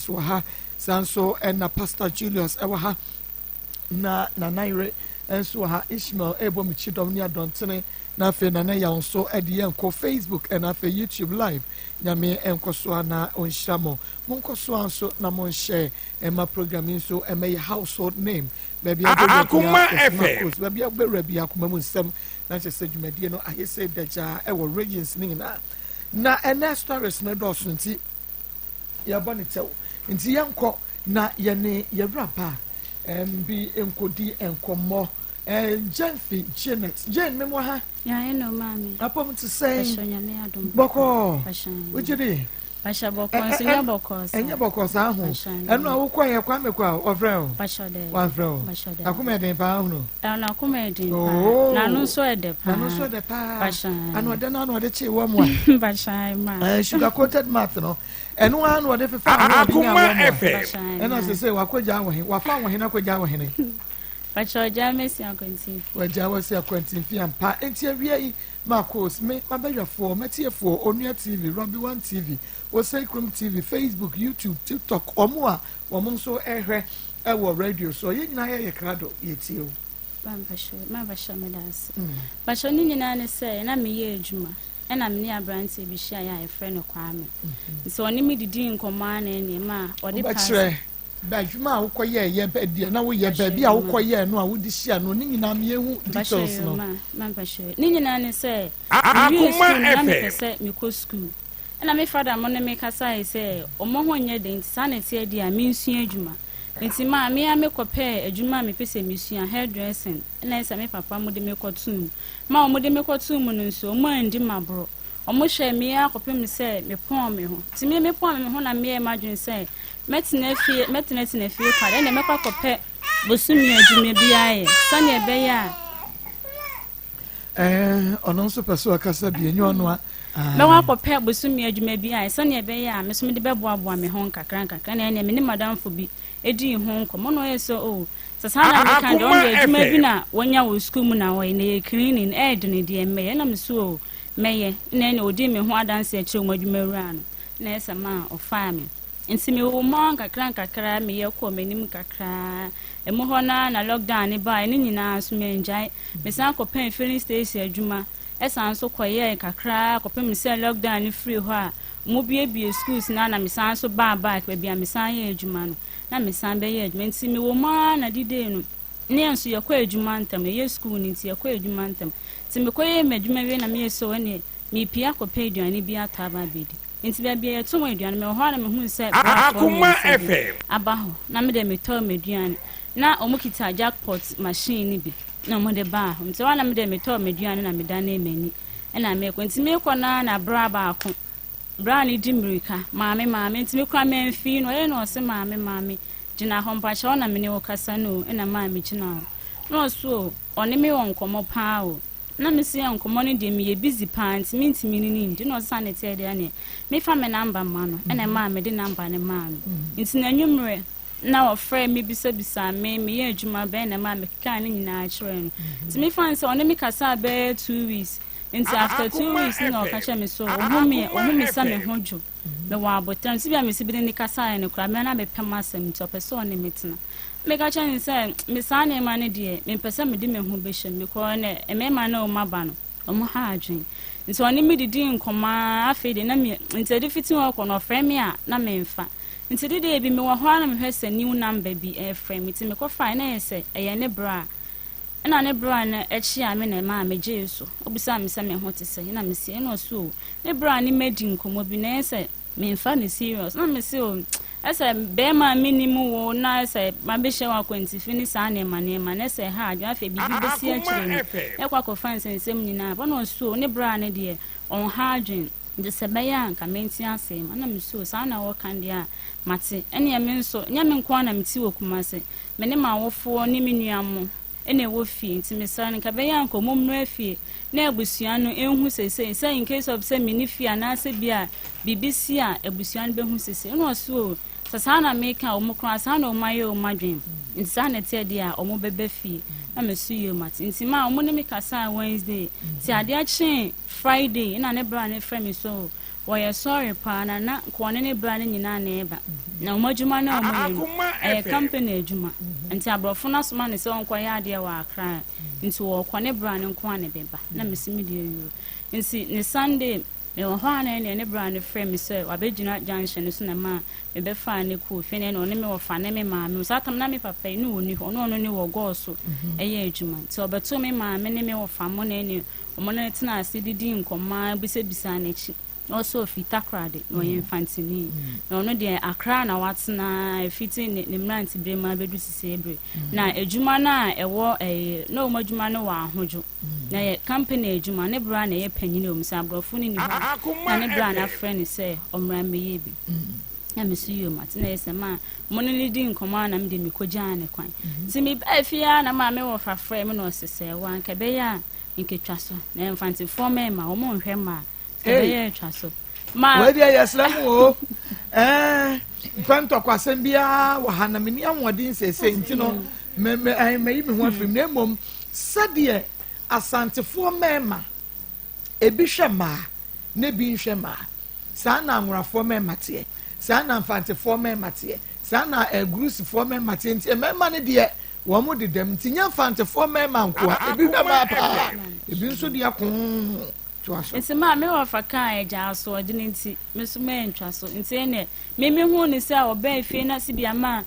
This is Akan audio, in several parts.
Wɔ ha saa nso ɛna Pastor Julius ɛwɔ ha, na Nana Yere nso wɔ ha. Ishmael ɛbɔ me kyidɔm ne adɔntene, na afei Nana Yaw nso ɛde yɛn kɔ Facebook ɛna afei YouTube live. Nyame nkɔ so a na ɔnhyira mo. Monkɔ so a nso na monhyɛ ɛma program yi nso ɛmɛyɛ household name. Baabi a bɛwura Akoma bia FM. Coast, baabi a bɛwura bia akoma mu nsɛm na kyerɛ sɛ dwumadie no ayɛ sɛ dagyaa ɛwɔ regions ne nyinaa. Na ɛnɛ stories no dɔɔso, nti yɛbɔ ne kyɛw, nti yɛnkɔ na yɛne yɛwura ba bi nkɔdi nkɔmmɔ. Jemfi Janet, Jane, memo ha. Ya no, maame. Apɔm te sɛn? Pasha, Nyame adom. Bɔkɔɔ? Pasha. Wogye di? Pasha, bɔkɔɔ nso nyɛ bɔkɔɔ saa. Ɛnyɛ bɔkɔɔ saa ho. Pasha. Ɛno a wokɔ yɛ Kwame kɔ a ɔfrɛ o? Pasha dɛ. Wamfrɛ o? Pasha dɛ. Akoma ɛden paa hono. Ɛno akoma ɛden Oh. paa. N'ano nso ɛdɛ paa. N'ano nso ɛdɛ paa. Pasha. Ano ɔdɛ no ano ɔde kyee wɔ mu a Pasha ma. Sugar coated mouth no, ɛno ara na ɔde fefa ano ɔde nya Akoma wɔ mu a FM. Pasha ɛna ma. sɛ wakɔgya wɔ he, wafa wɔ he na akɔgya wɔ hene? Pasha, ɔgya mesi akwantin. Wagya wɔ si akwantinfi ampa. Nti awia yi, Marcos, me mabɛhwɛfoɔ, mɛtiefoɔ, Onua TV, Robbie One TV, Osei Krom TV, Facebook, YouTube, TikTok, ɔmo a wɔn nso ɛhwɛ ɛwɔ radio so, yɛn nyinaa yɛyɛ krado, yɛtie o. Ma Pasha, ma Pasha, meda ase. Pasha, ne nyinaa ne sɛ na meyɛ adwuma ɛna me ne aberanteɛ bi hyia yɛ a yɛfrɛ no Kwame. Nti ɔne me didi nkɔmmɔ a na ɛneɛ a ɔde pass. Wobɛkyerɛ bɛ adwuma a wokɔyɛ yɛ bɛ deɛ na woyɛ, baabi a wokɔyɛ no a wode hyia no ne nyinaa meyɛhu details no. Ma Pasha, ne nyinaa ne sɛ mewie Akoma school no na mepɛ FM. sɛ mekɔ school, ɛna me fada mo ne me kasae sɛ ɔmo ho nyɛ den, nti saa na ɛteɛ deɛ a mensua adwuma. Nti maa me a mekɔpɛɛ adwuma a mepɛ sɛ mesua, hairdressing, ɛna ɛsɛ me papa mo de me kɔtoo mu. Ma ɔmo de me kɔtoo mu no nso, ɔmo andi maborɔ, ɔmo hwɛ me akɔpem sɛ mepɔn me ho. Nti me mepɔn me ho na meyɛ m'adwene sɛ mɛtena fie, mɛtenatena fie kwa deɛ, ɛna mɛkɔ akɔpɛ bosome adwuma bi ayɛ sɛnea ɛbɛyɛ a Ɔno nso pɛ sɛ ɔkasa bi, ɛnyɛ ɔno a. Ah. Mɛwɔ akɔpɛ bosome adwuma bi ayɛ sɛnea ɛbɛyɛ a me so mede bɛboaboa me ho nkakra nkakra. Na ɛnea me ne madamfo bi ɛdii ho nkɔmmɔ na ɔyɛ sɛ o sɛ saa na meka deɛ, ɔno deɛ adwuma bi na wɔnya wɔ sukuu mu na wɔyɛ na ɛyɛ cleaning, ɛɛdene deɛ mmɛyɛ. Na me so o mɛyɛ. Na ɛnea ɔdii me ho adanse akyerɛ wɔn adwuma wura no na ɛsɛ ma a ɔfaa me. Nti mewɔ mu a nkakra nkakra meyɛ kɔɔ m'anim kakraa. Ɛmu hɔ naa na lockdown ne baa. Ne nyinaa nso mangyae, mesan kɔpɛn filling station adwuma, ɛsan nso kɔyɛɛ kakraa kɔpem sɛ lockdown no firi hɔ a mo biebie schools na mesan nso baa back baabi a mesan yɛ adwuma no na mesan bɛyɛ adwuma. Nti mewɔ mu ara na didei no ne yɛn nso yɛkɔ adwuma ntam, ɛyɛ school no nti yɛkɔ adwuma ntam. Nti mekɔyɛ m'adwuma wie na meyɛ sɛ ɔne mepie akɔpɛ aduane bi atɔ aba abɛdi. Nti baabi a yɛtɔn aduane, mewɔ hɔ a na mehu sɛ brafoɔ Akoma mmiɛnsa bi FM. aba hɔ, na mede metɔ m'aduane na ɔmo kita jackpot machine no bi na ɔmo de baa hɔ. Nti hɔ a na mede metɔ m'aduane na medane m'ani ɛna mekɔ. Nti mekɔ naa na bra baako bra ne di mmirika, "Maame, maame!" Nti mekura mamfii no, ɔyɛ na ɔse, "Maame, maame, gyina hɔ mpakyɛ wo na mene wo kasa no o." Ɛna maa me gyina hɔ na ɔso o ɔne me wɔ nkɔmmɔ paa o. Na mesi yɛ nkɔmmɔ no deɛ, meyɛ busy paa nti mentumi ne ne ndi. Na ɔsesa ne teɛ deɛ neɛ mefa me number ma no, ɛna maa mede number ne maa no. Nti n'anwummerɛ na ɔfrɛ me bisabisa me meyɛ adwuma bɛn, na maa mekekaa ne nyinaa kyerɛ no. Nti mefa no sɛ ɔne me kasa bɛyɛ 2 weeks. Nti after 2 Akoma weeks na ɔka FM. kyerɛ me so ɔhu me, ɔhu me sɛ me FM. ho dwo, mewɔ abotram si bi a mesi bi de ne kasaeɛ no koraa mɛ na mepɛ m'asɛm, nti ɔpɛ sɛ ɔne me tena. Meka kyerɛ ne sɛ me saa nneɛma no deɛ, mempɛ sɛ mede me ho bɛhyɛ mu because ne mmarima no ɔmo aba no, ɔmo ha adwene. Nti ɔne me didi nkɔmmɔ a, afei de na me nti ɛde fiti hɔ kɔ no, ɔfrɛ me a na memfa. Nti dede bi mewɔ hɔ a na mehwɛ sɛ new number bi ɛfrɛ me, nti mekɔfae na ɛyɛ sɛ ɛyɛ ne bra a, ɛna ne bra no akyi a me na ɛmaa megyee so. Obisaa me sɛ me ho te sɛ, ɛna mesie, ɛna ɔso o ne bra ne madi nkɔmmɔ bi na ɛyɛ sɛ memfa ne serious. Na mese o ɛsɛ bɛrima a menim wo na ɛsɛ mabɛhyɛ wɔ akwantifi ne saa nneɛma nneɛma na ɛsɛ ha adwene. Afei biribi bɛsi akyire no ɛkɔ akɔfa nsɛnsɛm nyinaa bɔna. Ɔso o ne bra ne deɛ ɔnha adwene, nti sɛ bɛyɛ a nka mente ase ma. Na mese o saa na wɔka deɛ a mate. Ɛneɛ me nso nyɛ me nko a na mete wɔ Kumase, me ne m'awofoɔ ne me nua mo ɛna ɛwɔ fie. Nti mesrɛ no nka bɛyɛ a nka ɔmo mmra fie na abusua no ɛnhu sesei sɛ in case of sɛ menni fie anaasɛ bi a biribi si a, abusua no bɛhu sesei. Ɛna ɔso o sɛ saa na meka a, ɔmo koraa saa na ɔmo ayɛ ɔmo adwene, nti saa na ɛteɛ deɛ a ɔmo bɛba fie. Na meso yie mate. Nti ma ɔmo ne me kasaa Wednesday, nti adeɛ kyee Friday ɛna ne bra ne frɛ me so. Wɔyɛ sɔre paa na na nka ɔne ne bra no nyinaa na ɛba. Na wɔn adwuma no a wɔyɛ no, ɛyɛ company adwuma. Nti aborɔfo no asoma no sɛ ɔnkɔyɛ adeɛ wɔ Accra. Nti wɔkɔ ne bra no nko a na ɛbɛba. Na mesi me deɛ yio. Nti ne Sunday mewɔ hɔ a na ɛneɛ ne bra no frɛ me sɛ wabɛgyina junction no so na ma mebɛfaa ne kɔɔ fie na ɛne ɔne me wɔfa ne me maame. Saa tam na me papa yi ne ɔni hɔ, ɔno ɔno ne wɔ gɔɔ so ɛyɛ adwuma. Nti ɔbɛtoo me maame ne me wɔfa mo na ɛne ɔmo ne tena ase didi nkɔmmɔ bisabisaa n'akyi. Na ɔsɛ ofi Takoradi na ɔyɛ Mfantini. Na ɔno deɛ Accra na watena efiti ne ne mmerantebere mu abɛdu sisi ebere. Na adwuma no a ɛwɔ ɛyɛ na wɔn adwuma no wɔ Ahodwo. Na yɛ company adwuma ne bra na ɛyɛ panyin wɔ mu sɛ aborɔfo ne ni hɔ na ne bra na afrɛ ne sɛ ɔmmra mmɛyɛ bi. Na me so yie ma te na yɛ sɛ maa mo ne ne di nkɔmmɔ a na me de me kɔgyaa ne kwan. Nti me baa fie a na maame wɔ fa frɛ me na ɔsɛ sɛ wanka ɛbɛyɛ a nketwa so na Mfantefoɔ mmarima wɔn nhwɛ mmaa ɛbɛyɛ atwa so. Ma wei deɛ yɛsrɛ mu o, ɛɛ mpɛ ntɔkwasɛm biara wɔ ha na menni ahoɔden seesei nti no mɛyi me ho afiri mu, na mmom sɛdeɛ Asantefoɔ mmarima ebi hwɛ mmaa na ebi nhwɛ mmaa, saa na Anworafoɔ mmarima teɛ, saa na Mfantefoɔ mmarima teɛ, saa na Agurusifoɔ mmarima teɛ. Nti mmarima no deɛ wɔn dedam nti nyɛ Mfantefoɔ mmarima nkoa, ebi hwɛ mmaa paa, ebi nso deɛ koo toa so. Nti maa me wɔfa kaa agya asoɔden nti me nso mantwa so. Nti ɛnɛ me me hu ne sɛ ɔbɛn fie na si bia ma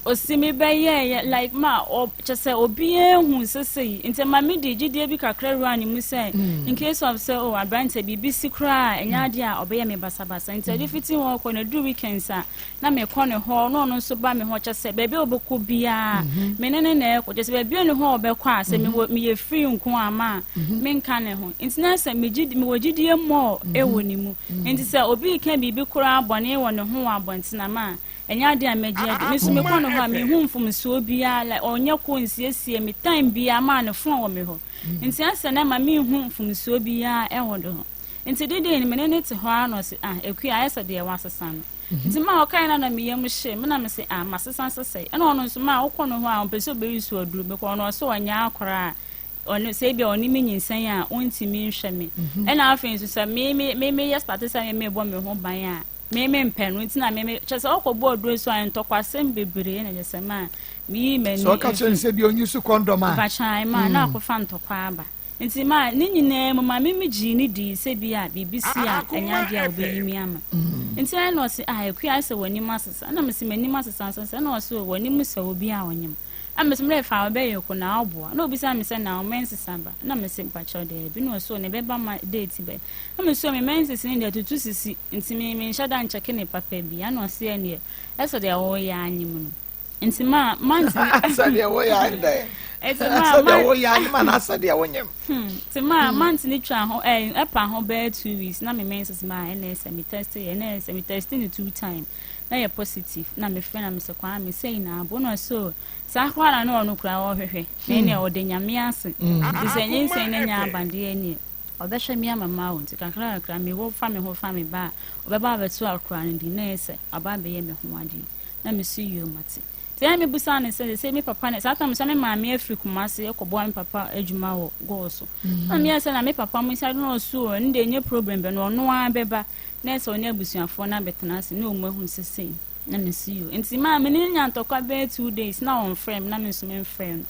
osi me bɛyɛɛyɛ like ma ɔ kyɛ sɛ obiara hu sese yi. Nti ma me di gyidie bi kakra wura ne mu sɛ in case of sɛ o aberante biribi si koraa ɛnyɛ adeɛ a ɔbɛyɛ me basabasa. Nti ɛde fiti hɔ kɔ na duru weekends a na mekɔ ne hɔ na ɔno nso ba me hɔ, kyɛ sɛ baabi a ɔbɛkɔ biara me ne ne na ɛkɔ, kyɛ sɛ baabi a ne hɔ a ɔbɛkɔ a sɛ mewɔ meyɛ free nko ama a menka ne ho. Nti na sɛ megye mewɔ gyidie mmɔɔ ɛwɔ ne mu. Nti sɛ obi ka biribi koraa bɔne wɔ ne ho wɔ abɔnten ama a ɛnyɛ adeɛ a mɛgye adi. Me nso mekɔ ne hɔ a mehu mfomsoɔ biara, like ɔnyɛ ko nsiesie me time biara maa ne phone wɔ me hɔ. Nti asɛ na ma menhu mfomsoɔ biara ɛwɔ ne ho. Nti dede no me ne ne te hɔ ara na ɔse, "Ah, Akua, ayɛ sɛ deɛ wasesa no." Nti ma ɔkae na na me yam hye me na me se, "Ah, masesa sesɛe?" Ɛna ɔno nso ma wokɔ no hɔ a ɔmpɛ sɛ ɔbɛyi so aduro bɛkɔ ɔno ɔsɛ ɔnyɛ akora a ɔno sɛ ebi a ɔne me nyinsɛn a ɔntumi nhwɛ me. Ɛna afei nso sɛ me me me meyɛ start sɛ me mebɔ me ho ban a me me mpɛ no. Nti na me me kyɛ sɛ ɔkɔ bɔ aduro so a ntɔkwasɛm bebree na kyɛ sɛ ma meyi m'ani. Sɛ ɔka kyerɛ no sɛ bi ɔnyi so condom a. Mpakyan ma na akɔfa ntɔkwa aba. Nti ma ne nyinaa mu ma me me gyee ne dii sɛ bi a biribi si a ɛnyɛ adeɛ a ɔbɛyi mi ama. Nti ɛna ɔse, "Ah, Akua, ayɛ sɛ w'anim asesa." Ɛna mese, "M'anim asesa nso?" Ɛna ɔse, "O, w'anim sɛ obi a ɔnyem." Ɛna mese, "Mmerɛ fa ɔbɛyɛ ko na ɔboa." Na obisa me sɛ, "Na wo menses aba?" Na mese, "Mpakyɛw, daabi." Na ɔse, "O, na ɛbɛba ma date bɛn?" Na mese, "O, me menses ne deɛ tutu sisi nti me menhyɛ da nkyɛke ne papa bi." Ɛna ɔse, "Ɛneɛ ɛsɛ deɛ wɔyɛ anyem no." Nti ma mantene sɛdeɛ woyɛ anyɛ nti ma sɛdeɛ woyɛ anyem anaa sɛdeɛ wonyem. Nti ma mantene twa ho ɛɛ ɛpa ho bɛyɛ 2 weeks na me menses ma ɛna ɛsɛ me test yɛ, ɛna ɛsɛ me test ne two time na yɛ positive. Na me frɛ na me sɛ, "Kwame, sɛyi na abo." Na ɔsɛ o saa koraa na na ɔno koraa ɔhwehwɛ na ɛnea ɔde Nyame ase nti sɛ nyinsɛn na nya abadeɛ neɛ ɔbɛhwɛ me ama ma wo. Nti kakra kakra mewɔ fa me ho fa me ba a ɔbɛba abɛto akora no di na ɛsɛ ɔba abɛyɛ me ho adeɛ. Na me so yie mate. Nti ɛna mebusa ne sɛ sɛ me papa ne saa tam sɛ me maame afiri Kumase kɔboa me papa adwuma wɔ gɔɔ so na meyɛ sɛ na me papa mo nsa no ɔso o, ɛno deɛ ɛnyɛ problem bɛ no ɔno ara bɛba na ɛsɛ ɔne abusuafoɔ no abɛtena ase na ɔmu ahunu sesei. Na me si yo nti maa me ne nya ntɔkwa bɛyɛ 2 days na ɔmfrɛ me na me nso memfrɛ no.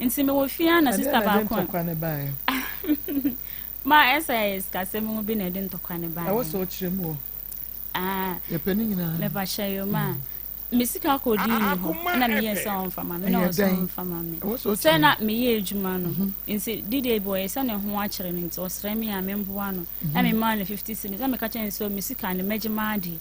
Nti mewɔ fie a na sister baako a ntɔkwa ne baeɛ. Ma ɛsɛ ɛyɛ sikasɛm mu bi na ɛde ntɔkwa ne baeɛ. Ɛwɔ sɛ ɔkyerɛ mu o. Ah. Yɛpɛ ne nyinaa. Mepakyɛ yo, ma me sika kɔdii ne hɔ ɛna meyɛ sɛ ɔmfa ma me na Ɛyɛ ɔsɛ dɛn? ɔmfa ma me Ɛwɔ sɛ ɔkyerɛ sɛ mu. Na meyɛ adwuma no nti dide bi ɔyɛ sɛ ne ho akyerɛ no nti ɔsrɛ me a memboa no na memaa no 50 cedis na meka kyerɛ no sɛ me sika no mɛgye m'adeɛ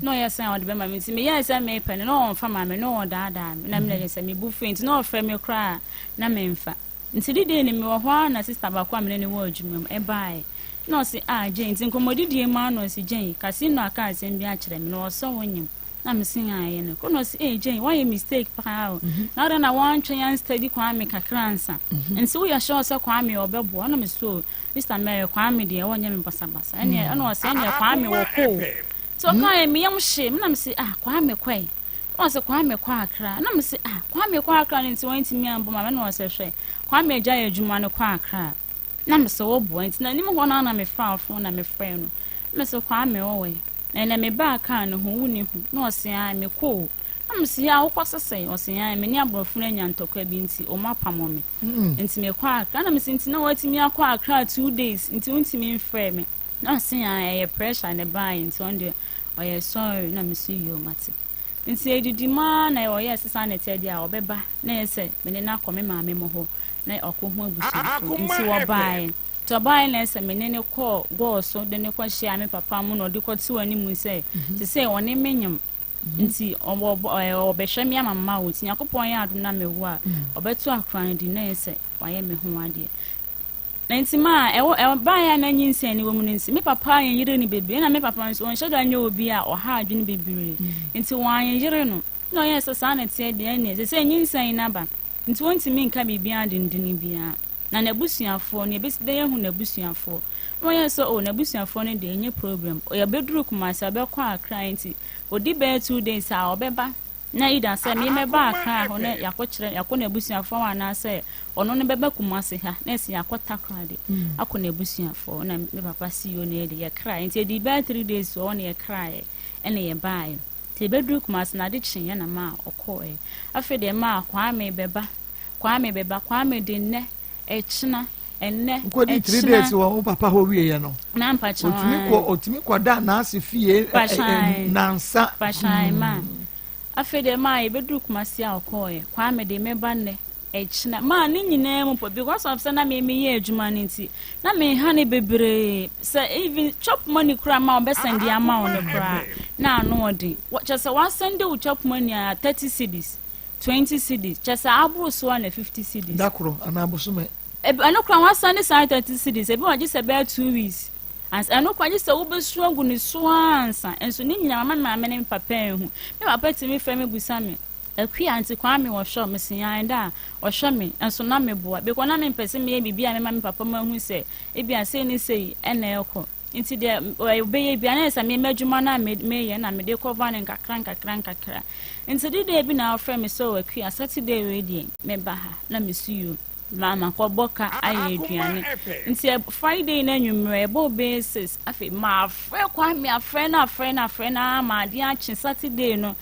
na ɔyɛ sɛ ɔde bɛma me. Nti meyɛɛ sɛ mepɛ no na ɔmfa ma me na ɔdaadaa me na mena sɛ mebu fui nti na ɔfrɛ me koraa na memfa. Nti dide no mewɔ hɔ a na sister baako a mene ne wɔ adwuma mu ɛbaeɛ na ɔse, "Ah, Jane." Nti nkɔmmɔdidie mu a na ɔse, "Jane, Casino aka asɛm bi akyerɛ me na ɔsɛ wo nyem." Na mese, "Ayɛ no ko." Na ɔse, "Ee, Jane, woayɛ mistake paa o, na wode na woantwɛn anstudy Kwame kakra ansa. Nti woyɛ sure sɛ Kwame ɔbɛboa?" Na mese, "O, Sister Mary, Kwame deɛ wɔnyɛ me basabasa." Ɛneɛ ɛna ɔsɛ ɛneɛ Kwame wɔ kɔ o. Nti ɔkaeɛ meyam hye me na mese, "Ah, Kwame kɔe?" Na ɔsɛ Kwame kɔ Akra. Na mese, "Ah, Kwame kɔ Akra no nti wɔntumi ambɔ ma me?" Na ɔsɛ, "Hwɛ, Kwame agya yɛ adwuma no kɔ Akra." Na mesɛ, "Wɔboa?" Nti n'anim hɔ no na mefaa phone na mefrɛ no. Na mese Kwame wowɔ he? Na ɛnɛ mebaa kaa no ho wonni ho? Na ɔse ae mekɔ o. Na mese yaa wokɔ sesɛn? Ɔse ae me ne aborɔfo no anya ntɔkwa bi nti ɔmo apamo me nti mekɔ Accra. Na mese nti na woatumi akɔ Accra 2 days nti wontumi mfrɛ me? Na ɔse ae ɛyɛ pressure na ɛbaeɛ nti ɔno deɛ ɔyɛ sorry. Na mese yoo mate. Nti edidi mu ara na ɔyɛɛ sɛ saa na ɛteɛ deɛ a ɔbɛba na ɛyɛ sɛ me ne no akɔ me maame mo hɔ na ɔkɔhu abusuafoɔ. Nti wɔbaeɛ. Nti ɔbaeɛ na ɛyɛ sɛ me ne no kɔɔ gɔɔ so de no kɔhyia me papa mu na ɔde kɔtoo anim sɛ te sɛ ɔne me nyem nti ɔbɛhwɛ me ama mma wo nti Nyankopɔn yɛ adom na mewo a ɔbɛto akora no din na ɛyɛ sɛ wayɛ me ho adeɛ. Na nti ma ɛwɔ ɛbaeɛ a na nyinsɛn ne wɔ mu no nti me papa anyeyere no bebree na me papa nso ɔnhyɛ da nyɛ obi a ɔha adwene bebree nti wɔanyeyere no na ɔyɛɛ sɛ saa na ɛteɛ deɛ ɛneɛ sɛ sɛ nyinsɛn no aba nti wɔntumi nka biribiara dendene biara na n'abusuafoɔ no yɛbɛsi dɛn ahu n'abusuafoɔ na ɔyɛɛ sɛ o n'abusuafoɔ no deɛ ɛnyɛ problem yɛbɛduru Kumasi a ɔbɛkɔ Accra nti ɔdi bɛyɛ 2 days a ɔbɛba na either sɛ me mɛba Accra hɔ na yɛakɔkyerɛ yɛakɔ n'abusuafoɔ hɔ anaasɛ ɔno no bɛba Kumasi ha na ɛsɛ yɛakɔ Takoradi akɔ n'abusuafoɔ na me papa CEO no yɛde yɛkraeɛ nti ɛdi bɛyɛ 3 days wɔ hɔ na yɛkraeɛ ɛna yɛbaeɛ nti yɛbɛduru Kumasi na ade kyeeɛ na maa ɔkɔɔɛ. Afei deɛ maa Kwame bɛba, Kwame bɛba, Kwame de nnɛ ɛkyena ɛnnɛ Nkɔdi 3 days wɔ wo papa hɔ wieɛ no na mpakyɛw otumi kɔ otumi kɔ da n'ase fie nansa. Pahyɛn ma afei deɛ maa yɛbɛduru Kumasi a ɔkɔɔɛ Kwame de mɛba nnɛ ɛkyena maa ne nyinaa mu po because of sɛ na me meyɛ adwuma no nti na meha ne bebree sɛ even chop money koraa ma ɔbɛsend ama wo no koraa na ano ɔden kyɛ sɛ wasend wo chop money a 30 cedis, 20 cedis, kyɛ sɛ aboro so a na 50 cedis. Da koro anaa bosome. Ɛno koraa wasend saa 30 cedis ebi wagye sɛ bɛyɛ 2 weeks ansa ɛno koraa gye sɛ wobɛsu agu ne so ansa. Nso ne nyinaa mama maame ne me papa ehu. Me papa tumi frɛ me busa me, "Akua, nti Kwame wɔhwɛ me?" Mese da a ɔhwɛ me nso na meboa because na mempɛ sɛ meyɛ biribi a mema me papa ma hu sɛ ebi a sei ne sei ɛna ɛkɔ nti deɛ ɔbɛyɛ bi a na yɛ sɛ mema adwuma no a meyɛ na mede kɔva no nkakra nkakra nkakra. Nti deda bi na ɔfrɛ me sɛ, "Akua, Saturday wei deɛ meba ha." Na mesu yio maama kɔbɔ ka ayɛ aduane nti Friday no anwummerɛ ɛbɔ bɛyɛ 6. Afei maafrɛ Kwame, afrɛ no, afrɛ no, afrɛ no ama adeɛ akye. Saturday no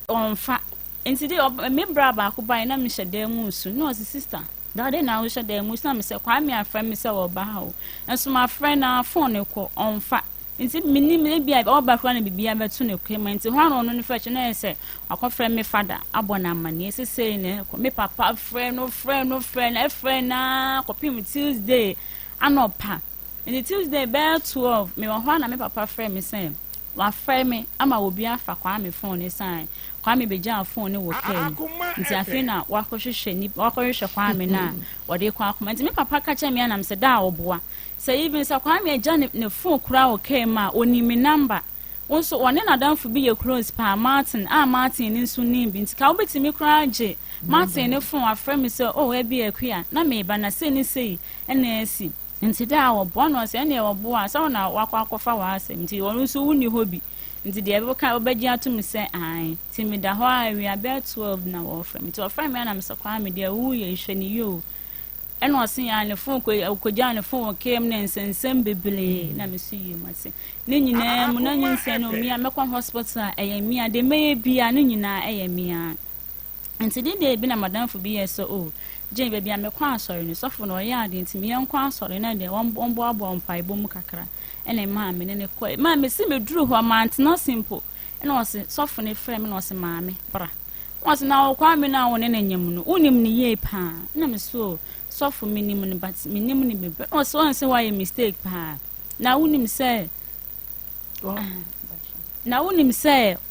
ɔmfa nti de me bra baako bae na mehyɛ dan mu nsu na ɔse, "Sister dade na wohyɛ dan mu?" Na mesɛ Kwame afrɛ me sɛ wɔba ha o nso mafrɛ na phone kɔ ɔmfa nti menim ebi a ɔba koraa na biribiara bɛto ne kwan mu. Nti hɔ ano ɔno no frɛ kyɛ na yɛ sɛ wakɔfrɛ me fada abɔ no amanneɛ sesei na ɛkɔ. Me papa frɛ no, frɛ no, frɛ no, ɛfrɛ naa kɔpem Tuesday anɔpa. Nti Tuesday bɛyɛ 12 mewɔ hɔ a na me papa frɛ me sɛ wafrɛ me ama obi afa Kwame phone ne san Kwame bɛgyaa phone ne wɔ kaa mu nti afei na wakɔhwehwɛ nipa wakɔhwehwɛ Kwame no a wɔde kɔ akoma. Nti me papa ka kyerɛ me anam sɛ da a ɔboa sɛ even sɛ Kwame agya ne phone koraa wɔ kaa mu a onim me number wo nso ɔne n'adamfo bi yɛ close paa, Martin, a Martin ne nso nim bi nti ka wobɛtumi koraa gye Martin ne phone afrɛ me sɛ, "Oh, ɛbi Akua na meba na sei ne sei ɛna asi." Nti da a wɔboa no ɔsɛ ɛneɛ wɔboa sɛ wo na wakɔ akɔfa w'asɛm nti ɔno nso wonni hɔ bi nti deɛ ɛbɛka wobɛgye ato me sɛ ae. Nti meda hɔ a awia bɛyɛ 12 na wɔfrɛ me. Nti ɔfrɛ me anam sɛ, "Kwame deɛ woyɛ hwɛ ne yie o." Ɛna ɔse ya ne phone kɔgyaa ne phone wɔ kaa mu na nsɛnsɛm bebree na me so yie mu ase ne nyinaa mu na nyinsɛn no mmea mɛkɔ hospital a ɛyɛ mmea de mɛyɛ bia ne nyinaa ɛyɛ mmea. Nti de de bi na madamfo bi yɛ sɛ, "O gye baabi a mekɔ asɔre no sɔfo no ɔyɛ ade nti meyɛnkɔ asɔre na deɛ wɔmboaboa mpaebɔ mu kakra." Ɛna maa me ne ne kɔ maa me si meduru hɔ mantena simple ɛna ɔse sɔfo no frɛ me na ɔse, "Maame bra." Ɔse, "Na Kwame no a wo ne ne nyam no wonim ne yie paa?" Na me so, "Sɔfo, menim no but menim no bebree." Na ɔse, "Ɔn sɛ woayɛ mistake paa na wonim sɛ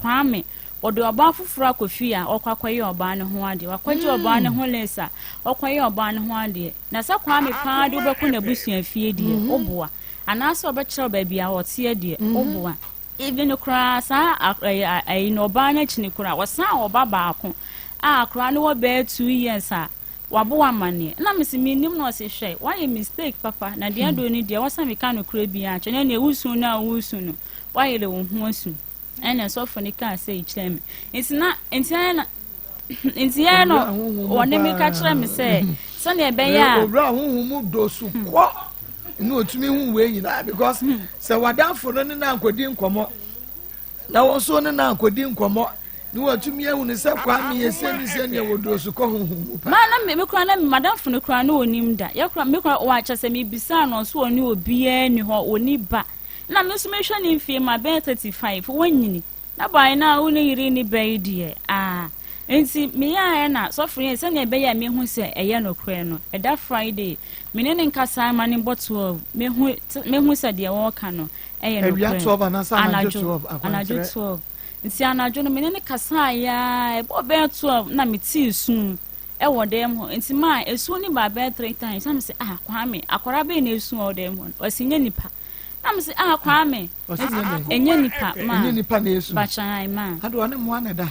Kwame ɔde ɔbaa foforɔ akɔ fie a ɔkɔ akɔyɛ ɔbaa no ho adeɛ, wakɔgye ɔbaa no ho lesa a ɔkɔyɛ ɔbaa no ho adeɛ na sɛ Kwame paa de wobɛkɔ n'abusua fie deɛ woboa anaasɛ ɔbɛkyerɛw baabi a ɔteɛ deɛ woboa." Even koraa saa ɛyi no ɔbaa no akyi no koraa ɔsan ɔba baako a koraa no wɔ bɛyɛ 2 years a wabɔ amanneɛ. Na mesi menim. Na ɔse, "Hwɛ, wayɛ mistake papa na deɛ ado no deɛ wɔsa meka no kora biara kyɛ na nea wusu no a wusu no wayere wo ho asu." Ɛna sɔfo no kaa sɛ kyerɛ me nti na nti ɛyɛ na nti yɛ no wɔne me ka kyerɛ me sɛ sɛnea ɛbɛyɛ a Owura ahohom mu do so kɔ. Ne otumi hu wei nyinaa because sɛ wadamfo no ne na nkɔdi nkɔmmɔ na wɔn nso ne na nkɔdi nkɔmmɔ ne watumi ahu ne sɛ Kwame yɛ sɛ ne sɛ nea wɔduro so kɔ honhom mu pa. Maa na me kura na madamfo no kura na onim da. Yɛ kura me kura wakyɛ sɛ mebisa no, ɔso ɔne obiara ni hɔ, ɔni ba. Na me nso mehwɛ ne mfie ma bɛyɛ 35, wɔnyini na baa na wo ne yere ni bɛyi deɛ aa. Nti meyɛɛ na sɔfo yɛ sɛnea ɛbɛyɛ a mehu sɛ ɛyɛ nokorɛ no, ɛda Friday me ne ne nkasa ma ne bɔ 12, mehu sɛ deɛ wɔreka no ɛyɛ awia nokorɛ. 12 anaasɛ anadwo 12? Anadwo akwankyerɛ. 12. Nti anadwo no me ne ne kasa ya, ɛbɔ bɛyɛ 12 na metee sum ɛwɔ dɛm hɔ. Nti maa esuo ne ba bɛyɛ three times na me sɛ, "Ah, Kwame, akwaraa bɛyɛ na esu wɔ dɛm hɔ no?" Ɔsi nye nipa. Na me sɛ, "Ah, Kwame." Ɔsi nyɛ dɛn? Enye nipa maa. Ɛnyɛ nipa na esu. Bakyan maa. Ade ɔne mmoa na ɛda.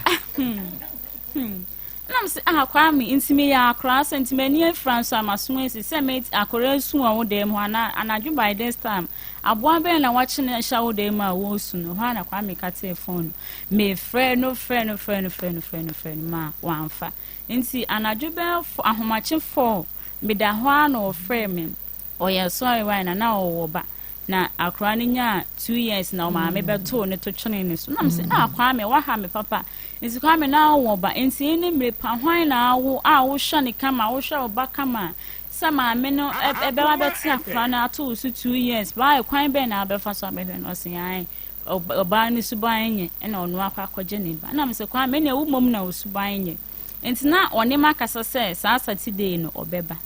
Na me sɛ, "Ah, Kwame, nti meyɛ akwaraa sɛ nti m'ani afira nso a maso asi sɛ me akwaraa esu wɔ wo dɛm hɔ ana anadwo by this time, aboa bɛn na wakye ne hyɛ wo dɛm a wɔresu no hɔ?" A na Kwame ka tee phone no, mefrɛ no, frɛ no, frɛ no, frɛ no, frɛ no, frɛ no ma wamfa. Nti anadwo bɛyɛ ahomakye 4, meda hɔ a na ɔfrɛ me. Ɔyɛ sɔre wae na ɔwɔ ba na akwaraa no nyaa 2 years na ɔmaame bɛtoo ne to twene ne so. Na me sɛ, "Ah, Kwame, waha me papa. Nti Kwame na ɔwɔ ba nti ne mmere pa hwan na awo a wohwɛ ne kama, wohwɛ wo ba kama sɛ maame no ɛbɛba bɛte akwaraa no ato wo so 2 years baa, kwan bɛn na abɛfa so abɛhwɛ no?" Ɔsɛ ae, ɔbaa no suban nyɛ, ɛna ɔno akɔ akɔgye ne ba. Na me sɛ, "Kwame, ɛna ɛwo mmom na wo suban nyɛ." Nti na ɔne ma kasa sɛ saa Saturday no ɔbɛba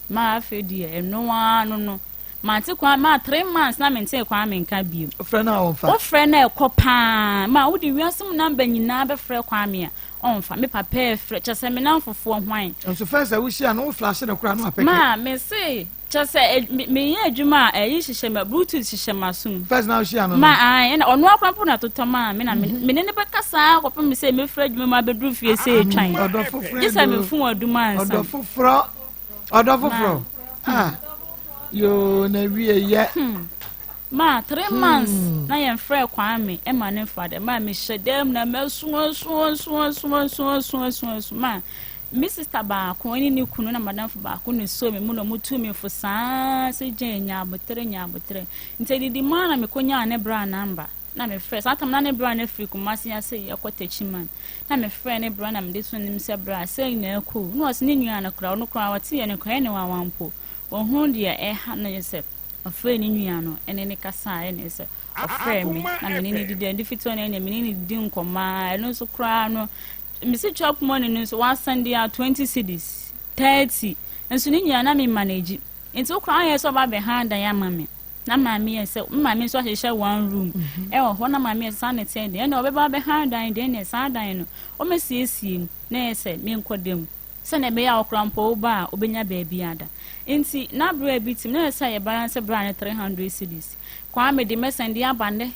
maa. Afei deɛ ɛno ara no mante kwan maa 3 months na mente kwan menka bio. Wofrɛ no a ɔmfa. Wofrɛ no ɛkɔ paa ma wode wiase mu number nyinaa bɛfrɛ Kwame a ɔmfa. Me papa ɛfrɛ, kyɛ sɛ me namfofoɔ hwan. Nso fɛn sɛ wohyia no, wo flash no koraa no apɛkɛ. Maa me se kyɛ sɛ meyɛ adwuma a ɛyi hyehyɛ ma Bluetooth hyehyɛ ma som. First na wohyia no no. Ma ae, ɛna ɔno akora mpo na totɔ maa me na me ne ne bɛkasa kɔpem sɛ mefrɛ adwuma mu abɛduru fie sɛ ɛtwan ɔdɔ foforɔ. Gye sɛ mefo adwuma ansa. Ɔdɔ foforɔ, ɔdɔ foforɔ ah, yoo, na wie yɛ. Ma 3 months na yɛmfrɛ Kwame ɛma ne mfa dɛ. Ma mehyɛ dɛm na mɛsu asu asu asu asu asu asu asu. Ma me sister baako ɛne ne kunu na madamfo baako ne so me mu na ɔmo tu me fo saa sɛ gye nya abotere, nya abotere. Nti adidi mu a na mekɔnyaa ne bra number na mefrɛ. Saa tam na ne bra no afiri Kumase ase yɛkɔ Takyiman na mefrɛ ne bra na mede to nim sɛ, "Bra, sɛ na ɛkɔ." Na ɔsɛ ne nua no koraa, ɔno koraa ɔte yɛ no koraa ɛne wawa mpo ɔhunu deɛ ɛha no sɛ ɔfrɛ ne nua no ɛne ne kasa a ɛne sɛ ɔfrɛ me na mene ne didi ɛde fitiwa no ɛne mene ne didi nkɔmɔ a ɛno nso koraa no mesi chop money no nso wasan de a 20 cedis, 30 nso ne nyinaa na me manage. Nti wokora ayɛ sɛ ɔba abɛha dan ama me na maame yɛ sɛ me maame nso ahyehyɛ one room ɛwɔ hɔ na maame yɛ sɛ saa ne teɛ deɛ, ɛna ɔbɛba abɛha dan deɛ, ɛna saa dan no ɔmɛsiesie mu na yɛ sɛ menkɔ dam sɛnea ɛbɛyɛ a ɔkora mpo wo ba a wobɛnya baabi ada. Nti na berɛ bi tim na yɛ sɛ yɛ balance bra ne 300 cedis. Kwame de mɛsɛn de aba nnɛ,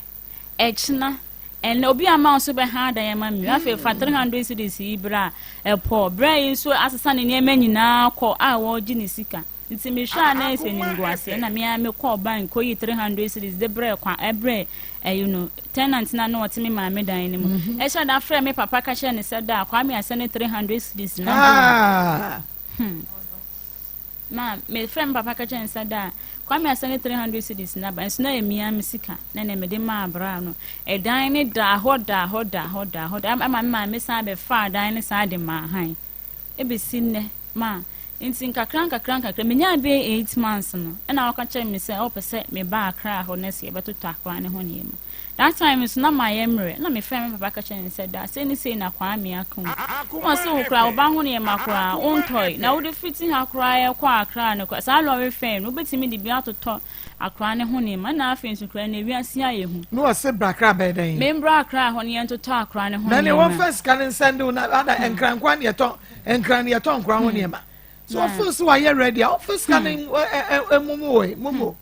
ɛkyena, ɛnɛ obi ama wo so bɛha dan ama mi. Afei fa 300 cedis yi berɛ a ɛpɔ berɛ yi nso asesa ne nneɛma nyinaa kɔ a wɔregye ne sika. Nti mehwɛ a na ɛsɛ nimguaseɛ na mea mekɔɔ bank kɔyi 300 cedis de brɛ kwa ɛbrɛ ɛyi no tenant na na ɔte me maame dan no mu. Ɛhyɛ da frɛ me papa ka kyerɛ ne sɛ da Kwame asɛ ne 300 cedis na Ah. Ma mefrɛ me papa ka kyerɛ ne sɛ da Kwame asɛ ne 300 cedis na ba nso na yɛ mia me sika na ne mede maa abra no. Ɛdan ne da hɔ da hɔ da hɔ da hɔ da ama me maame san bɛfa dan ne saa de maa han ebesi nnɛ. Ma nti nkakra nkakra nkakra menya bɛyɛ 8 months no ɛna wɔka kyerɛ me sɛ ɔpɛ sɛ meba Akra hɔ na sɛ yɛbɛtotɔ akora ne ho nneɛma. That time nso na mayɛ mmerɛ na mefrɛ me papa ka kyerɛ ne sɛ da sei ne sei na Kwame aka mu na ɔsɛ wo koraa wo ba ho nneɛma koraa wontɔe na wode fiti ha koraa yɛkɔ Akra no koraa saa lɔre fɛn no wobɛtumi de bi atotɔ akora ne ho nneɛma. Na afei nso koraa na ewiase ayɛ hu. Na wɔse bra Akra bɛyɛ dɛn? Membra Akra hɔ ne yɛntotɔ akora ne ho na ne nneɛma. Wɔmfa sika no nsɛnde wo na ada nkrankwa ne yɛtɔ nkran ne yɛtɔ nkora ho nneɛma so. Wɔfo so wayɛ ready a wɔmfa sika no mumu wɔ mumu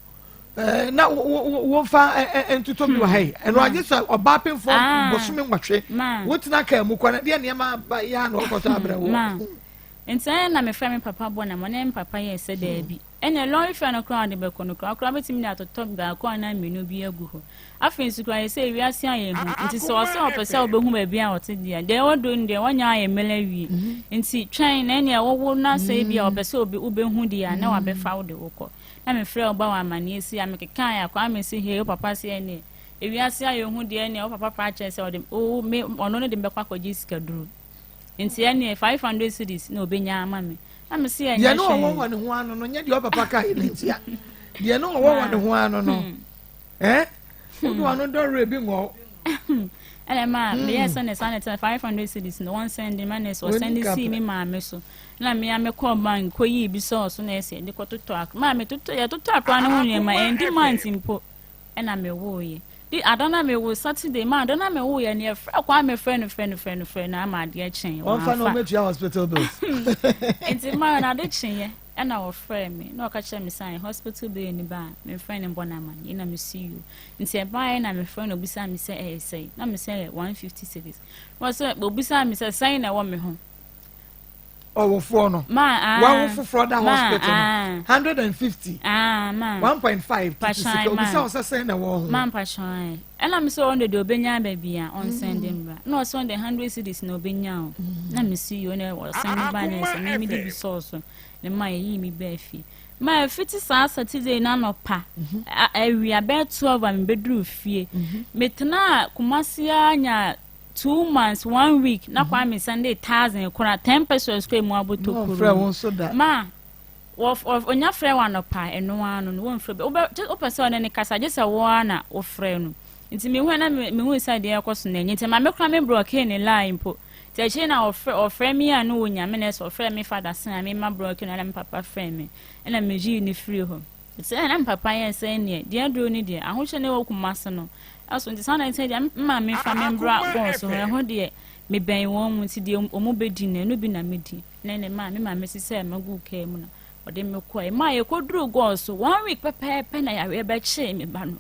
na wɔmfa ntotɔ bi wɔ ha yi. Ɛno agye sɛ ɔbaa pemfoɔ bosome 8 wotena kaa mu kɔ na deɛ nneɛma ba yɛ a na wɔkɔtɔ abrɛ wɔ. Nti ɛyɛ na mefrɛ me papa bɔ na mo ne me papa yɛ sɛ daabi, ɛnna lɔre fɛ no koraa ɔde bɛkɔ no koraa koraa bɛtumi de atotɔ baako anaa mmienu bi agu hɔ. Afei nso koraa yɛ sɛ ewiase ayɛ hu nti sɛ ɔsɛ ɔpɛ sɛ ɔbɛhu baabi a ɔte deɛ deɛ ɛwɔ do no deɛ wɔnyɛ ayɛ mmerɛ awie nti twɛn na ɛnea wɔwo na sɛ ebi a ɔpɛ sɛ obi wobɛhu deɛ a na wabɛfa wo de wokɔ. Na mefrɛɛ wo ba wɔ amaneɛ si a mekekaeɛ a Kwame se hee wo papa se ɛneɛ ewiase ayɛ hu deɛ ɛneɛ wo papa paa kyerɛ sɛ ɔde wo me ɔno ne de me bɛkɔ akɔgye sikaduro nti ɛneɛ 500 cedis na ɔbɛnya ama me na me se ɛnyɛ Deɛ ne ɔwɔ hwee. wɔ ne ho ano no nyɛ deɛ ɔpapa ka yi ne ntia. Deɛ ne ɔwɔ wɔ ne ho ano no. Eh? Wode wano dɔ werɛ bi ngɔ. Ɛna ɛma meyɛɛ sɛ ne saa ne tena 500 cedis no wɔn sɛnde ma ne sɛ ɔsɛnde sii me maame so na me a mekɔɔ bank kɔyii bi sɔɔ so na ɛsɛ de kɔtotɔ akora maa metotɔ yɛtotɔ akora no ho nneɛma ɛndi month mpo ɛna mewoeɛ di ada na mewo Saturday maa ada na mewoeɛ no yɛfrɛ kɔ a mefrɛ no frɛ no frɛ no frɛ no ama adeɛ kyee Wɔmfa na wɔamfa ɔmɛtua hospital bills. Nti maa no ade kyeeɛ ɛna wɔfrɛɛ me na ɔka kyerɛ me sɛ hospital bill ni ba a memfrɛ no mbɔ no amanneɛ na mesi you nti ɛbaeɛ na mefrɛ no obisaa me sɛ ɛyɛ sɛn na me sɛ ɛyɛ 150 cedis na ɔsɛ obisaa me sɛ sɛn na ɛwɔ me ho Ɔwofoɔ no ma ah wawo foforɔ da ma hospital no ah 150 ah ma 1.5 tete sika Mpatwan, ma. obisa wo sɛ sɛn na ɛwɔ ho. Ma mpatwan ɛna me sɛ ɔno deɛ ɔbɛnya baabi a ɔnsɛn de mbra na ɔsɛ ɔno de 100 cedis na ɔbɛnya o na mesi yo na ɔsɛn de ba na ɛsɛ me mede bi sɔɔ so ne ma yɛyii me baa fie ma ɛfiti saa Saturday no anɔpa awia bɛyɛ 12 a mebɛduru fie. Metenaa Kumasi a nya 2 months 1 week na Kwame Sunday 1,000 kora 10 pesewas kora mu abotɔ Na ɔmfrɛ kuro wo nso da. Ma ɔnya frɛ wɔ anɔpa ɛno ara no wɔmfrɛ bi wobɛ wopɛ sɛ ɔne ne kasa gye sɛ wo ara na wofrɛ no. Nti mehu na mehu sɛ deɛ ɛkɔ so no ɛnyɛ nti ma me kora me block ne line mpo. Nti akyire na ɔfrɛ me a no wɔ nyame na ɛsɛ ɔfrɛ me fada sen a mema block no na me papa frɛ me ɛna megyee ne firi hɔ nti ɛna me papa yɛ sɛ neɛ deɛ aduro ne deɛ ahohyɛ ne wɔ Kumase no ɛso. Nti saa na nti deɛ mma me fa me mbra bɔɔ so hɔ ɛho deɛ mebɛn wɔn mu nti deɛ ɔmo bɛdi no ɛno bi na medi ne ne maa me maame si sɛ magu kaa mu na ɔde me kɔɛ maa yɛkɔduru gɔɔ so 1 week pɛpɛɛpɛ na yareɛ bɛkyee me ba no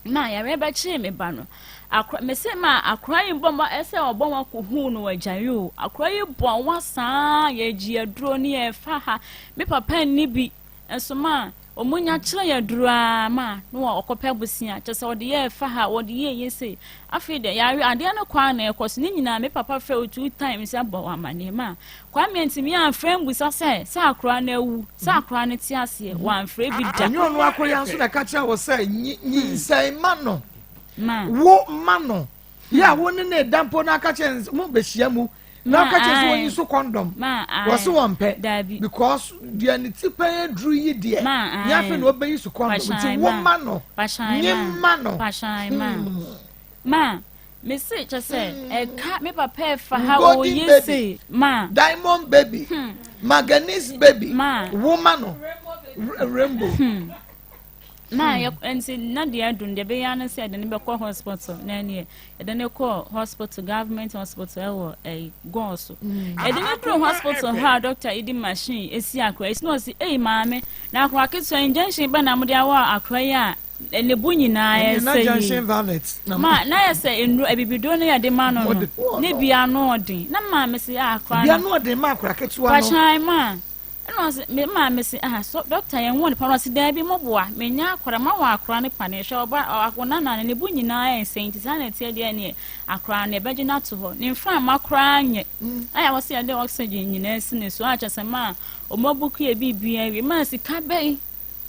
na yareɛ bɛkyee me ba no. Akora mese ma akora yi bɔ ma ɛsɛ ɔbɔ ma kɔhuu no agyae o. Akora yi bɔ wa saa yɛgye aduro ne yɛfa ha me papa nni bi nso ma ɔmo nya kyerɛ yɛ aduro a ma na ɔkɔpɛ abusua kyɛ sɛ ɔde yɛ fa ha ɔde yɛ yɛ se afei deɛ yare adeɛ no kɔ a na ɛkɔ so ne nyinaa me papa frɛ o two times abɔ wɔ amaneɛ ma Kwame ntumi amfrɛ mbusa sɛ akora no awu sɛ akora no te aseɛ wɔamfrɛ bi da. Ɛnyɛ ɔno akɔya nso na ɛka kyerɛ wo sɛ nyinsɛn ma no ma wo ma no yɛ a wo ne ne da mpo na aka kyerɛ no mo bɛhyia mu na Ma, aka kyerɛ sɛ ae. wɔnyi so condom Ma ae. wɔ so wɔn pɛ Dabi. because deɛ ne ti pɛn aduru yi deɛ Ma, ae. nyɛ afei na ɔbɛyi so condom nti Pahyɛn, wo ma. ma no Pahyɛn, nye ma. ma no. Pahyɛn, ma. Ma mese kyɛ sɛ ɛka me papa ɛfa ha Golden ɔyɛ baby. se ma Diamond baby, manganese baby. Ma. Wo ma no rainbow. Ma yɛ nti na deɛ adu no deɛ ɛbɛyɛ ano sɛ yɛde ne bɛkɔ hospital na ɛneɛ yɛde ne kɔ hospital government hospital ɛwɔ ɛyi gɔɔso. Yɛde ne duru hospital hɔ a doctor yi de machine esi akora esi na ɔsi eyi maame na akora ketewa injection bɛ na mo de awɔ akora yi a ne bo nyinaa Ɛne na ɛsɛ yi junction violet na ma na yɛ sɛ nnuro abibiduro no yɛde ma no no Wɔde wɔ ne no. bia no ɔden na maame si akora bia no no ɔde ma akora ketewa no. Pakyan ma ɛna ɔsɛ me maame si ah so doctor yɛn wɔ nipa no ɔsi daabi mo boa menya akora ma wɔ akora ne pa ne hwɛ ɔba ɔwɔ nana no ne bo nyinaa yɛ nsɛn nti saa na ɛteɛ deɛ neɛ akora no yɛbɛgye no ato hɔ ne mframa koraa nyɛ ayɛ wɔ sɛ yɛde oxygen nyinaa si ne so akyɛ sɛ ma ɔmo abuku yɛ biribiara wie ma sika bɛyi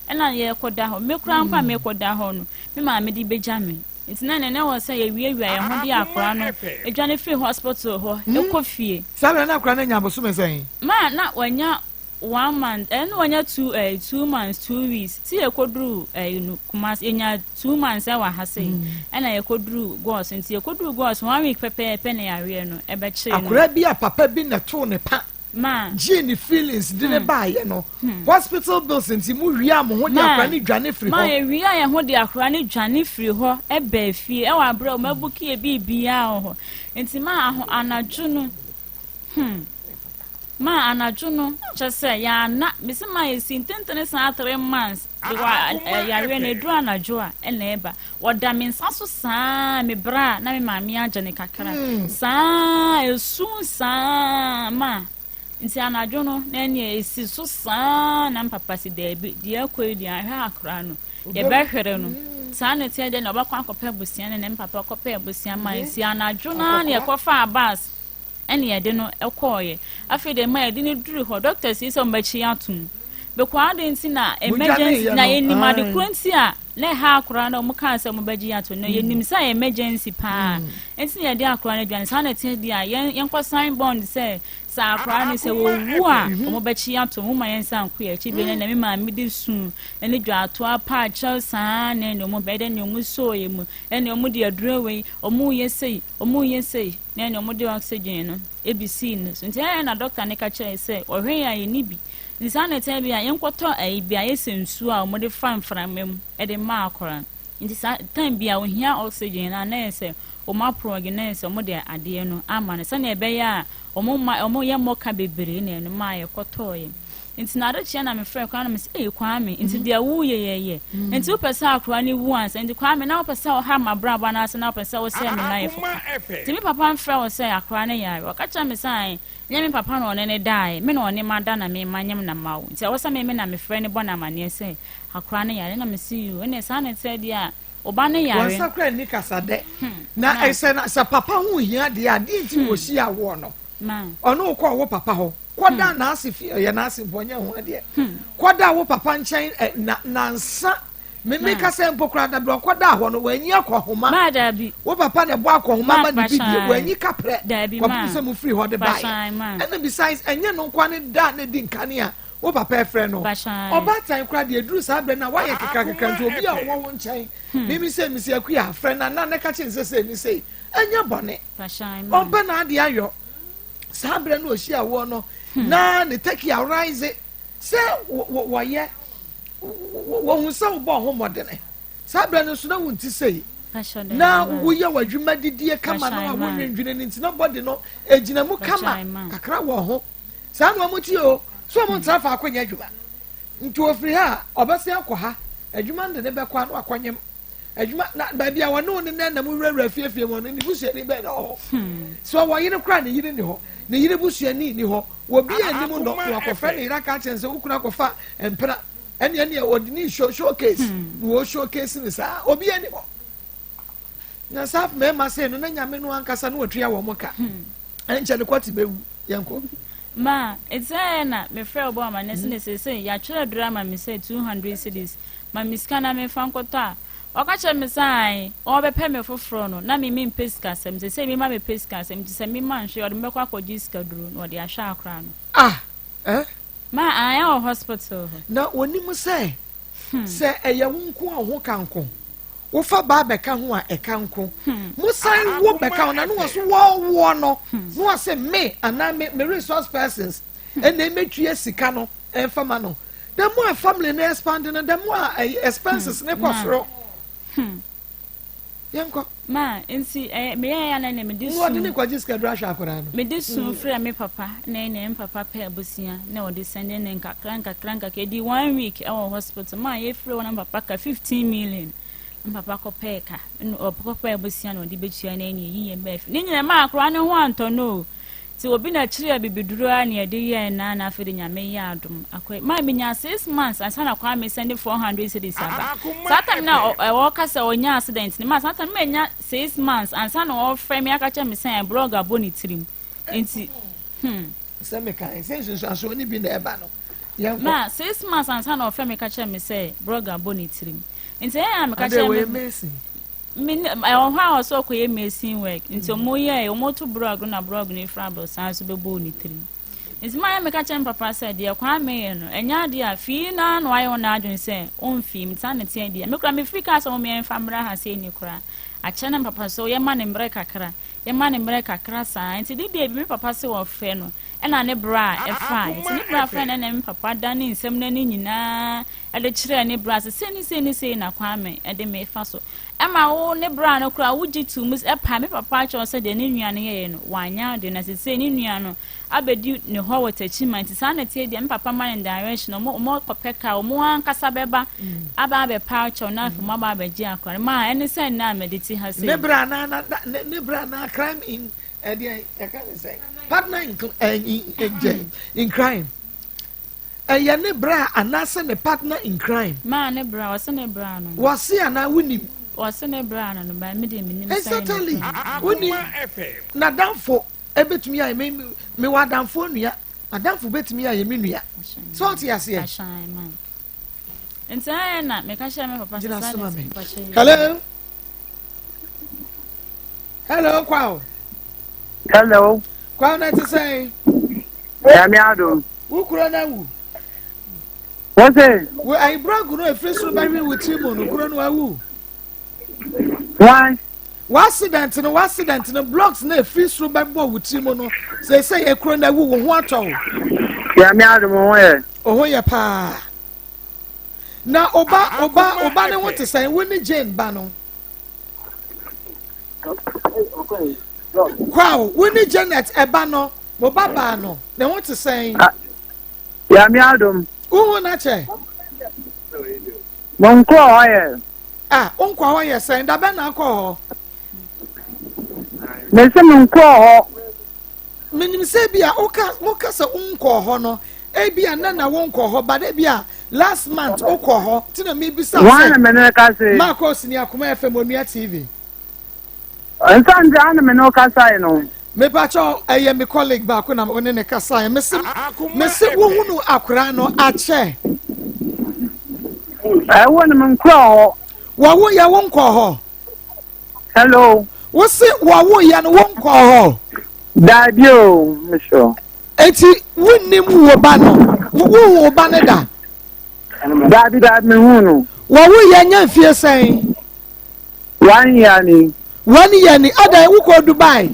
ɛna yɛkɔda hɔ me koraa mpo a mekɔda hɔ no me maame de bɛgya me nti na ne ne wɔ sɛ yɛwiawia yɛn ho de akora no adwane firi hospital hɔ ɛkɔ fie. Saa bɛrɛ na akora no nya abosome sɛn? Ma na wanya 1 month ɛno wanya two 2 months 2 weeks ti yɛkɔduru no Kumasi yɛnya 2 months ɛwɔ ha sei ɛna yɛkɔduru gɔs nti yɛkɔduru gɔs 1 week pɛpɛɛpɛ na yareɛ no ɛbɛkyee no. Akora bi a papa bi na too ne pa Ma gye ne feelings de ne baayɛ no hospital bills nti mu wia mo ho de Ma. akora ne dwane firi Ma hɔ. yɛwia yɛn ho de akora no dwane firi hɔ ɛbaa fie ɛwɔ aberɛ a ɔmo abook yɛ biribiara wɔ hɔ nti ma aho anadwo no ma anadwo no kyɛ sɛ yɛana mesi ma yɛsi ntentene saa 3 months because yareɛ no eduru anadwo a ɛna ɛba wɔda me nsa so saa me bra na me maame agye ne kakra saa esu saa ma nti anadwo no na ɛnea esi so saa na mpapa si daabi deɛ ɛkɔ yi deɛ ahwɛ akora no yɛbɛhwere no saa na ɛteɛ deɛ na ɔbɛkɔ akɔpɛ abusua ne ne mpapa kɔpɛ abusua ma nti anadwo naa na yɛkɔfa bus ɛne yɛde no ɛkɔɔyɛ. Afei deɛ ma yɛde no duru hɔ doctors yi sɛ ɔmbɛkyi atom. Because adɛn nti na emergency na yɛnim ade korɔ nti a na ɛha akora no, ɔmo kaa sɛ ɔmo bɛgye ato no, yɛnim sɛ ɛyɛ emergency paa nti na yɛde akora no aduane. Saa na ɛteɛ deɛ a, yɛnkɔ sign bond sɛ akora no sɛ wɔwu a, ɔmo bɛkye ato mo ma yɛn nsa nko yɛ akyi bi. Na me maame de su ɛne dwato apa akyɛw saa, na ɛne ɔmo bɛyɛ dɛ ne ɔmo sɔɔ yɛ mu, ɛne ɔmo de aduro wei, ɔmo yɛ sei, ɔmo yɛ sei, na ɛne ɔmo de oxygen no ebi sii no so. Nti ɛyɛ na doctor ne ka kyerɛ sɛ ɔhwɛ yɛ a, yɛni bi nsa na ɛtɛn bi a yɛnkɔtɔ ɛyi bi a yɛsɛ nsuo a wɔde fa mframa mu ɛde ma akɔra. Nti saa time bi a ohia oxygen na yɛ sɛ wɔn aprɔgi, na yɛ sɛ wɔn de adeɛ no ama no sɛnea ɛbɛyɛ a wɔn ma wɔn yɛ mmɔka bebree, na ɛno maa yɛkɔtɔɔ yɛ. Nti na adekyea na mefrɛ kwan na mesɛ, "Ee Kwame, nti deɛ woyɛ yɛyɛ, nti wopɛ sɛ akora no wu ansa? Nti Kwame, na wopɛ sɛ ɔha ma brabɔ anaasɛ na wopɛ sɛ wosɛ me life?" Nti me papa mfrɛ wo sɛ akora no yare. Ɔka kyerɛ me sɛ ae, nyɛ me papa na ɔne ne daeɛ, me na ɔne ma da na me ma nyam na ma wo, nti ɛwɔ sɛ me na mefrɛ ne bɔ no amanneɛ sɛ akora no yare. Na mese yo, ɛne saa ne sɛ deɛ a ɔba no wɔn yare. Nsa kora nni kasa dɛ na ɛsɛ na sɛ papa ho hia deɛ a, deɛ nti na wɔsi awoɔ no? Ma. Ɔno kɔ wo papa hɔ kɔda n'ase fie, ɛyɛ n'ase mpo, ɔnyɛ ho adeɛ. Kɔda wo papa nkyɛn ɛ na nansa mímí kasa mpo koraa dabi, ɔkɔda hɔ no wɔanyi akɔhoma. Maa, daabi. Wo papa na ɛbɔ akɔhoma ma ne bi die. Pahyɛn. Wɔanyi kaprɛ Daabi, ma. kɔpem sɛ mo firi hɔ de baeɛ. Pahyɛn, ma. Ɛna besides, ɛnyɛ no nkoa ne da ne di nkane a wo papa ɛfrɛ no. Pahyɛn. Ɔbaatan koraa deɛ, eduru saa berɛ no a woayɛ kekrakekra, nti obi a ɔwɔ wo nkyɛn, mímí sɛ misi akuya frɛ na na ne ka kyerɛ sɛ sɛ ni sei, ɛnyɛ bɔne. Pahyɛn, ma. Ɔmpɛ n'adeɛ ayɔ saa berɛ no ɔhyia woɔ no na ne taki arise sɛ wɔyɛ wɔhu sɛ wobɔ ho mmɔdene saa berɛ no nso na wonti sei Pahyɛn, na daabi, ma. Woyɛ w'adwuma didie kama na Pahyɛn, ma. wawonwendwene no nti na bɔde no ɛgyina mu kama. Pahyɛn, ma. Kakra wɔ ho saa na ɔmo tie o so ɔmo ntena faako nyɛ adwuma, nti ofiri ha a, ɔbɛsen akɔ ha adwuma no de ne bɛkɔ ano akɔnyem adwuma na baabi a wɔne wo ne nan nam wurawura fiefie mu no, ne busuani bɛn na ɔwɔ hɔ? Sɛ ɔwɔ yere koraa, ne yere ni hɔ, ne yere busuani ni hɔ, wɔbi anim no na wakɔfrɛ ne yere aka kyerɛ sɛ wokunu akɔfa mpena, ɛne ɔde ne show showcase na wɔ showcase ne saa, obi ani hɔ. Na saa mmarima sɛ no na Nyame no ankasa na watua wɔn ka, ɛnkyɛ ne kɔte bɛwu. Yɛnkɔ. Ma ɛsɛ na mefrɛ wo bɔ ama ne sɛ ne sɛ yɛatwerɛ aduru ama me sɛ 200 cedis, ma me sika na memfa nkɔtɔ a, ɔka kyerɛ me sɛ ae, ɔbɛpɛ me foforɔ no na me mempɛ sika asɛm sɛ mema mepɛ sika asɛm, nti sɛ mema nhwɛ, ɔde mebɛkɔ akɔgye sika duro na ɔde ahwɛ akora no. Ah, eh? Ma ae, wɔ hospital hɔ. Na onim sɛ ɛyɛ wo nko a, wo ho ka nko, wofa baa bɛka ho a, ɛka nko, mo san wo bɛka ho na ne wɔ so wɔwoɔ no na wɔ sɛ me anaa me resource persons ɛna ɛmɛtua sika no ɛmfa ma no. The more a family no expand no, the more a expenses ne kɔ soro. Yɛnkɔ. Ma nti meyɛ ya na ne mede na wɔde ne su kɔgye sika duro ahwɛ akwadaa no. Mede su frɛ me papa na ɛne me papa pɛ abusua na ɔde sɛnde ne nkakra nkakra nkakra. Ɛdi one week ɛwɔ hospital ma yɛfrɛ wɔ na me papa ka 15 million na me papa kɔpɛɛ ka ɛna ɔkɔpɛɛ abusua na ɔde bɛtua na ɛne ɛyi yɛn bɛɛ fi ne nyina ma akora ne ho antɔ no o. Nti obi na kyerɛ bibiduro a ne yɛde yɛɛ na afei de Nyame yɛ adom akɔ ma menya 6 months ansa na Kwame sɛnde 400 cedis aba. Saa time na ɛwɔ ka sɛ ɔnya accident ne ma, saa time manya 6 months ansa na ɔfrɛ me aka kyerɛ me sɛ blog abɔ ne tirim nti Sɛ meka sɛ nsunsuansoɔ no bi na ɛba no, yɛnkɔ. Ma 6 months ansa na ɔfrɛ me ka kyerɛ me sɛ blog abɔ ne tirim, nti ɛyɛ a meka ade kyerɛ wɔyɛ me mason. Me ɛwɔ hɔ a ɔsɛ ɔkɔyɛ mason work, nti ɔmo yɛ ɔmo to blog na blog no efra aborosan so bɛbɔ ne tirim. Nti maa yɛ meka kyerɛ me papa sɛ deɛ Kwame yɛ no ɛnyɛ adeɛ a fii naa na wayɛ wɔn adwene sɛ ɔmfii mu saa na teɛ deɛ me kora mefiri kaa sɛ wɔn yɛmfa mmra ha sɛ ni koraa akyerɛ ne papa so, yɛma ne mmerɛ kakra, yɛma ne mmerɛ kakra saa. Nti de deɛ bi me papa sɛ wɔfrɛ no ɛna ne bra a ɛfa, nti ne bra frɛ no ɛna me papa da ne nsɛm n'ani nyinaa ɛde kyerɛ ne bra sɛ sei ne sei ne sei na Kwame ɛde me fa so, ɛma wo ne bra no koraa wogye to mu ɛpa me papa akyerɛw sɛ deɛ ne nua no yɛyɛ no wanyɛ ade na sɛ ne nua no abɛdi ne hɔ wɔ Takyima. Nti saa na tie deɛ me papa ma ne direction, ɔmo kɔpɛ kaa, ɔmo ankasa bɛba aba abɛpa akyɛw na afei ɔmo aba abɛgye akora no maa ɛne sɛ nna a mɛde ti ha sei. Ne bra na na ne bra na crime in ɛdeɛ yɛka ne sɛ partner in crime, ɛyɛ ne bra anaasɛ ne partner in crime? Maa ne bra, ɔsɛ ne bra no. Wɔse anaa wonim? Ɔsɛ ne bra no ba mi de mi nim sɛ. Exactly, wonim. N'adamfo ebetumi ayɛ me, mewɔ adamfo nua. Madamfo bɛtumi ayɛ me nua. Sɛ ɔte aseɛ. Nti ayɛ na meka kyerɛ me papa sɛ saa na Hello. Hello, Kwao. Hello. Kwao na te sɛn? Nyame adom. Wo kuro na wu. Wọ́n sè. Wo ayi brɔg no efiri soro bɛhwe wo tiri mu no kuro no awu. Wọ́n. W'accident no w'accident no blocks na efiri soro bɛbɔ wo tiri mu no sese yɛ kuro na awu wo ho atɔ wo. Nyame adom ho yɛ. Oho yɛ paa. Na oba oba oba ne ho te sɛn wo ne Jane ba no. Kwaw wo ne Janet ɛba no mo ba baa no ne ho te sɛn. Nyame adom. Wohu na kyɛ. Mo nkɔ hɔ yɛ. Ah, wo nkɔ hɔ yɛ sɛn? Da bɛn na akɔ hɔ? Mese me nkɔɔ hɔ. Menim sɛ bi a woka woka sɛ wonkɔɔ hɔ no, ebi a na na wonkɔɔ hɔ, but ebi a last month wokɔɔ hɔ. Ti na mebisa sɛ. Wɔn na me ne ka se. Marcos ni Akoma FM Onua TV. Nsa nti ana me ne wo kasae no. Mepakyɛw, ɛyɛ me colleague baako na ɔne ne kasae. Mese mese wohunu akwaraa no akyɛ. Ɛwɔ no me nkɔɔ hɔ. Wɔwo yɛ wo nkɔɔ hɔ. Hello. Wose wɔwo yɛ no wo nkɔɔ hɔ. Daabi o, mesrɛ. Eti wonnim wo ba no, wohu wo ba no da? Daabi daabi mehu no. Wɔwo yɛ nya mfie sɛn? One year ni. One year ni adan wokɔ Dubai.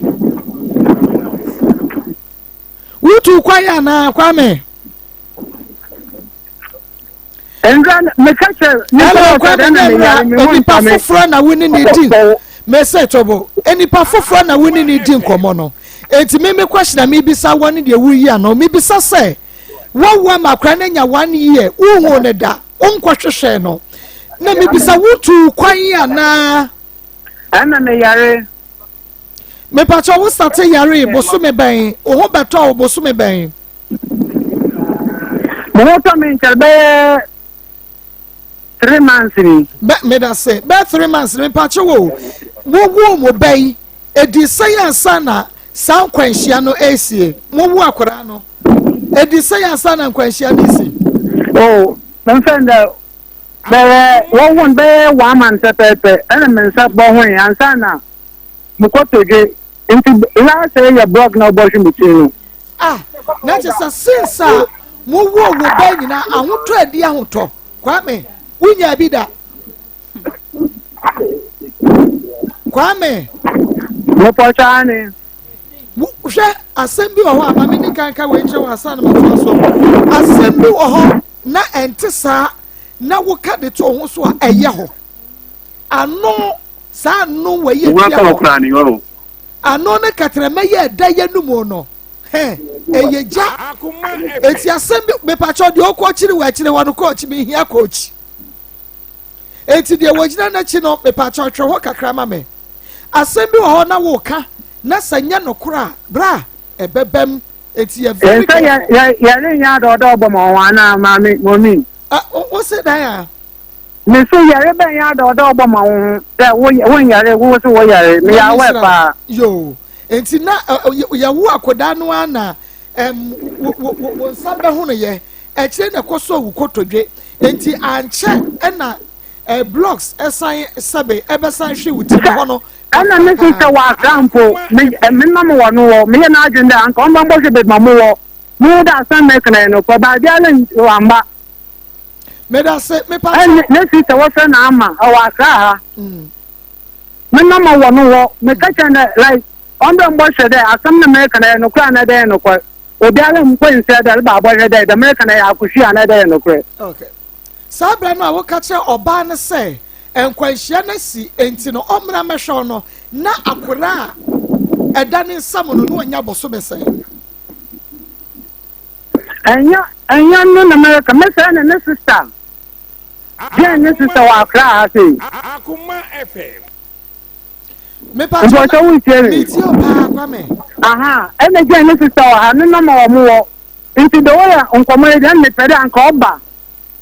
Wotu kwan anaa Kwame? Nka meka kyerɛ Hello Kwame na nura nipa foforɔ na wo ne ne di mese tobo nipa foforɔ na wo ne ne di nkɔmɔ no eti mi mi question na mi bisa wɔn ne deɛ woyi ano mi bisa sɛ wɔwɔ ama akora no anya one year wohu ne da. Wonkɔhwehwɛɛ no. Na mebisa wotuu kwan anaa? Ɛna meyare. Mepakyɛ wo sate yare bosome bɛn? Wo ho bɛtɔ wo bosome bɛn? Me ho tɔ me nkyɛre bɛyɛ 3 months ni. Bɛ meda se bɛyɛ 3 months ni mepakyɛ wo wo wo mo bɛyi edi sɛ ansa na saa nkwanhyia no esie mo wo akwadaa no edi sɛ ansa na nkwanhyia no esi. Oh, mfɛn dɛ bɛyɛ wɔn wɔn bɛyɛ 1 month pɛpɛɛpɛ ɛna me nsa bɔ ho yi ansa na mo kɔtɔdwe nti last yɛ blog na ɔbɔ hwɛ mo ti no. Ah, na kyerɛ sɛ since a mo wo wo bɛ nyinaa ahotɔ adi ahotɔ Kwame wonya bi da. Kwame. Mopɔtɔ ane. Hwɛ asɛm bi wɔ hɔ a maame ni kanka wei nkyerɛ wɔ asan na matoa so. Asɛm bi wɔ hɔ na ɛnte saa na woka de to ho so a ɛyɛ hɔ. Ano saa ano wɔ yɛ tia hɔ. Ano ne kɛtɛrɛmɛ yɛ ɛda yɛ numu no. Hɛn ɛyɛ gya. Eti asɛm bi mepakyɛw deɛ ɔkɔ akyiri wɔ akyiri hɔ no coach mehia coach. Eti deɛ wɔgyina n'akyi no mepakyɛw twɛ hɔ kakra ma me. Asɛm bi wɔ hɔ na woka na sɛ nyɛ nokorɛ a bra ɛbɛbɛm eti yɛ very careful. Yɛn sɛ yɛre nyɛ adɔɔdɔ bɔ ma wɔn anaa maame mɔmi. Wo se dan a. Me so yɛre bɛn yɛ adɔɔdɔ bɔ ma wo ho sɛ wo nyɛre wo so wo yɛre me yɛ awɛ paa. Yoo nti na yɛwo akwadaa no ara na wo nsa bɛho no yɛ akyire na ɛkɔ so wo kotodwe nti ankyɛ ɛna blocks ɛsan sɛbe ɛbɛsan hwe wo ti hɔ no. Ɛna me sista wɔ Accra mpo me me nam wɔ no wɔ meyɛ n'adwene dɛ anka ɔmba mbɔhwɛ baabi ma mowɔ mo dɛ asɛm mɛka no yɛ nokorɛ baabiara wamba. Meda se mepa kyɛw. Ne sista wɔfrɛ no Ama ɔwɔ Accra ha. Me nam wɔ no hɔ meka kyerɛ no dɛ like ɔmbɛ mbɔhwɛ dɛ asɛm no mɛka no yɛ nokorɛ anaa dɛ yɛ nokorɛ obiara mpo nsɛ dɛ reba abɔhwɛ dɛ dɛ mɛka no yɛ akohwi anaa dɛ yɛ nokorɛ. Okay. Saa berɛ no a woka kyerɛ ɔbaa no sɛ nkwanhyia no asi enti no ɔmmra mmɛhwɛ wo no, na akwadaa a ɛda ne nsam no na wanya bosome sɛn? Ɛnyɛ ɛnyɛ no na mɛka mɛsɛ ne ne sista Jane ne sista wɔ Accra ha sei. Akoma FM. Mpɔkyɛ wo ntie me. Metie o paa Kwame. Aha ɛna Jane ne sista wɔ ha ne nɔma wɔ mo wɔ nti de wɔyɛ nkɔmɔ yi deɛ mepɛ dɛ anka ɔba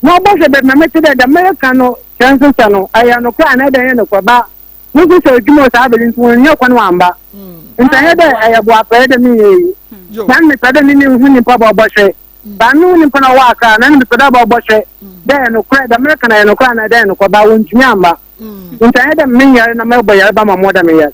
na ɔbɔhwɛ baabi na mete dɛ dɛ mɛka no kyerɛ sista no ɛyɛ nokorɛ anaa ɛdɛ ɛnyɛ nokorɛ ba mo sista adwuma wɔ saa bere nti wɔnyɛ kwan wamba nti ɛnyɛ dɛ ɛyɛ boapɛyɛ dɛ menyɛ yi. Na mepɛ dɛ me mehu nyimpa bɔ ɔbɔhwɛ. Ba mehu nyimpa na ɔwɔ Accra na mepɛ dɛ ɔba ɔbɔhwɛ dɛ ɛyɛ nokorɛ dɛ mereka no ɛyɛ nokorɛ anaa dɛ ɛyɛ nokorɛ ba wɔntumi amma. Nti anyɛ dɛ menyare na mɛbɔ yarba ma mo dɛ meyar.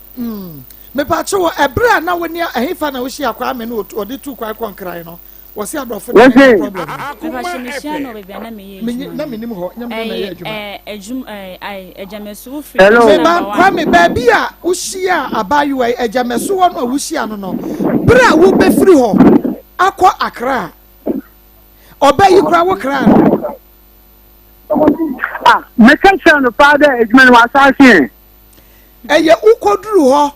Mepatwo wɔ ɛberɛ a na wo ne ɛhefa na wohyia Kwame no ɔde tu kwan kɔ Nkran no? Wɔsi aborɔfo na ɛyɛ problem no. Mepatwo mehyia no wɔ baabi a na meyɛ adwuma. Na menim hɔ, nyɛ me na meyɛ adwuma. Ɛyɛ adwuma ɛɛ Agyamasu wofiri Hello. Meba Kwame baabi a wohyia abaayewa yi Agyamasu hɔ no a wohyia no no bere a wobɛfiri hɔ akɔ Accra ɔbɛ yi koraa wo kra no. Ah, meka kyerɛ no paa dɛ adwuma no wasaase ɛ. Ɛyɛ wokɔduru hɔ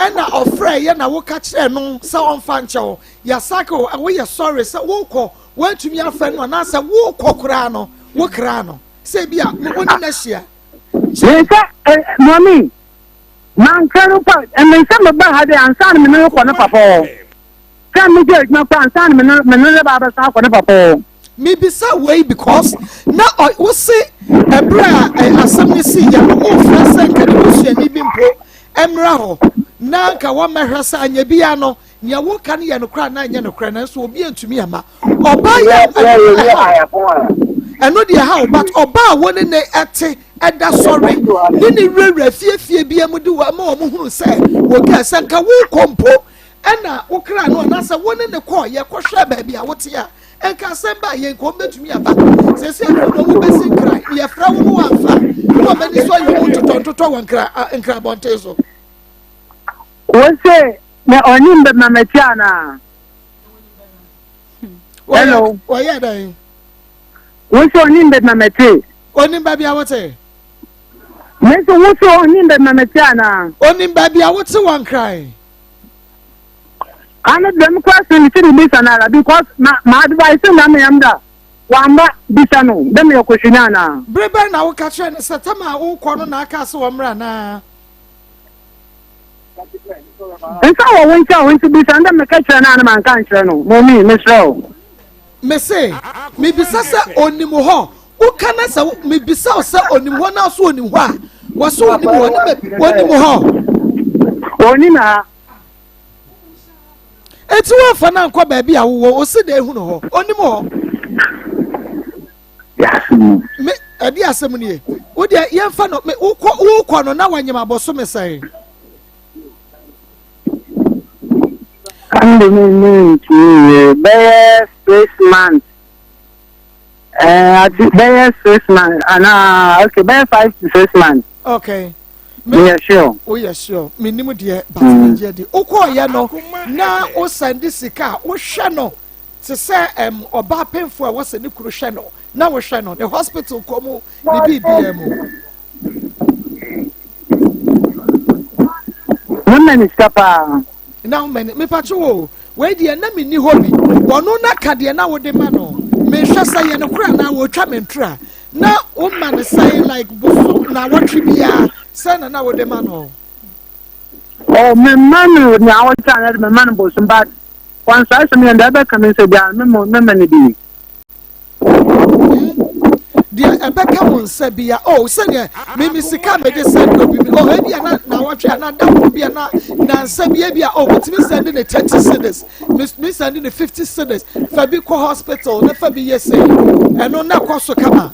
ɛna ɔfrɛ yɛ na woka kyerɛ no sɛ ɔmfa nkyɛ wo yasake o woyɛ sɔre sɛ wokɔ woantumi afrɛ no anaasɛ wokɔ koraa no wo kra no sɛ bi a wo ne no ahyia. Sɛ mɔmi mankra no pa ɛmɛ sɛ meba ha dɛ ansa na me ne no kɔ ne papa hɔ. Sɛ megye adwuma koraa ansa na me ne me ne reba abɛsan akɔ ne papa hɔ. Mebisa wei because na ɔ wose ɛberɛ a ɛ asɛm no sii yɛ no wofrɛ sɛ nka ne busuani bi mpo mmra hɔ na nka wɔmmɛhwɛ sɛ anyɛ biara no nea woka no yɛ nokorɛ anaa ɛnyɛ nokorɛ nanso obi antumi amma ɔbaa yi a ɛno ɛno deɛ ha o but ɔbaa a wo ne ne ɛte ɛda sɔre ne ne wurawura fiefie bi mu de wɔn ma wɔn hunu sɛ wɔka sɛ nka wokɔ mpo Ɛna wo kra no anaasɛ wo ne no kɔɔ yɛ kɔhwɛɛ baabi a wote a, nka asɛm ba a yɛn nka wɔbɛtumi aba. Seesei afei na wɔbɛsi nkran, na yɛfrɛ wo no woamfa, na wɔn ani so ayɛ wɔn ntotɔ ntotɔ wɔ nkra nkran abɔnten so. Wose na ɔnim bɛ ma mɛte anaa? Hello. Wɔyɛ dɛn? Wose ɔnim bɛ ma mɛte. Onim baabi a wote? Mese wose ɔnim bɛ ma mɛte anaa? Onim baabi a wote wɔ nkran. Ano dɛm question no sɛ bisa no ara because ma ma advice na meyam da wamba bisa no dɛ meyɛ kɔhwini anaa. Bere bɛn na woka kyerɛɛ no sɛ tam a wokɔ no na aka sɛ wɔmmra anaa? Nsa wɔ wo nkyɛn o nti bisa no dɛ meka kyerɛ no a na manka ankyerɛ no mummy mesrɛ wo. Mese mebisa sɛ onim hɔ woka na sɛ mebisa wo sɛ onim hɔ na so onim hɔ a wɔso onim hɔ ne me onim hɔ. Onim ha. Eti wɔmfa no ankɔ baabi a wowɔ osi da ehunu hɔ onim hɔ. Me ɛde asɛm nie wo deɛ yɛmfa no me wokɔ wokɔ no na wanyem abɔsome sɛn. Ɛnde me me ntumi yɛ bɛyɛ 6 months. Ɛɛ ati bɛyɛ 6 months anaa okay bɛyɛ 5 to 6 months. Okay. Meyɛ sure. Woyɛ sure. Menim deɛ but megye adi. Wokɔɔyɛ no na wosɛnde sika a wohwɛ no te sɛ ɛm ɔbaa pemfo a wɔsɛ ne kunu hwɛ no na wohwɛ no ne hospital kɔ mu ne biribiara mu. Mema ne sika paa. Na woma ne mepatwe wo wei deɛ na menni hɔ bi wɔno na ka deɛ na wode ma no mehwɛ sɛ yɛ no kora na wɔtwa me ntora na woma no sɛn like bosom na wɔtwe biara sɛn na na wode ma no. Oh, mema no nea wɔtwa no de mema no bosom but wɔn saa asɛm yɛn deɛ ɛbɛka me nsa biara mema mema no bi. Deɛ ɛbɛka wo nsa bia oh sɛdeɛ mimi sika mede sɛnde obi mi oh ebi a na na wɔtwe a na da koro bi a na nansa bi ebi a oh metumi sɛnde ne 30 cedis mi sɛnde ne 50 cedis fa bi kɔ hospital na fa bi yɛ sɛ ɛno na kɔ so kama.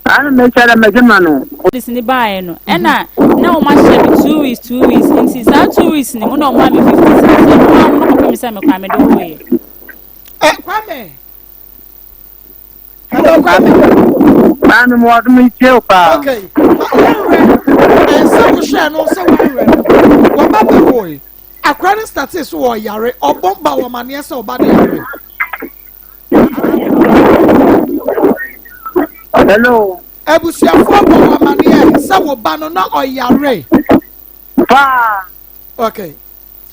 Ana mekyɛ dɛ megye ma no. This ne baeɛ no ɛna na wɔn ahyɛ me 2 weeks 2 weeks nti saa 2 weeks ne mu na wɔn ma me 50 cedis ɛno ara no kɔpɛ mi sɛ mekɔ a mede woeɛ. Ɛ Kwame. Hello, Kwame. Kwame, mo ɔdom ntie o paa. Okay. Ma wɔnwerɛ ɛnsɛ wohwɛ no sɛ wɔnwerɛ no wɔba bɛwoe akora no startee so wɔ yare ɔbɔ ba wɔ maneɛ sɛ ɔba no yare. Hello. Abusuafoɔ bɔ wɔ amaneɛ sɛ wo ba no na ɔyare. Paa. Okay.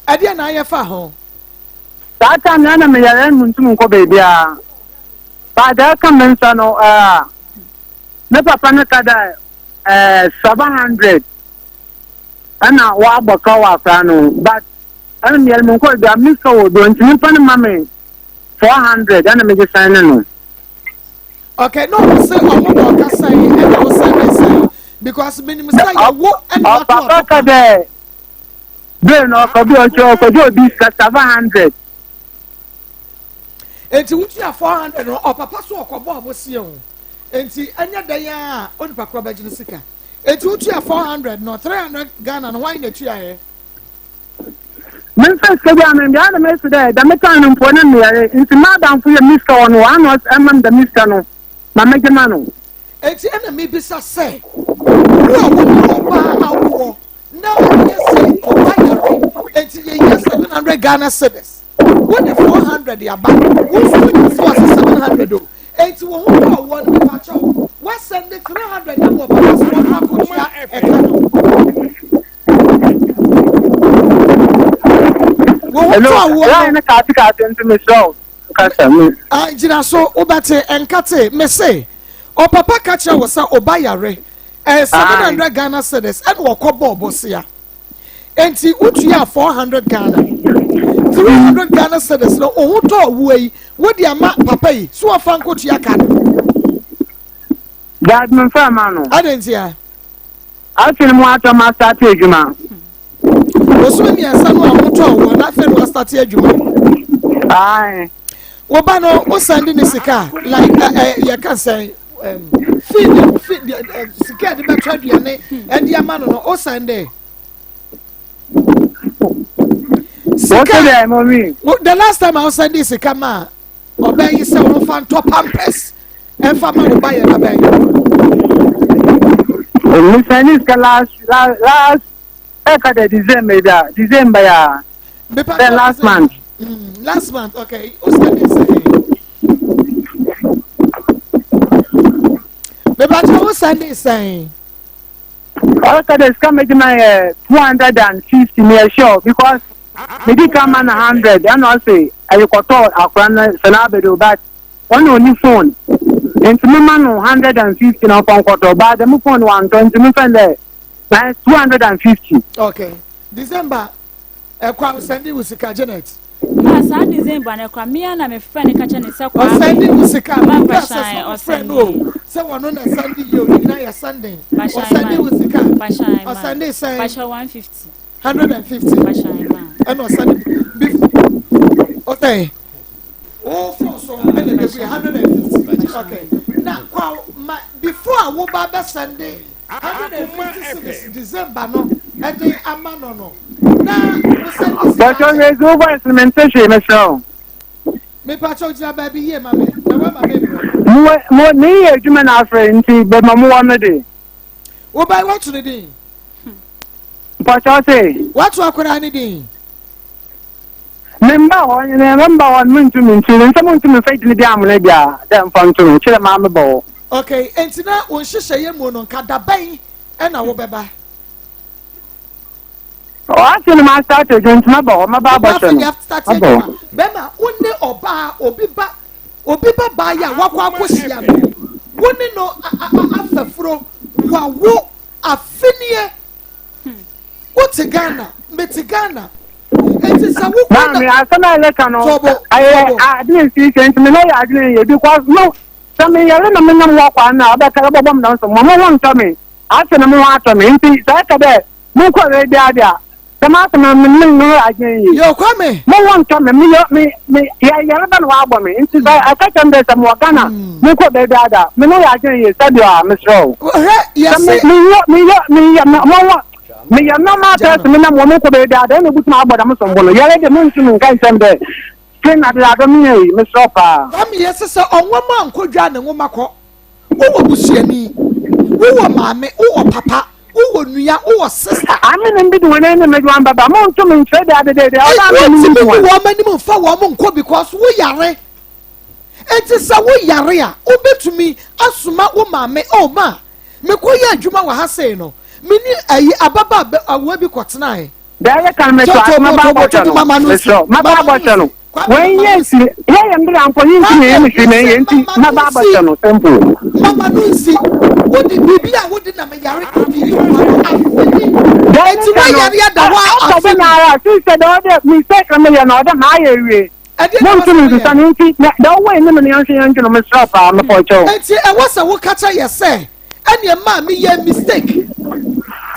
Ɛdeɛ na ayɛ fa ho. Saa time no na meyare no muntum nkɔ baabiara. But ɛka me nsa no ɛɛ me papa no ka dɛ ɛɛ 700 ɛna wabɔ ka wɔ akora no but ɛna meyare mu nkɔ baabiara me sika wɔ do nti memfa no ma me 400 ɛna megye sɛn ne no. Okay, no, ɔmo sɛ ɔmo bɔ ɔka sɛn ɛna ɔsɛn ne sɛn because minim sɛ yɛwo ɛna wato Ɔpapa ka dɛ. Bere no ɔkɔ bi ɔkyɛ ɔkɔgye obi sika 700. Enti wotua 400 no ɔpapa so ɔkɔbɔ aboseɛ o. Enti ɛnyɛ dɛn a onipa korɔ bɛgye ne sika. Enti wotua 400 no 300 Ghana no hwan na etuaeɛ? Memfa sika bi ama mbea na mesi dɛ dɛm tan no mpo na meyare nti m'adamfo yɛ me sika wɔ no hɔ ana ɔma me dɛm sika no ma megye ma no. Enti ɛna mebisa sɛ wo a wo ne ɔbaa awoɔ na woyɛ sɛ ɔba yare enti yɛhia 700 Ghana cedis wode 400 aba wo nso wonim sɛ wɔse 700 o enti wo ho tɔ woɔ no mepakyɛw woasɛnde 300 ama ɔpapa sɛ wɔmfa nkɔtua ɛka no. Wo ho tɔ woɔ no. Kaate kaate nti mesrɛ wo kasa me. Ah, gyina so wobɛte nkate mese ɔpapa ka kyerɛ wo sɛ ɔba yare ɛyɛ 700 Ghana cedis ɛna ɔkɔ bɔɔ bosea enti wotua 400 Ghana 300 Ghana cedis no wo ho tɔɔ woɔ yi wode ama papa yi so ɔfa nkɔtua ka no. Daabi memfa ma no. Adɛn ntia? Afei no mo atɔ ma starte adwuma. Bosome mmiɛnsa no a wotɔɔ wɔ na afei no wastate adwuma. Ae. Wo ba no wo send ne sika like ɛ ɛ yɛ ka sɛn fee ne fee sika yɛde bɛtɔ aduane ɛde ama no no wo send de. Sika the last time I send sika ma ɔbɛn yi sɛ wɔn fa ntɔ pampers. Ɛnfa ma wo ba yɛ da bɛn? Mesɛne sika last last last ɛka dɛ December bi a December ya. Then last month. Last month okay. O sɛ ne sɛ. Mebakyɛ wo sɛ ne sɛn. Ɔka dɛ sika mɛgyina yɛ 250 meyɛ sure because medi ka ma na 100 ɛna ɔse ɛyekɔtɔ akora no sɛ n'abɛdo but Ɔna ɔni phone nti me ma no 150 na ɔfa nkɔtɔ but dɛm phone wantɔ nti me fɛn dɛ na 250. Okay December ɛkwa ɔsɛndi wo sika Janet. Ah saa December no ɛkwa me ara na me frɛ no ka kyerɛ no sɛ Kwame. Ɔsɛndi wo sika me ka sɛ sɛ wo frɛ no o sɛ wɔno na sɛndi yɛ o ne nyinaa yɛ sɛnding ɔsɛndi wo sika ɔsɛndi sɛn. Bahyɛ 150. 150 ɛna ɔsɛndi bi ɔsɛn. Wo phone so ɛna ɛbɛgu yɛ 150 okay na kwa ma before a wo ba bɛ sɛnde 150 cedis December no ɛde ama no no na wo sɛnde sika. Bɔtɔ raise wo voice no mente hwee mesrɛ wo. Mepakyɛw gyina baabi yie ma me na wama me mmerɛ. Mo mo meyɛ adwuma na afrɛ nti bɛma mo wɔ no de. Wo ba wato ne din. Mpakyɛw se. Wato akwadaa ne din. Me mba hɔ, na me mba hɔ no munntum nntu no, nkyɛ munntum mmfa edwin bi amona bi a dɛ mfa nto no, kyerɛ maa mebɔ hɔ. Okay, enti na wo nhyehyɛeɛ mu no nka da bɛn na wobɛba? Ɔase no ma start adwuma nti mɛba hɔ, mɛba abɔhyɛ no. Mɛba hɔ. Bɛma wo ne ɔbaa obi ba obi ba baa yi a wakɔ akɔhyia no, wo ne no afɛforo wawo afenie Wote Ghana, mete Ghana. Enti sɛ wokɔ na. Maame, asɛm a ɛleka no, ɛyɛ adwene nsiesie nti me na yɛ adwene yɛ because no sɛ meyɛre na menam hɔ kwan no a ɔbɛka bɛbɔ me nanso mo ho ntɔ me ase na mo ho atɔ me nti sɛ ɛka dɛ monkɔ baabi ade a dɛm asɛm no me me ho yɛ adwene yie. Yo Kwame. Mo ho ntɔ me me yɛ me me yɛ yɛre bɛ na wabɔ me nti sɛ ɛka kyɛm dɛ sɛ mewɔ Ghana monkɔ baabi ade a me no yɛ adwene yie sɛdeɛ a mesrɛ o. Hwɛ yɛse. Me yɛ me yɛ me yɛ mo ho meyɛ normal person me nam wɔn kɔ baabi a dɛn na obutum abɔ dɛm sombo no yɛrɛ de mentum nka nkyɛn dɛ ke na de adɔ me yɛ yi mesrɛ paa. Kwame yɛse sɛ ɔnwoma ankɔ dwa ne nwoma kɔ wowɔ busuani wowɔ maame wowɔ papa wowɔ nua wowɔ sister. Ame ne mbi de wɔn anim de wɔn baba mo ntum nkyerɛ de ade de de ɔba ame ne mbi wɔn. Wɔn anim nfa wɔn nkɔ because wo yare eti sɛ wo yare a wobɛtumi asoma wo maame oh ma Mekɔyɛ adwuma wɔ ha sei no, me ne ayi ababaawa bi kɔtenae. Dɛɛ kan me to ase mɛba abɔhyɛ no mesrɛ wo mɛba abɔhyɛ no wei yɛ nsi yɛ yɛ mbere ankɔ yi nti na yɛ mehwɛ na yɛ nti mɛba abɔhyɛ no simple. Mama no nsi wode biribi a wode na meyare wode yi wo ano afini eti woayare ada hɔ a afini. Ɔsɛ na ara sisɛ dɛ ɔdɛ mistake na meyɛ na ɔdɛ maa yɛ wie. Ɛdeɛ na Monto me ɛwɔ sɛ nsesa woyɛ? no nti, na deɛ ɔwɔ anim no yɛnhwɛ yɛn dwene, mesrɛ wo paa, mepɔ kyɛw. Enti ɛwɔ sɛ woka kyerɛ yɛ sɛ ɛneɛ maa meyɛɛ mistake.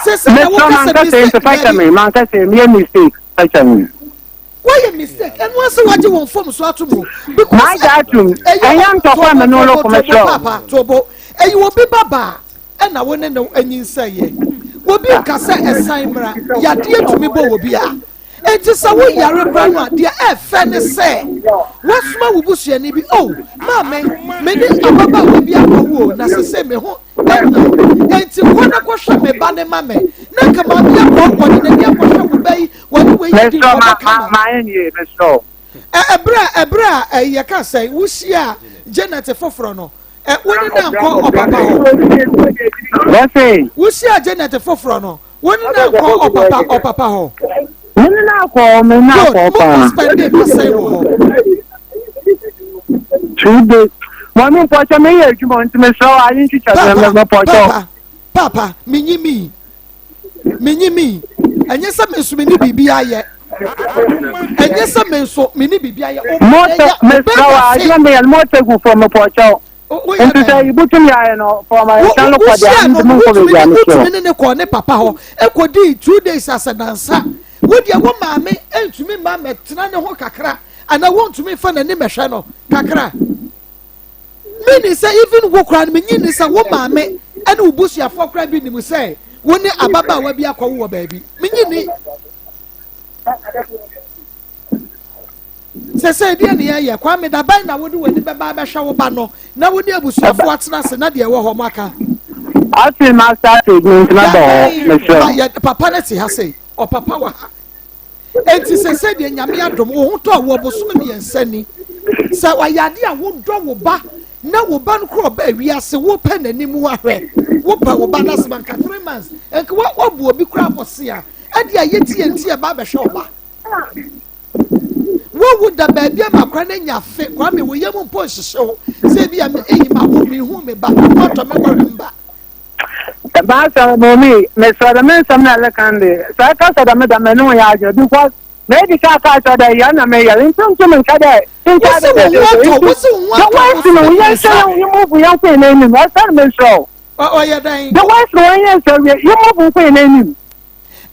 Sese na Mesrɛ woka sɛ mankasa mistake nti fa kyɛ daabi. me mankasa meyɛ mistake fa kyɛ me. Woayɛ mistake ɛno ara sɛ wagye wɔn fam so ato mu because Magye atom ɛyɛ ɛnyɛ ntɔkwa tobo me ne wo tobo loko tobo mesrɛ wo. papa tobo ɛyɛ obi babaa ɛna wo ne no anyinsɛeɛ obi nka sɛ ɛsan mmra yadeɛ tumi bɔ obi a enti sɛ wo yare kora no a deɛ ɛfɛ ne sɛ wasoma wo busuani bi oh maame me ne ababaawa bi akɔwo o na sese me ho ɛna enti kɔ na kɔhwɛ me ba ne ma me na nka maame akɔ ɔde n'ani akɔhwɛ wo ba yi wɔne wei yɛ di Mesrɛ ma nkɔmmɔ ma kama ma ayɛ nie mesrɛ wo. ɛberɛ a ɛberɛ a yɛka sɛ wohyia Janet foforɔ no wo ne no ankɔ ɔpapa hɔ Wɔse. Wohyia Janet foforɔ no wo ne no ankɔ ɔpapa ɔpapa hɔ. Me ne no akɔ me ne no Good akɔ mo paa. spɛnde da sɛn wɔ hɔ. 2 days. Mɔmi mpɔkyɛ meyɛ adwuma nti mesrɛ wo ayi ntwitwa Papa mepɔkyɛ. papa papa menyi mi. Menye mi. Ɛnyɛ sɛ me nso me ne biribi ayɛ. Ɛnyɛ sɛ me nso me ne biribi ayɛ. Mɔtɛ mesrɛ wo adwuma meyɛ no mɔtɛ gu fam mepɔkyɛw. Nti sɛ ibutum yɛ ayɛ no fɔm ɛsan no kɔ deɛ Wohyia no ntumi nkɔ baabi a mesrɛ. Wotumi ne ne kɔ ne papa hɔ ɛkɔdii 2 days asɛ nansa. Wo deɛ wo maame ntumi mma mɛtena ne ho kakra anaa wontumi mfa n'ani mɛhwɛ no kakra. Meaning sɛ even wo koraa no menyi ni sɛ wo maame ɛne wo busuafoɔ koraa bi nim sɛ wo ne ababaawa bi akɔwo wɔ baabi. Menyi ni. Sɛ sɛ deɛ ne yɛyɛ Kwame daban na wode w'ani bɛba abɛhwɛ wo ba no na wo ne abusuafoɔ atena ase na deɛ ɛwɔ hɔ mo aka. Afei ma start adwuma nti mɛbɔ hɔ mesrɛ. Papa no te ha sei ɔpapa wɔ ha. Enti sese deɛ Nyame adom wo ho tɔ wo bosome 3 ni. Sɛ ɔyɛ ade a wodɔ wo ba na wo ba no kora ɔba wiase wopɛ n'anim ahwɛ wopɛ wo ba no asɛm anka 3 months nka wabu obi kora abɔsea ɛde a yɛti yɛn ti ɛba abɛhwɛ ɔba. Wowu da baabi ama akora no anya afe Kwame wo yam mpo nhyehye wo sɛ ebi a eyi ma wo mehu me ba wɔtɔ me nkɔhwɛ mba. Baasa Mɔmi, mesrɛ dɛ me nsɛm na ɛreka no de, sɛ ɛka sɛ dɛm dɛm ɛne ho yɛ adwene because medi ka aka akyerɛ dɛ yɛn na meyɛre nti ntum nka dɛ nka Wosi dɛ wo ho atɔ, nti wosi wo ho the atɔ worst no bosome yɛn hwɛ 3. yɛn yɛn move yɛn kɔ yɛn anim ɛsɛ no mesrɛ o Ɔyɛ dɛn? the worst no wɔn yɛn sɛ wie yɛn move nkɔ yɛn anim.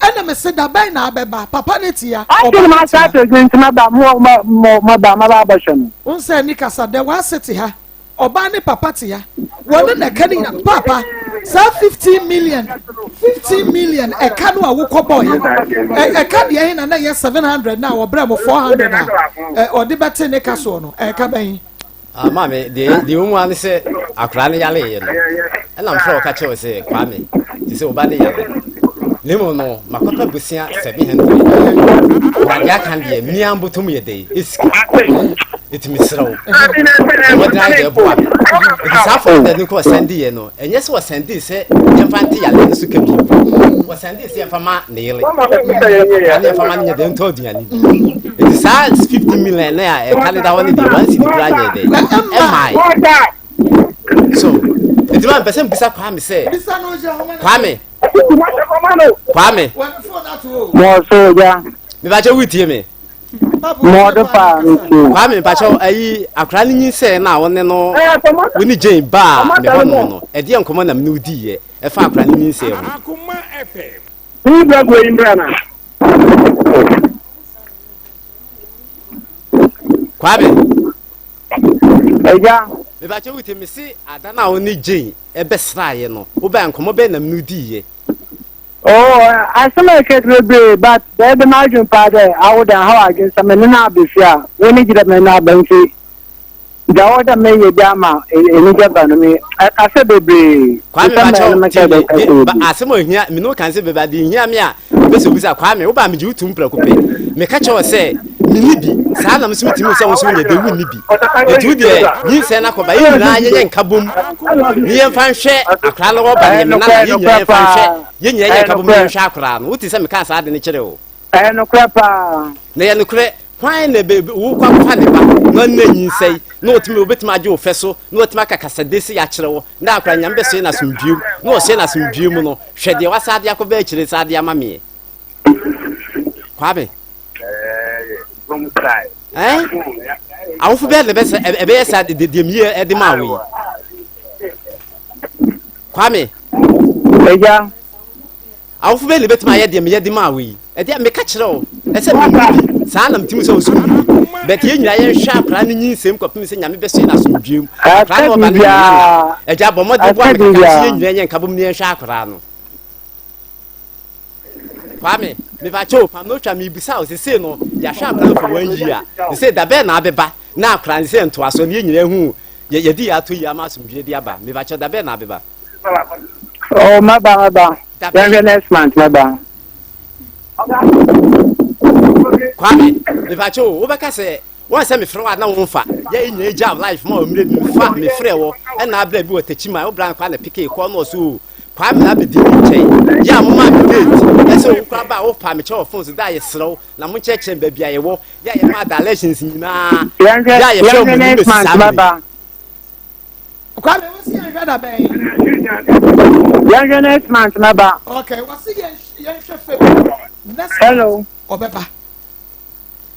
Ɛna me se dabɛn na abɛba papa ne tia Ati ɔba no ne ma tia. start adwuma nti mɛba mo mo mɛba mɛba abɛhwɛ no. Wo nsɛ ni kasa dɛ w'ase te ha. Ɔbaa ne papa te ha. Wɔne na ɛka ne nyina. Paapa, saa 15 million, 15 million ɛka no a wokɔ bɔɔyɛ no, ɛka deɛ he na na ɛyɛ 700 na wɔbrɛ mo 400 a ɔde bɛte ne ka soɔ no, ɛka bɛn? Ah, maame, deɛ deɛ wɔn mu ano sɛ akwaraa no yareeɛ no, ɛna mfrɛ ɔka kyerɛ wo sɛ Kwame, te sɛ ɔba ne yare. Na mmom no, makɔpɛ bosea 700. Na deɛ aka deɛ, mmea mbɔtɔm yɛ dɛ, esika. Eti mesrɛ wo, mmɔden ayɛ dɛ boa me. Eti saa 400 no kɔ ɔsɛnde yɛ no, ɛnyɛ sɛ ɔsɛnde sɛ yɛmfa nte yare no so ka bio. Ɔsɛnde sɛ yɛmfa ma ne yere. Akwadaa no yɛmfa ma no nyɛ dɛ ntɔ aduane bi. Eti saa 50 million no a ɛka ne da hɔ no deɛ, 1 cedi koraa nyɛ dɛ. Ɛmmae. So, eti maa mpɛ sɛ mbisa Kwame sɛ, Kwame, Kwame. Mɔ so gya. Mebakyɛ wotie me. Mɔ do paa metie. Kwame mepakyɛ ayi akwaraa no nyinsɛn no a wo ne no wo ne Jane baa me hɔ nom no ɛdeɛ nkɔmmɔ na me ne wo diiɛ ɛfa akwaraa no nyinsɛn ho. Akoma FM. Ni bra go yi mbra na. Kwame. Ɛgya. Mepakyɛ wotie me se ada no a wo ne Jane ɛbɛsraeɛ no wobaa nkɔmmɔ bɛn na me ne wo diiɛ. Oh, asɛm a ɛka bebree but bɛyɛ dɛm adwene paa dɛ awo dɛ ahaw adwene sɛ me ne no aba fie a w'ani gye dɛ me ne no aba nti dza ɔwɔ dɛ meyɛ bi ama anigye ba no me ɛkasa bebree Kwame nsɛm Bakyɛw na meka tie dɛ me ɛkasa de ba bebree. asɛm a ohia me ne wo kan sɛ bebe ade nhia me a mepɛ sɛ obisa Kwame wo ba megye wo tom prɛko pɛ meka kyerɛ wo sɛ menni bi saa na me nso metumi hu sɛ wo nso wonya de wonni bi enti wo deɛ nyinsɛn no akɔba yɛn nyinaa yɛnyɛ nka bom ne yɛmfa nhwɛ akwaraa no wɔba no Ɛyɛ yɛ me nana nokorɛ yɛn nyinaa nokorɛ yɛmfa nhwɛ paa yɛn nyinaa yɛnyɛ ɛyɛ nka bom ne nokorɛ yɛnhwɛ akwaraa no wote sɛ mekaa saa ade no kyerɛ wo ɛyɛ nokorɛ paa. Na ɛyɛ nokorɛ, hwan na bɛ, wokɔ akɔfa ne ba na ɔne no anyinsɛe, na ɔtumi, ɔbɛtumi agye wo fɛ so, na watumi aka kasade sei akyerɛ wo, na akora Nyame bɛsoɛ no asomdwoeɛ mu, na ɔsoɛ no asomdwoeɛ mu no, hwɛ deɛ wasa de akɔba akyire saa de ama meɛ. Kwame. Eh? Awofo bɛyɛ na ɛbɛsɛ, ɛbɛyɛ saa de deɛ meyɛ ɛde maa wo yi. Kwame. Agya. Awofo bɛn na ebetumi ayɛ deɛ meyɛ de maa wo yi? Ɛdeɛ meka kyerɛ wo, ɛsɛ mehu bi. Saa na metumi sɛ wo so hu bi. But yɛn nyinaa yɛnhwɛ akwadaa no nyinsɛm kɔpem sɛ Nyame bɛsoɛ no asomdwoeɛ mu. Akwadaa no ɔba no yɛ nana. Agya bɔ mmɔden boa me kakra sɛ yɛn nyinaa nyɛ nkabom na yɛnhwɛ akwadaa no. Kwame, mepakyɛ o, pam no twa mebisa wo sesei no yɛahwɛ akwadaa no for one year. Sesei da bɛn na abɛba na akwadaa no sɛ ntoasoɔ no yɛn nyinaa hu yɛde yɛ ato yi ama asomdwoeɛ de aba. Mepakyɛ da bɛn na abɛba? Oh, mɛba mɛba. Yɛnhwɛ next month mɛba. Kwame, mepakyɛ o, wobɛka sɛ wɔn sɛ mefrɛ wo a na womfa yɛ nyina gya life ma ɔmmerɛ bi mfa mefrɛ wɔ ɛna abrɛ bi wɔ takyi ma wobra nkwa na peke kɔ na ɔso o Kwame na abɛdi me nkyɛn yɛ a moma me date ɛsɛ wo kora ba a wopa mekyɛ wɔ phone so da a yɛserɛ wo na monkyerɛkyerɛ me baabi a yɛwɔ yɛ a yɛma directions nyinaa yɛ a yɛhwɛ mo anim bɛsi saa mmerɛ Kwame, wo si yɛnhwɛ da bɛn? Yɛnhwɛ next month mɛba. Okay, wɔsi yɛn yɛnhwɛ February next month. Hello. Ɔbɛba.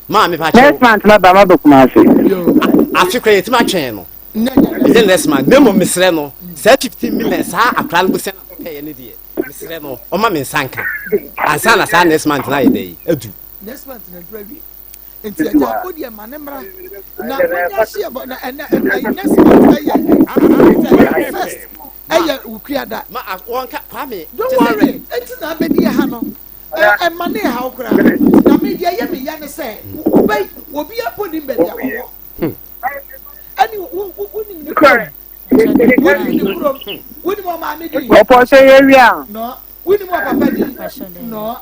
Maa mi pa kyɛw. Next month mɛba mɛba Kumasi. Afi kora yɛtumi atwɛn no. Ɛnyɛ next month. Na mmom mesrɛ no saa 15 million saa akora no bosea na mepɛyɛ no deɛ mesrɛ no ɔma me nsa nka ansa na saa next month no ayɛ dɛ yi adu. Next month na aduru awie. Nti agya wo deɛ ma ne mmra na wonya hyeɛ bɔ na ɛnɛ ɛyɛ next month ɛyɛ first ɛyɛ wukuada. Ma wɔnka Kwame. Don't worry eti na abɛdi ha no ɛma ne ha koraa na me deɛ ɛyɛ me ya ne sɛ wobɛ obi apo ne baabi a wɔwɔ ɛne wo wo wonim ne kurom wonim ne kurom wonim ɔmaame din. Ɔpɔ sɛ yɛwia. No wonim ɔpapa din no.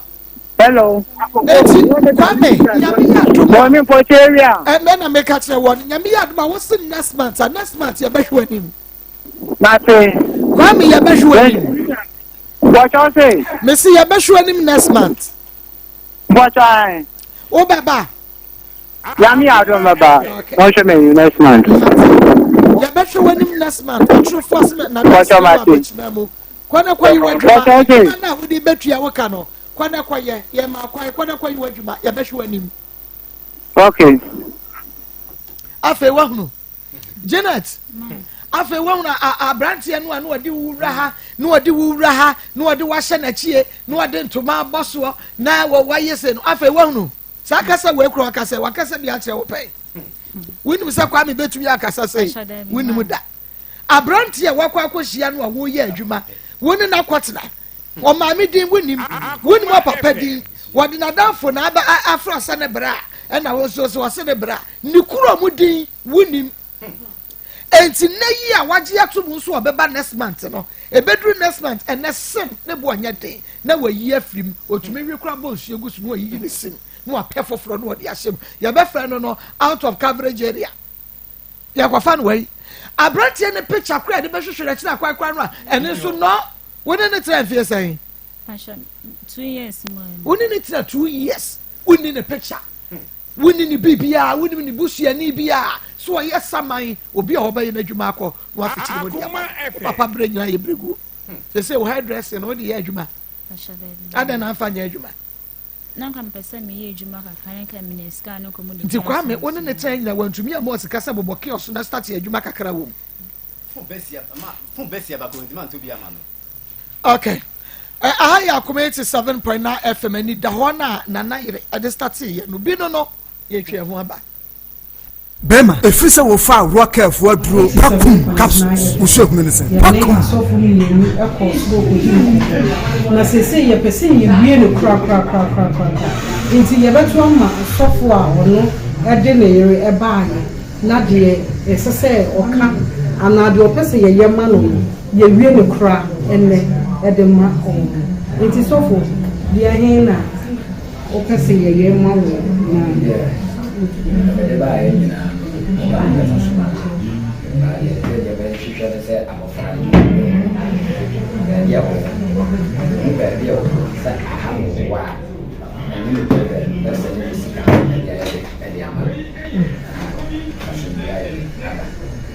Hello. Eti Kwame nyame yɛ adum. Bɔnni mpɔkyɛ ewia. Ɛnɛ na meka kyerɛ wɔn nyame yɛ adum a wosi next month a next month yɛbɛhwɛ w'anim. Mate. Kwame yɛbɛhwɛ w'anim. Bɔkyɛ ɔse. Mesi yɛbɛhwɛ w'anim next month. Bɔkyɛ ayi. Wobɛba. Nyame yɛ adum bɛba. Wɔnhwɛ m'anim next month. Yɛbɛhwɛ w'anim next month. Ɔtorofoɔ sɛ na next month abɛkyina mu. Kɔ na kɔyi w'adwuma. Adwuma no a wode bɛtua wo ka no, kɔ na kɔyɛ. Yɛma kwan, kɔ na kɔyi w'adwuma. Yɛbɛhwɛ w'anim. Okay. Afei wahunu. Janet, afei wahunu aberanteɛ no a na ɔde wo wura ha, na ɔde wo wura ha, na ɔde wahyɛ n'akyie, na ɔde ntoma abɔ soɔ, na wayɛ sɛ no. Afei wahunu. Saa kasa wei kura wakasa, wakasa bi akyerɛ wo pɛn. Wonim sɛ Kwame bɛtumi akasa sɛ wonim da. Aberanteɛ a wakɔ akɔhyia no a woreyɛ adwuma, wo ne no akɔtena. Ɔmaame din wonim, wonim ɔpapa din. Wɔde n'adamfo na aba afra sɛ ne bra, ɛna wo nso sɛ ɔse ne bra. Ne kuro mu din wonim. Enti nnɛ yi a wagye ato mu nso ɔbɛba next month no, ebeduru next month ɛnɛ sim ne bo ɔnyɛ den na wayi afiri mu. Otumi we koraa bɔ nsuo gu so na wayiyi ne sim na wapɛ foforɔ na ɔde ahyɛ mu. Yɛbɛfrɛ no no out of coverage area. Yɛkɔfa no wai. Aberanteɛ no picture koraa yɛde bɛhwehwɛ no akyiri akwan koraa no a ɛno nso nɔ. Wo ne ne tena mfeɛ sɛn? Wo ne ne tena 2 years. Wonni ne picture. Wonni ne biribiara. Wonim ne busuani biara. So ɔyɛ saman obi a ɔbɛyɛ n'adwuma akɔ na wafikyiri hɔ de ama. Wo papa berɛ nyinaa yɛ berɛguo. Sɛ sɛ wo hairdressing no wode yɛ adwuma. Adɛn na amfa nyɛ adwuma? Na nka mepɛ sɛ meyɛ adwuma kakra ne nka menya sika no kɔmu de Nti Kwame wo ne ne tena nyina wantumi amma sika sɛ bobɔ kiosk na start adwuma kakra wɔ mu. Phone bɛsia baako ntumi antɔ bi ama no. Okay. Aha yɛ Akoma 87.9 FM ani da hɔ na Nana yere ɛde start yɛ no bi no no yɛtwa ɛho aba. Bɛrima, ɛfiri sɛ wofaa Rokelfoɔ aduro Pakum capsules, wo suahunu ne sɛn? Yɛne Pakum! asɔfo mmienu kɔɔ soro kɔdii nkɔmmɔ, na seesei yɛpɛ sɛ yɛwie no korakorakorakorakora. Enti yɛbɛto ama sɔfo a ɔno de ne yere baeɛ, na deɛ ɛsɛ sɛ ɔka anaa deɛ ɔpɛ sɛ yɛyɛ ma no no, yɛwie no kora ɛnnɛ de ma wɔn. Enti sɔfo, deɛ he na. Wopɛ sɛ yɛyɛ ma wo na. Deɛ mede baeɛ nyinaa no, ɔbaa no bɛfa so ma me. Na deɛ deɛ mehwehwɛ ne sɛ abɔfra no bɛhu baabi a wɔwɔ. Ɔbɛhu baabi a wɔwɔ sɛ aha na wɔwɔ a, ɛne ne problem bɛsɛne ne sika de ayɛ dɛ de ama no. Na asomdwoeɛ ayɛ dɛ aba.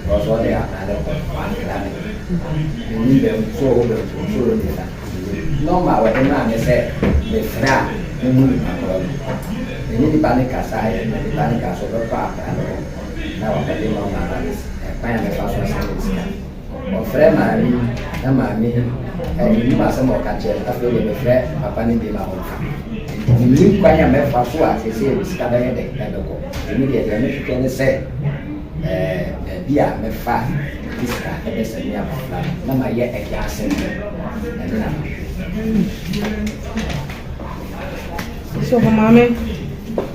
Because ɔde akwadaa no kɔ, wankra me. Mennim baabi, sɛ ɔwɔ baabi, sɛ ɔwɔ nifa. Nɔmba a wɔde maa me sɛ mefrɛ a mehu nipa korɔ no, me ne nipa no kasaeɛ na nipa no kaa sɛ ɔbɛkɔ akwadaa no hɔ na wakɔgye nɔmba ama me ɛkwan a mɛfa so asɛnde ne sika. Ɔfrɛ maame yi na maame yi Mennim asɛm a ɔka kyerɛɛ no. Afei deɛ mefrɛ papa no bio ma ɔnka. Nti mennim kwan a mɛfa so a seesei me sika bɛyɛ dɛn ɛbɛkɔ. Nti me deɛ deɛ mehwehwɛ ne sɛ baabi a mɛfa de sika ɛbɛsɛne abɔfra no na mayɛ ɛde asɛm no, ɛno na mehwehwɛ. Sɔfo maame,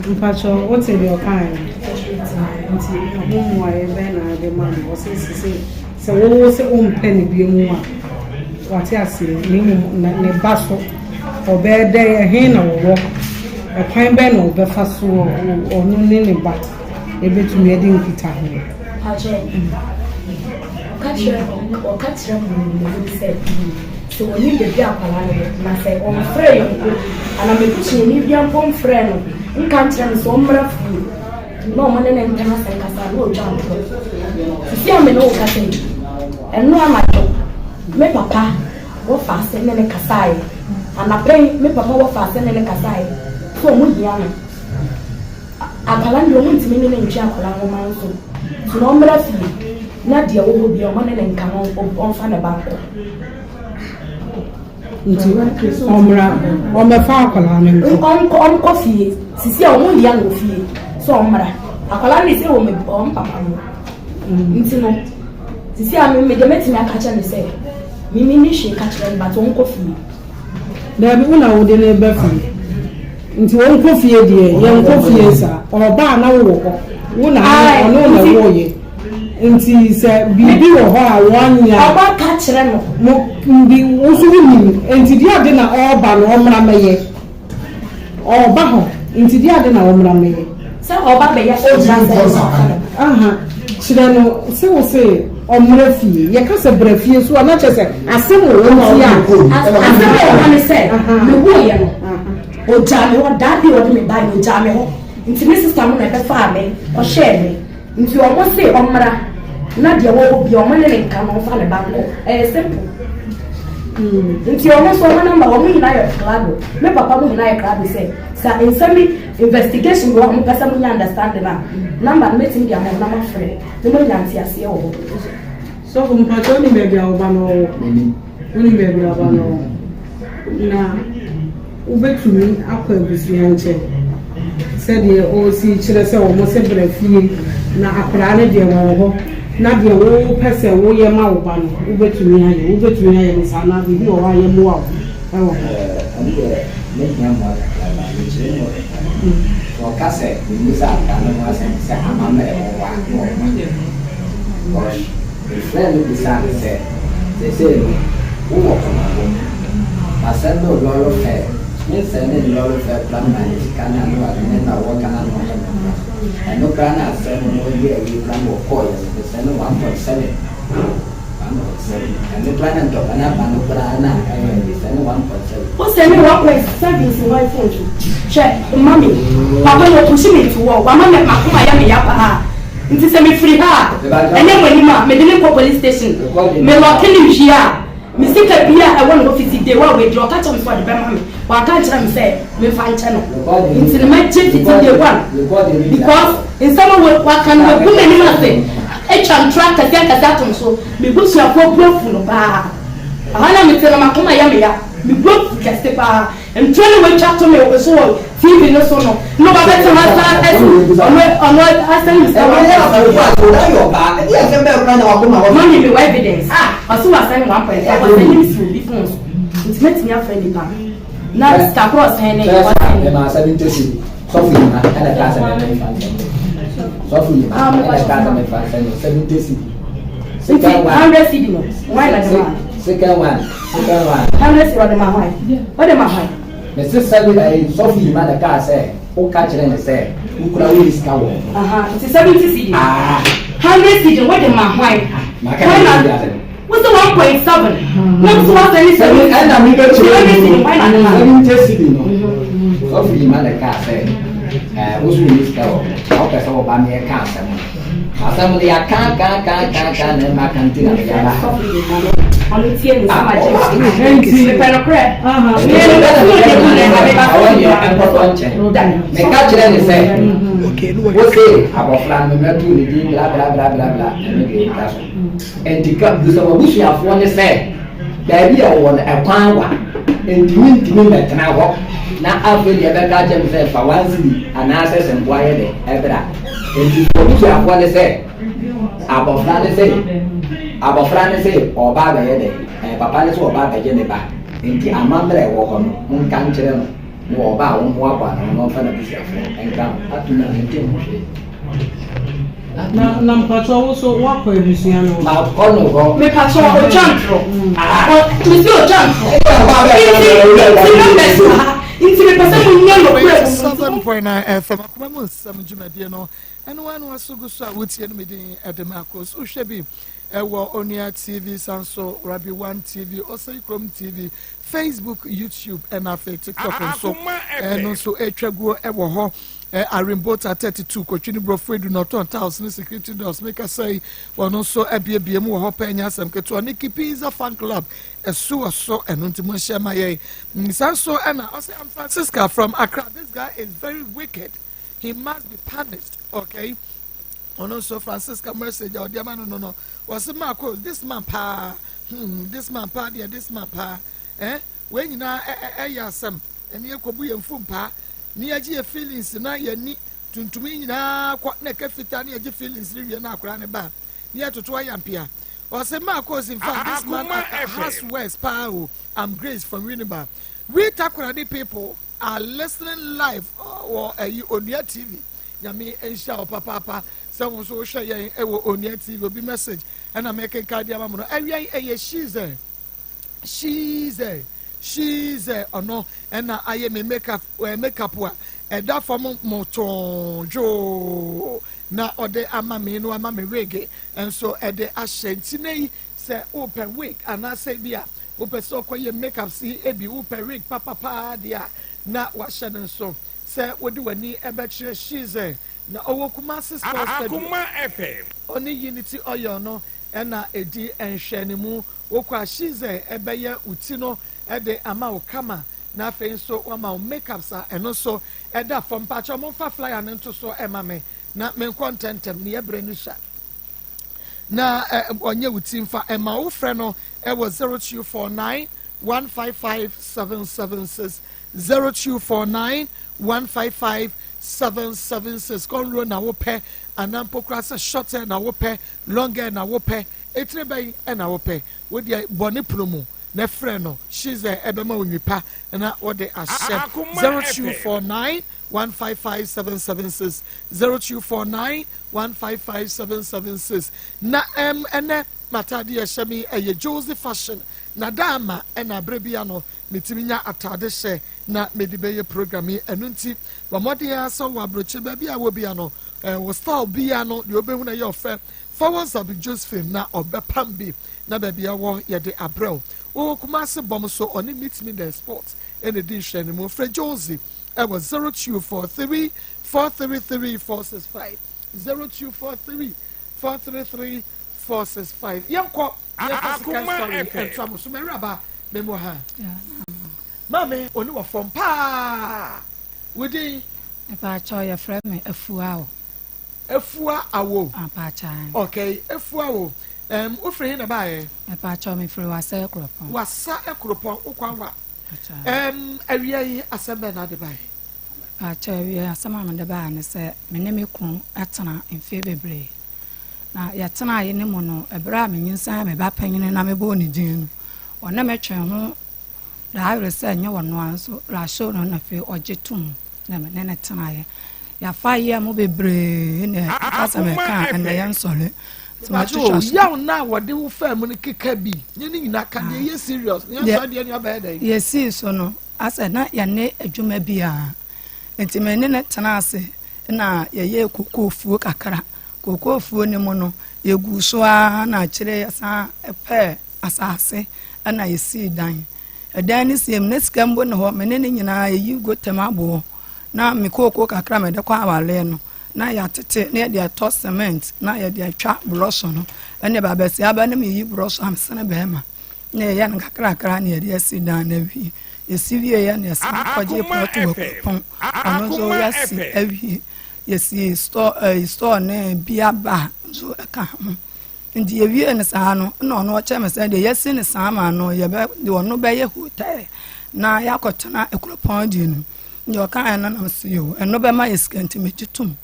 mpakyɛw wote deɛ ɔkaeɛ no? Nti ɛho mmuaeɛ bɛn na ade ma no? Ɔse sese sɛ wowo sɛ wompɛ ne bio mu a, wate aseɛ, na mmom na ne ba so ɔbɛyɛ dɛn, ɛhe na wɔwɔ, ɛkwan bɛn na ɔbɛfa so ɔno ne ne ba ɛbɛtumi adi nkitaho? Mpakyɛw, ɔka kyerɛ ɔka kyerɛ mo sɛ Sɛ ɔnim baabi a akwadaa no wɔ, na sɛ ɔmfrɛɛ yɛn mpo, anaa m'abusuani biara mpo mfrɛɛ no nka nkyerɛ no sɛ ɔmmra fie na ɔmo ne ne ntena ase nkasa na ɔtwa ntorɔ. Sisi a me ne wo kasa yi, ɛno anadwo me papa wɔfa ase ne ne kasaeɛ. Anapa yi me papa wɔfa ase ne ne kasaeɛ sɛ ɔmo hia no. Akwadaa no deɛ ɔmo ntumi ne no ntwe akwadaa nwoma nso. Nti na ɔmmra fie na deɛ ɛwɔ hɔ biara ɔmo ne no nka na ɔmfa ne ba nkɔ. Nti ɔmmra ɔmmɛfa akwadaa no nkɔ. Ɔnkɔ ɔnkɔ fie sisi a ɔmo hia no wɔ fie sɛ ɔmmra. Akwadaa no sɛ wɔ me ɔmo papa no. Nti no sisi a me me deɛ mɛtumi aka kyerɛ no sɛ me me ni hwee ka kyerɛ no but ɔnkɔ fie. Daabi, wo na wode no reba fie. Nti ɔnkɔ fie deɛ, yɛnkɔ fie saa. Ɔba a na wowɔ hɔ. Wo na ɔne wo na ɛwɔɔyɛ. Nti sɛ biribi wɔ hɔ a wɔanyɛ a. Ɔba ka kyerɛ no. Mo bi, wo nso wonim. Nti deɛ ade na ɔreba no ɔmmra mmɛyɛ. Ɔreba hɔ, nti deɛ ade na ɔmmra mmɛyɛ. Sɛ ɔba bɛyɛ ɔgyina sɛ ɛsɛ ɔka no. Aha, kyerɛ no sɛ wo se ɔmmra fie. Yɛka sɛ bra fie so a, na kyerɛ sɛ asɛm wɔ hɔ nti a. Asɛm a ɔka ne sɛ, mewuiɛ no, ɔgyaa me hɔ, that day ɔde me baeɛ no, ɔgyaa me hɔ. Nti me sister no na ɛbɛfaa me, ɔhwɛɛ me. Nti ɔmo se ɔmmra na deɛ wɔwɔ bia ɔmo ne ne nka na ɔmfa ne ba nkɔ. Ɛyɛ simple. Nti ɔmo nso ɔmo number ɔmo nyinaa yɛ krado. Me papa mo nyinaa yɛ krado sɛ sa nsɛm bi investigation bi wɔ hɔ a mo pɛ sɛ mo nya understanding a number no mɛtumi de ama mo na mo afrɛ na mo anya nteaseɛ wɔ hɔ. Sɔfo mpakyɛ wonim baabi a wo ba no wɔ? Wonim baabi a wo ba no wɔ? Na Wobɛtumi akɔ abusua nkyɛn sɛdeɛ ɔresi kyerɛ sɛ wɔn se bra fie na akwadaa no deɛ wɔwɔ hɔ na deɛ wopɛ sɛ woyɛ ma wo ba no wobɛtumi ayɛ wobɛtumi ayɛ no saa anaa biribi wɔ hɔ a yɛmmoa wo wɔ ho. Ɛno deɛ mɛhia mmoa kakra na mekyerɛ mu kakra. Sɛ ɔka sɛ memmisa akwadaa no ho asɛm sɛ amammerɛ wɔ hɔ a na ɔboa because Mefrɛɛ no bisaa no sɛ, Seesei no, wowɔ kɔmabɔ? Masɛn no lɔre fɛɛ. Mensɛn ne lɔre fɛɛ koraa mmaa no sika no a na wade ne na wɔka no ano ayɛ me koraa. Ɛno koraa na asɛm no yɛɛ awie koraa na wɔkɔeɛ no, mesɛn no 1.7. 1.7. Ɛno koraa na ntɔkwa no aba no koraa na ɛyɛ mesɛn no 1.7. Wosɛn me 1.7 si hwan phone so? Hwɛ, mma me. Papa no ɔpushi me to wall. Wama me m'akoma ayɛ me ya paa. Nti sɛ mefiri ha a, ɛnyɛ mo anim a, mede no kɔ police station, me lɔke no wie a, me sika biaa a ɛwɔ ne hɔ fiti day one wei deɛ ɔka kyerɛ me sɛ ɔde bɛma me, wanka ankyerɛ me sɛ memfa nkyɛ no, nti no mɛgye fiti day one because nsɛm a waka no wagu m'anim ase, atwa ntorɔ akɛseɛ akɛseɛ ato me so, me busuafoɔ bu afu no paa, ɛhɔ na mete no m'akoma yɛ me ya, me bu afu kɛse paa. Ntorɔ na watwa to me so wɔ TV no so no na wabɛte hɔ asan asi ɔno ɔno asan mi sɛ 1.5. Mami mi wɔ evidence ɔsi wasan 1.5 ɔsan ne mi si obi phone so nti mɛtumi afrɛ nipa no na sika korɔ ɔsan ne ɔsan ne. Ɛma asɛm nto si sɔfo yi ma ɛna kaa sɛ mɛmɛ nfa nsɛm sɔfo yi ma ɛna kaa sɛ mɛmɛ nfa nsɛm 70 cedi. Nti 100 cedi no wɔn na de ma. Second one. Hundred cedi ɔde ma hwan? Ɔde ma hwan? Mese sɛbi ɛyi sɔfo yi ma na kaa sɛ woka kyerɛ ne sɛ wokura wo sika wɔ. Nti 70 cedi. 100 cedi wode ma hwan? Maka ne bi asɛm. Wose 1.7. Na nso wasɛ ne 70. Ɛna mi bɛ kyerɛ mu. 70 cedi no. Sɔfo yi ma na kaa sɛ ɛɛ woso wo sika wɔ. Ɔpɛ sɛ wɔba ne yɛ ka asɛm. Asɛm no yɛaka aka aka aka aka na ɛma aka nti na mede aba ha. Meka kyerɛ ne sɛ wose abɔfra no mɛto ne din bla bla bla bla bla ɛno deɛ ɛtwa so. Enti ka bisa w'abusuafoɔ ne sɛ. Baabi a ɔwɔ no, ɛkwan wa, enti mentumi mmɛtena hɔ na afei deɛ ɛbɛka akyerɛ me sɛ fa one cedi anaasɛ sɛ mmoa yɛ dɛ ɛbra. Enti abusuafoɔ no sɛ abɔfra no se abɔfra no se ɔba abɛyɛ dɛ ɛɛ papa no se ɔba abɛgye ne ba enti amammerɛ ɛwɔ hɔ no monka nkyerɛ no na ɔba a wɔmmoaboa ne ho na ɔmfa n'abusuafoɔ nka ho ato na mente ho hwee. Na na mpatsɔ wo so woakɔ abusua no hɔ? Makɔ no hɔ. Mepatsɔ otwa ntorɔ. Mesi otwa ntorɔ. Nti nti numbers wɔ ha. Nti mepɛ sɛ mo nyɛ nokorɛ wɔ mu. 7.9 FM akoma mu nsɛm dwumadie no ɛno ano aso gu so a wotie no medin ɛde Marcos wohwɛ bi ɛwɔ Onua TV sanso Rabi One TV Osei Krom TV Facebook YouTube ɛna afei TikTok nso ɛno nso ɛtwa guo ɛwɔ hɔ Arimbota 32 Kotwi ne Borɔfo Edu na ɔtɔn tiles ne security doors meka sɛ yi wɔn nso abiebie mu wɔ hɔ pɛɛ nyɛ asɛm ketewa Nikki Pizza Fan Club ɛso wɔ so ɛno nti mo nhyɛ ma yɛn saa nso ɛna ɔsɛ I'm Francisca from Accra this guy is very wicked he must be punished okay ɔno nso Francisca message a ɔde ama no no no wɔsi Marcos this man paa hmm this man paa deɛ this man paa eh wei nyinaa ɛyɛ asɛm ɛne ɛkɔbu yɛn fum paa Ne yɛgye yɛ feelings na yɛni tuntum yi nyinaa kɔ na ɛka fitaa ne yɛgye feelings no wie na akwadaa no ba ne yɛtoto ayampea ɔsɛ Marcos in fact this man has words paa o I'm Grace from Winneba we Takoradi people are listening live wɔ ɛyi Onua TV nyame nhyira wo papaapa sɛ wo nso wohwɛ yɛn ɛwɔ Onua TV obi message ɛna mekenka de ama mo no awia yi ɛyɛ shize shize Shize ɔno ɛna ayɛ me makeup ɛɛ makeup a ɛda fam motoo dwoo na ɔde ama me no ama me wig nso ɛde ahyɛ nti na yi sɛ wopɛ wig anaasɛ bi a wopɛ sɛ ɔkɔyɛ makeup si ebi wopɛ wig papapaa deɛ a na wahyɛ no nso sɛ wode w'ani ɛbɛkyerɛ Shize na ɔwɔ Kumasi Sports Stadium ɔne Unity Oil no ɛna ɛdi nhwɛanimu Wokɔ a Shize bɛyɛ wo ti no de ama wo kama na afei nso wama wo makeups a ɛno nso ɛda fam. Mpakyɛw momfa flyer no nto so ma me na menkɔ ntɛmntɛm ne yɛbrɛ no sua. Na ɔnyɛ wo ti mfa ɛma wo frɛ no ɛwɔ 0249 155 776 0249 155 776 kɔnro na wopɛ anaa mpo koraa sɛ short hair na wopɛ long hair na wopɛ Etire bɛn na wopɛ? Wo deɛ bɔ ne pono mu na frɛ no Shize ɛbɛma wo nwi pa na wode ahyɛ 0249 155 776 0249 155 776 Na ɛm ɛnɛ m'ataade a ɛhyɛ me ɛyɛ Josie Fashion na da ama ɛna berɛ bia no metumi nya ataade hyɛ na mede bɛyɛ program yi ɛno nti bɔ mmɔden ara sɛ wɔ aburokyire baabi a wɔ bia no wɔ style bia no deɛ wobɛhu no ɛyɛ ɔfɛ Fa WhatsApp Josephine na ɔbɛpam bi na baabi a ɔwɔ yɛde abrɛ wo. Ɔwɔ Kumasi bɔm so ɔne Meet Me There Sports na ɛdi nhwɛanimu. Frɛ Josie ɛwɔ 0243 433 465 0243 433 465. Yɛnkɔ na yɛmfa sika story ntoa mo so. M'awuraba memu ha. Maame oni wɔ fam paa. Wo din? Mepaakyɛw yɛfrɛ me Afua o. Afua Awo. Apakyɛ. Okay, Afua Awo. Um, wofiri he na baeɛ? Mepakyɛ mefiri Wasa Akuropɔn. Wasa Akuropɔn, wokwan wa? Um, awia yi asɛm bɛn na ade baeɛ? Mepakyɛ awia asɛm a mede baeɛ ne sɛ me ne me kunu atena mfeɛ bebree. Na yɛtenaeɛ no mu no, ɛberɛ a menyinsɛn me ba panyini na mebɔɔ ne din no, ɔne me twee ho Daa werɛ sɛ ɛnyɛ ɔno ara nso Rachel no na afei ɔgye tom na me ne no tenaeɛ. Yɛafa yea mu bebree na ɛka sɛ mɛka a ɛnɛ yɛnsɔre. Nti matwitwa so. Yaw no a wɔde wo faa mu no keka bi nyɛ ne nyinaa ka deɛ ɛyɛ serious ne yɛnsɔre deɛ ne ɔbɛyɛ dɛn. Yɛsii so no asɛ na yɛne adwuma biara nti me ne no tena ase na yɛyɛɛ kokoofuo kakra. Kokoofuo no mu no yɛguu so ara na akyire yɛsan pɛɛ asase na yɛsii dan. Ɛdan no sie mu na sika mpo ne hɔ me ne ne nyinaa yɛyi gotam aboɔ na me kooko kakra mede kɔ awareɛ no na yɛatete na yɛde atɔ cement na yɛde atwa borɔso no ɛne babɛsi aba no meyi borɔso amsene bɛrima na yɛyɛ no kakrakra na yɛde asi dan no awie yɛsi wie yɛ na yɛsan kɔgye plɔt wɔ kuropɔn ɔno nso yɛasi awie yɛsi store ɛɛ store ne bia ba nso ɛka ho. Nti yɛwiee no saa no, na ɔno ɔkyerɛ me sɛ deɛ yɛasi no saa ma no, yɛbɛ deɛ ɔno bɛyɛ hotel na yɛakɔtena akuropɔn deɛ no mu. Deɛ ɔkaeɛ no nam so yoo, ɛno bɛma yɛ sika nti megye tom.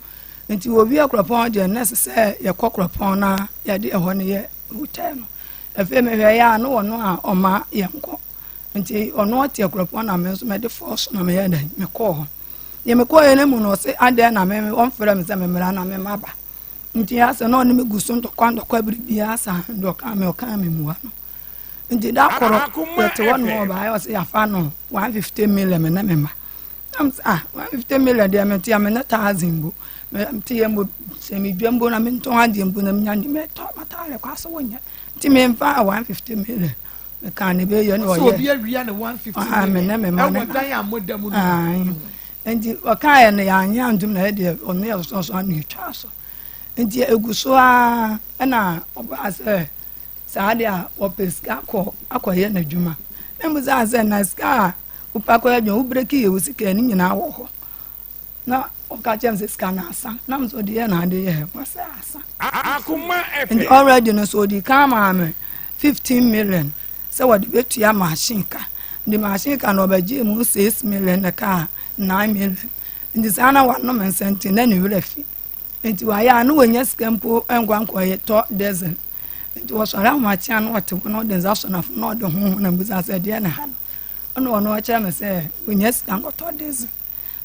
Nti wɔwie kuropɔn deɛ no, na ɛsɛ sɛ yɛkɔ kuropɔn na yɛde ɛhɔ no yɛ hotel no. Afei mehwɛeɛ a na ɔno a ɔma yɛnkɔ. Nti ɔno ɔte akuropɔn na me nso mede fɔɔ so na meyɛ dɛn mekɔɔ hɔ. Deɛ mekɔeɛ no mu no ɔse adɛn na me ɔmfrɛ me sɛ memmra na memmaba. Nti asɛ na ɔne me gu so ntɔkwa ntɔkwa biribiara saa deɛ ɔkaa me ɔkaa me mua no. Nti da koro yɛte hɔ nom ɔbaeɛ ɔse yɛafa no 150 million me ne me mma. Na me sɛ ah 150 million deɛ mete a me ne thousand mbo mete yɛ mbo sɛ medwa mbo na mentɔn adeɛ mbo na menya ne mɛtɔ m'ataare kɔ ase wonyɛ nti memfa 150 million meka ne bɛyɛ ne ɔyɛ obi awia ne 150 million me ne me ma ɛwɔ dan a moda mu no nti ɔkaeɛ no yɛanyɛ antom na yɛdeɛ ɔno yɛ sosɔsɔ ano yɛtwaa so nti ɛgu so a ɛna ɔbaa sɛ saa deɛ a wɔpɛ sika akɔ akɔyɛ n'adwuma na mbusaa sɛ na sika a wopɛ akɔyɛ adwuma wo breki yɛ wo sika ne nyinaa wɔ hɔ na ɔka kyerɛ me sɛ sika no asa na me sɛ ɔde yɛ na ade yɛ wɔsɛ asa nti already no so ɔdi kan maa me 15 million sɛ wɔde bɛtua machine ka nti machine ka na ɔbɛgye mu 6 million na ka 9 million nti saa na wanom nsa nti na ne werɛ fi nti wayɛ a na wɔnya sika mpo nkwa nkɔyɛ tɔ diesel nti wɔsɔre ahomakye a na ɔte hɔ na ɔde nsa sɔ n'afo na ɔde ho ho na mbisa sɛ deɛ na ha no ɛna ɔno ɔkyerɛ me sɛ wɔnya sika nkɔtɔ diesel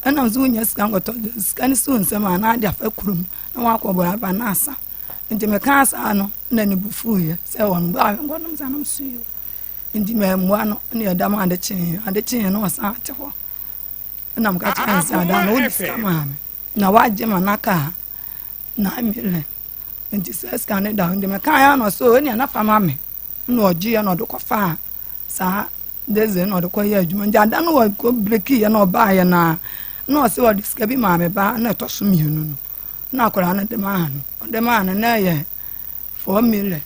ɛna nso wonya sika nkɔtɔ diesel sika no si wo nsam a na ade afa kurom na wakɔ bɔ aba na asa nti mekaa saa no na ne bu fuiɛ sɛ wɔn bɔ a nkɔnom sa nom so yi nti mammua no ne ɛda mu ade kyeeɛ ade kyeeɛ na ɔsan ate hɔ ɛna meka kyerɛ no sɛ ada no wode sika maa me na wagye ma no aka 9 million nti sɛ sika no da hɔ nti mekaa ya no sɛ ɔnea na fa ma me na ɔgyeeɛ na ɔde kɔfaa saa deze na ɔde kɔyɛ adwuma nti ada no wɔkɔ brekiiɛ na ɔbaeɛ no a na ɔsɛ ɔde sika bi maa me ba na ɛtɔ so mmienu no na akwadaa no de maa no ɔde maa no na ɛyɛ 4 million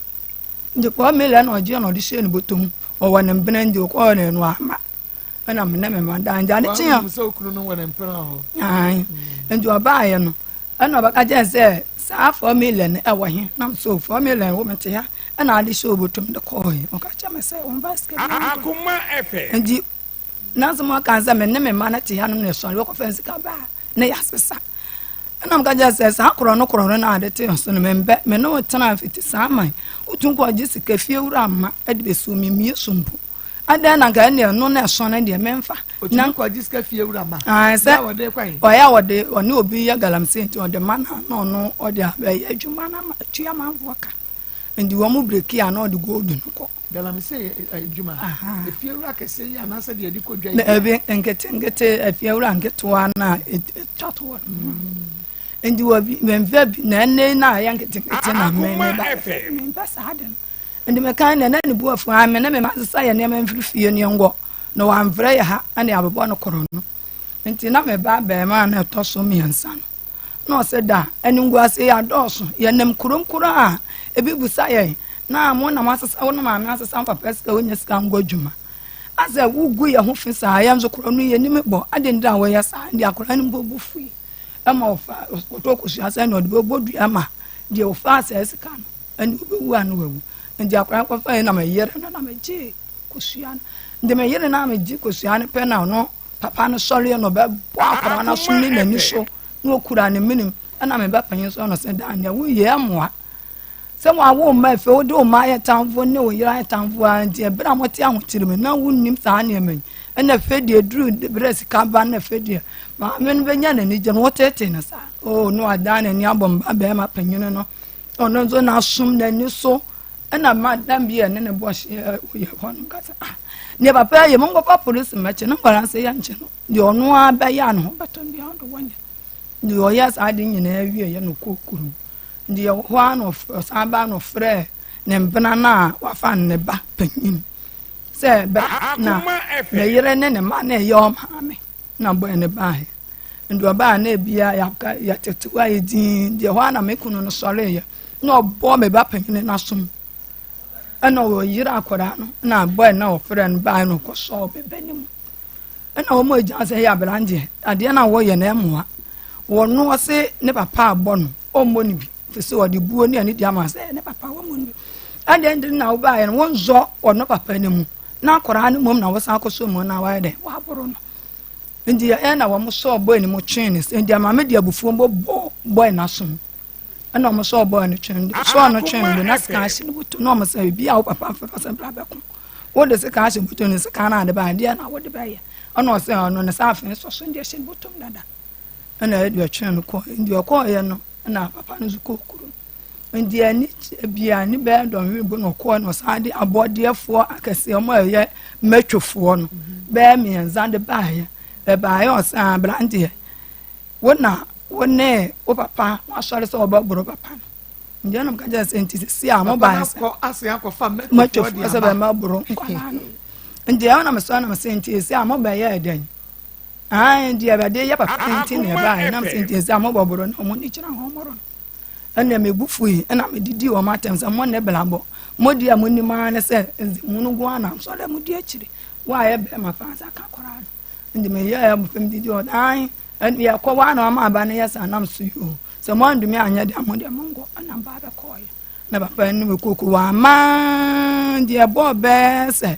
nti 4 million na ɔgyeɛ na ɔde hyɛ ne bɔtɔ mu ɔwɔ ne mpena nti ɔkɔɔ ne no ama ɛna me ne me ma da nti ade kye a nti ɔbaeɛ no ɛna ɔbɛka kyerɛ sɛ saa 4 million ɛwɔ he nam so 4 million wo mete ha ɛna ade hyɛ obotom de kɔɔɛ ɔka kyerɛ me sɛ wɔmfa sika bi nti nanso mo aka sɛ me ne me ma no te ha nom na ɛsɔre wɔkɔfa sika baa na yɛasesa ɛna mka kyerɛ sɛ saa korɔ no korɔ no na ade te so no membɛ me ne wo tena mfiti saa man wotu nkɔ gye sika fie wura ma ɛde bɛsuo me mmie so mpo adan na nka ɛne ɛno na ɛso no deɛ memfa na kɔgye sika fie wura ma sɛ ɔyɛ a wɔde ɔne obi yɛ galamsey nti ɔde ma na na ɔno ɔde abɛyɛ adwuma na ma tua manfoɔ ka nti wɔn mu breki a na ɔde gold no kɔ. Galamsey adwuma efie wura kɛseɛ yi anaasɛ deɛ yɛde kɔ dwa yi. Na ebi nkete nkete efie wura nketewa na etwa toɔ nti wɔ bi mfɛ bi na ɛnɛ na ayɛ nkete nkete na mɛ mɛ ba mɛ mpɛ saa de no nti mɛ kan na ɛnɛ ne bu afu ha mɛ ne mɛ ma sesa yɛ nneɛma mfiri fie ne ngɔ na wamfrɛ yɛ ha ɛne abobɔ no korɔ no nti na mɛ ba bɛrima na ɛtɔ so mmiɛnsa no na ɔsɛ da animguase yɛ adɔɔso yɛnam kurom koro a ebi busa yɛn na mo na mo asesa wo na maame asesa papa sika wonya sika ngɔ adwuma asɛ wogu yɛn ho fi saa yɛn nso korɔ no yɛnim bɔ ade nti a wɔyɛ saa nti akwaraa no mpo bu fui ɛma ɔfa ɔtɔ kosua sɛ na ɔde bɛbɔ dua ma deɛ ɔfa asɛ sika no ɛne ɔbɛwu a no wawu nti akwaraa kɔfa yɛ na meyere no na megye kosua no nti meyere no a megye kosua no pɛ na ɔno papa no sɔreɛ na ɔbɛbɔ akwaraa no aso ne n'ani so na ɔkura ne menim ɛna meba panyin so no sɛ daa nea woyɛ mmoa sɛ wawo mma afei wode wo mma ayɛ tamfo ne wo yere ayɛ tamfo a nti ɛberɛ a mote ahokyere mu na wonnim saa nneɛma yi ɛna afei deɛ duru berɛ sika ba na afei deɛ maame no bɛnya n'ani gye no wotetee no saa oo na wadan n'ani abɔ mba bɛrima panyin no ɔno nso n'asom n'ani so ɛna madam bi yɛ ne ne bɔ hyɛ oyɛ hɔ no kasa ah deɛ papa yɛ mo nkɔfa polisi mɛkye ne nkwadaa sɛ yɛ nkye no deɛ ɔno ara bɛyɛ a ne ho bɛtɔ no deɛ ɔde wɔnyɛ deɛ ɔyɛ saa de nyinaa wie yɛ no kɔ kurom deɛ ɛwɔ hɔ ara na ɔsan ba na ɔfrɛ ne mpena no a wafa ne ba panyin sɛ bɛ na ne yere ne ne mma na ɛyɛ ɔmaame na bɔɛ ne baeɛ nti ɔbaa na ebia yɛaka yɛtete hɔ a yɛdin deɛ hɔ ara na me kunu no sɔreeɛ na ɔbɔ me ba panyin no asom ɛna ɔyere akwadaa no na bɔɛ na ɔfrɛ no baeɛ na ɔkɔsɔɔ me ba no mu ɛna wɔn a gyina sɛ ɛyɛ aberanteɛ adeɛ no a wɔyɛ no ɛmoa wɔn ɔse ne papa abɔ no ɔmmɔ no bi. Ɛfiri sɛ ɔde buo ne anidie ama sɛ ne papa wɔ mu no. Adɛn nti na wobaeɛ no wonzɔ ɔno papa no mu na akwaraa no mmom na wosan akɔsɔ mu na wayɛ dɛn waboro no. Nti ɛyɛ na wɔn sɔɔ bɔe no mu twee ne sɛ nti ama me de abufuo mbɔ bɔɔ bɔe no aso mu. Ɛna wɔn sɔɔ bɔe no twee no sɔɔ no twee no de na sika ahyɛ ne bɔtɔ na wɔn sɛ ebi a wo papa mfrɛ sɛ bra bɛko. Wode sika ahyɛ bɔtɔ no sika no ade ba adeɛ na wode bɛyɛ. Ɛna ɔsɛ ɔno ne sɛ afei sɔ so ndeɛ hyɛ ne bɔtɔ mu dada. Ɛna ɛde ɔtwee no kɔɔ nti ɔkɔɔyɛ no ɛna papa no nso kɔɔ kurom nti ani bia ne bɛyɛ dɔnhwere bu na ɔkɔɔ na ɔsan de abɔdeɛfoɔ akɛseɛ ɔmo a ɛyɛ mɛtwofoɔ no bɛyɛ mmiɛnsa de baeɛ ɛbaeɛ ɔsan aberanteɛ wo na wo ne wo papa wasɔre sɛ ɔbɛboro papa no nti ɛna mo ka kyerɛ sɛ nti sisi a mo baeɛ sɛ mɛtwofoɔ sɛ bɛmɛboro nkwadaa no nti ɛna mo sɔ na mo sɛ nti sisi a mo bɛyɛ ɛdɛn Aane, deɛ Awurade yɛ papa nti na ɛbaeɛ, nam sɛ nti sɛ mobɔboro na wɔn ani gyina ho mmoro no. Ɛnna me bu fui, ɛnna medidi wɔn atɛm sɛ mo ne blabɔ. Mo deɛ monim ara ne sɛ ndzɛmu no nko ara na nsɔre a modi akyire. Wo a yɛ bɛrima paa sɛ aka koraa no. Nti meyɛɛ abofra mu didi wɔn ae, ɛnna yɛkɔ hɔ a na wɔn aba no yɛ saa nam so yi o. Sɛ moantumi anyɛ deɛ mo deɛ monkɔ, ɛnna mbaa bɛkɔɔeɛ. Na papa no me koko wama deɛ ɛbɔɔ bɛɛ sɛ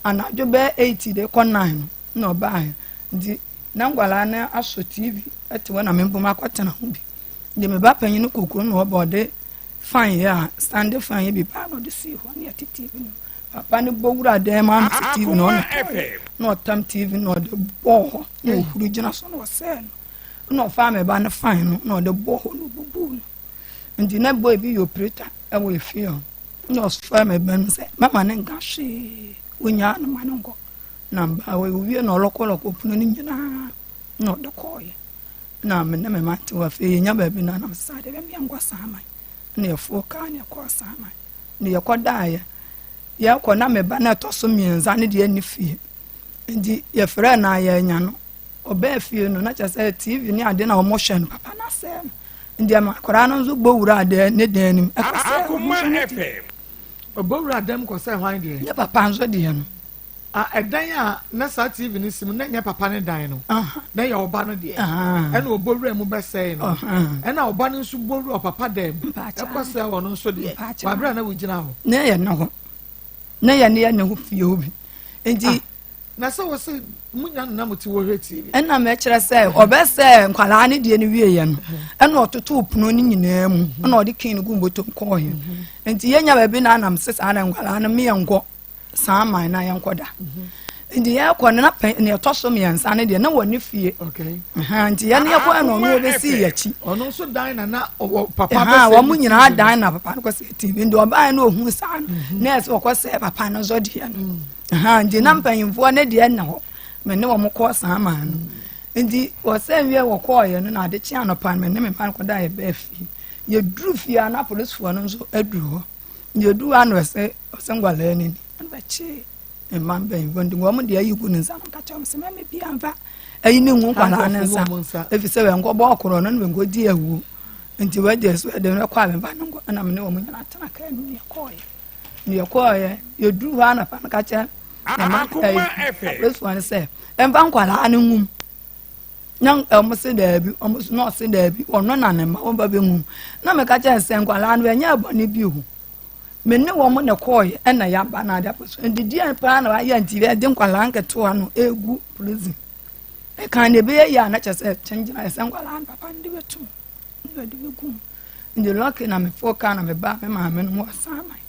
anadwo bɛɛ 8 de kɔ 9 no. na ɔbaeɛ nti na nkwadaa no asɔ tv te hɔ na me mpo makɔtena ho bi nti me ba panyin no kɔ kurom na ɔba ɔde fan yɛ a stande fan yɛ bi baa na ɔde sii hɔ ne yɛte tv no papa no bɔ wura dan mu ano sɛ tv no ɔna tɔɔyɛ na ɔtam tv na ɔde bɔɔ hɔ na ɔhuru gyina so na ɔsɛɛ no na ɔfaa me ba no fan no na ɔde bɔɔ hɔ na ɔbubuu no nti na boy bi yɛ operator ɛwɔ efie hɔ na ɔfrɛ me ba no sɛ mama ne nka hwee wonyaa no ma no nkɔ Na mbaa hɔ yi, owie na ɔlɔkɔlɔkɔ pono no nyinaa na ɔde kɔɔeɛ. Na me ne me mma te hɔ afei yɛnya baabi na nam saa deɛ bɛmea nkɔ Saaman. Na yɛforo kaa na yɛkɔɔ Saaman. Na yɛkɔdaeɛ. Yɛkɔ na me ba no ɛtɔ so mmiɛnsa ne deɛ nni fie. Nti yɛfrɛɛ no a yɛanya no. Ɔbaa fie no na kyerɛ sɛ TV ne ade na wɔhwɛ no papa no asɛe no. Nti ɛma akwadaa no nso bɔ wura adeɛ ne dan no mu ɛkɔsɛe ɔno nso ne deɛ. Ɔbɔ wura dan mu kɔsɛe hwan deɛ? Ne papa nso deɛ no. A Ɛdan a na saa TV no si mu, na ɛnyɛ papa no dan no, na ɛyɛ ɔba no deɛ. Ɛna ɔbɔ wura mu bɛsɛe no. Ɛna ɔba no nso bɔ wura ɔpapa dan mu ɛkɔsɛe ɔno nso deɛ. Wɔ abere a na wogyina hɔ. Na ɛyɛ ne ho. Na ɛyɛ ne yɛ ne ho fie hɔ bi. Nti. Ah, na sɛ wɔ sɛ mo nya no na mo te wɔhwɛ TV. Ɛna mɛkyerɛ sɛ ɔbɛsɛ nkwadaa ne deɛ no wieɛ no ɛna ɔtotoo pono no nyinaa mu ɛna ɔde kin no gu mbɔtɔm kɔɔɛ. Nti yɛnya baabi na anam sɛ saa na nkwadaa no meyɛ nkɔ. saa man na yɛnkɔ da nti yɛkɔ no na pɛn nea ɛtɔ so mmiɛnsa no deɛ na wɔ ne fie nti yɛn yɛkɔ ɛna ɔno ɔbɛsi yɛ akyi ɔno nso dan na na ɔwɔ papa bɛsɛ wɔn nyinaa dan na papa no kɔ sɛ tv nti ɔbaa no ohun saa no mhm. na ɛsɛ ɔkɔ sɛ papa no nso deɛ no mm. nti na mpanyinfoɔ ne deɛ na hɔ mɛ ne wɔn kɔ saa man no mm. nti wɔsɛ wie wɔkɔɔyɛ no na ade kye anɔpa no mɛ ne me mma no kɔ da yɛ bɛɛ fie yɛduru fie a na polisifoɔ no nso aduru hɔ yɛduru ano ɛsɛ Ɔsɛ nkwadaa no ni ɛna bɛkye mma mpanyinfoɔ nti wɔn deɛ ayi gu ne nsa no nka kyerɛ wɔn sɛ mɛmɛ bi anfa ayi ne ngu nkwadaa ne nsa efi sɛ wɔn nkɔbɔ ɔkorɔ no na wɔn nkɔdi awuo nti wɔn deɛ so ɛde no kɔ a mɛmfa no nkɔ ɛna me ne wɔn nyinaa tena kaa no yɛ kɔɔyɛ ne yɛ kɔɔyɛ yɛduru hɔ anapa no ka kyerɛ mma ɛyi apolisifoɔ no sɛ ɛmfa nkwadaa no nwum na wɔn se daabi wɔn so na ɔse daabi ɔno na ne mma wɔn ba bɛ nwum na mɛka kyerɛ sɛ nkwadaa no ɛnyɛ ɛbɔne bi o. Me ne wɔn na ɛkɔɔeɛ ɛna yɛaba na ade akɔ so nti deɛ paa na wayɛ nti yɛde nkwadaa nketewa no egu prison ɛka na ɛbɛyɛ yie a na kyerɛ sɛ kyɛngyina yɛ sɛ nkwadaa no papa no de bɛtum na de bɛgu mu nti lɔki na mefo kaa na meba me maame no wɔ saaman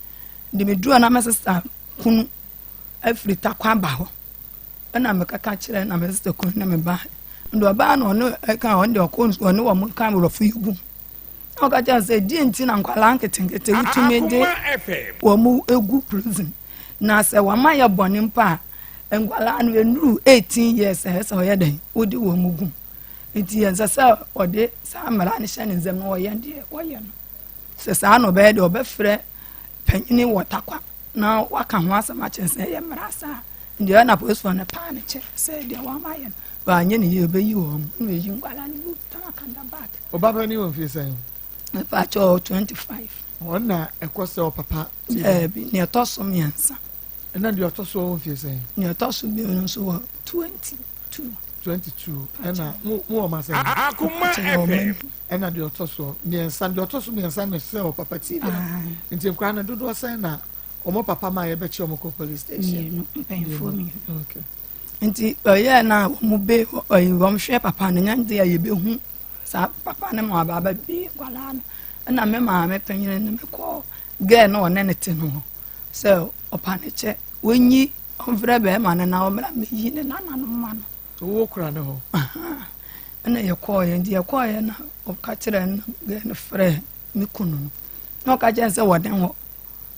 nti meduru na me sista kunu afiri takwa ba hɔ ɛna mekaka kyerɛ na me sista kunu na meba nti ɔbaa na ɔno ɛka ɔno deɛ ɔkɔ ɔne wɔn ka wurɔfo yi gu mu Na ɔka kyerɛ sɛ deɛ nti na nkwadaa nketenkete wotumi de wɔn gu prison na sɛ wɔn ayɛ bɔne mpo a nkwadaa no nnuru 18 years ɛsɛ sɛ ɔyɛ dɛn wode wɔn gu nti yɛn sɛ sɛ ɔde saa mmara no hyɛ ne nsam na ɔyɛ deɛ ɔyɛ no sɛ saa na ɔbɛyɛ deɛ ɔbɛfrɛ panyini wɔ takwa na waka ho asɛm akyerɛ sɛ ɛyɛ mmara saa deɛ na polisifoɔ no paa ne kyɛ sɛ deɛ wɔn ayɛ no Wanyɛ ne yie ɔbɛyi wɔn na wɔyi nkwadaa no gu tana kanda back. Ɔba bɛ ne wɔn fie sɛn? Mepa kyɛ 25. Wɔn na ɛkɔ sɛ ɔpapa. Ɛɛbi nea ɛtɔ so mmiɛnsa. Ɛna deɛ ɔtɔ so wɔn fie sɛn? Nea ɛtɔ so mmienu nso wɔ 22. 22 ɛna mo mo wɔ ma sɛn? Akoma FM. Ɛna deɛ ɔtɔ so mmiɛnsa deɛ ɔtɔ so mmiɛnsa na ɛsɛ wɔ papa TV no. Nti nkwadaa no dodoɔ sɛn na wɔn papa ma yɛbɛkye wɔn kɔ police station? Mmienu mpanyinfoɔ mmienu. Okay. Nti ɔyɛɛ na wɔn be ɔyi wɔn hwɛ papa no nya de a yɛbɛhu saa papa no ma ɔba abɛbi nkwadaa no ɛna me maame panyin no mekɔ gɛɛ na ɔne ne te no hɔ sɛ ɔpa ne kyɛ wɔnyi ɔmfrɛ bɛrima no na ɔmmra mmɛyi ne nananom ma no. Owó kura ne hɔ. Ɛna yɛkɔɔyɛ nti yɛkɔɔyɛ na ɔka kyerɛ no gɛɛ no frɛ me kunu no na ɔka kyerɛ sɛ wɔde hɔ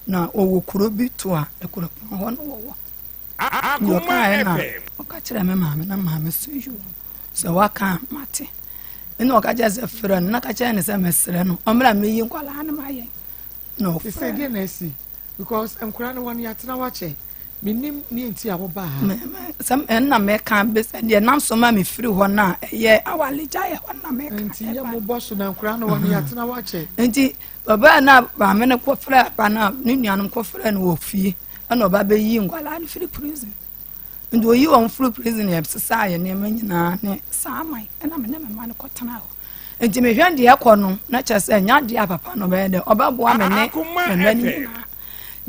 na ɔwɔ kuro bi to a ɛkuropɔn hɔ na wɔwɔ. Deɛ ɔkaeɛ na ɔka kyerɛ me maame na maame so yoo sɛ waka a mate ɛna ɔka kyerɛ sɛ frɛ no na ka kyerɛ no sɛ mesrɛ no ɔmmra mmɛyi nkwadaa no ma yɛn na ɔfrɛ. Sɛ deɛ na asi because nkwadaa no wɔn yɛatena wakyɛ menim ne nti a wobaa ha. Sɛ ɛna mɛka bɛsɛ deɛ nam so ma mefiri hɔ no a ɛyɛ awaregyaeɛ hɔ na mɛka. Nti yɛ mobɔ so na nkwadaa no wɔn yɛatena wakyɛ. Nti ɔbaa no a maame no kɔfrɛ apa no a ne nuanom kɔfrɛ no wɔ fie ɛna ɔba bɛyi nkwadaa no firi prison nti oyi wɔn firi prison yɛ sesaa yɛ nneɛma nyinaa ne saa man ɛna me ne me mma no kɔtena hɔ nti mehwɛ deɛ ɛkɔ no na kyerɛ sɛ nya deɛ a papa no bɛyɛ dɛ ɔbɛboa me ne me mma no nyinaa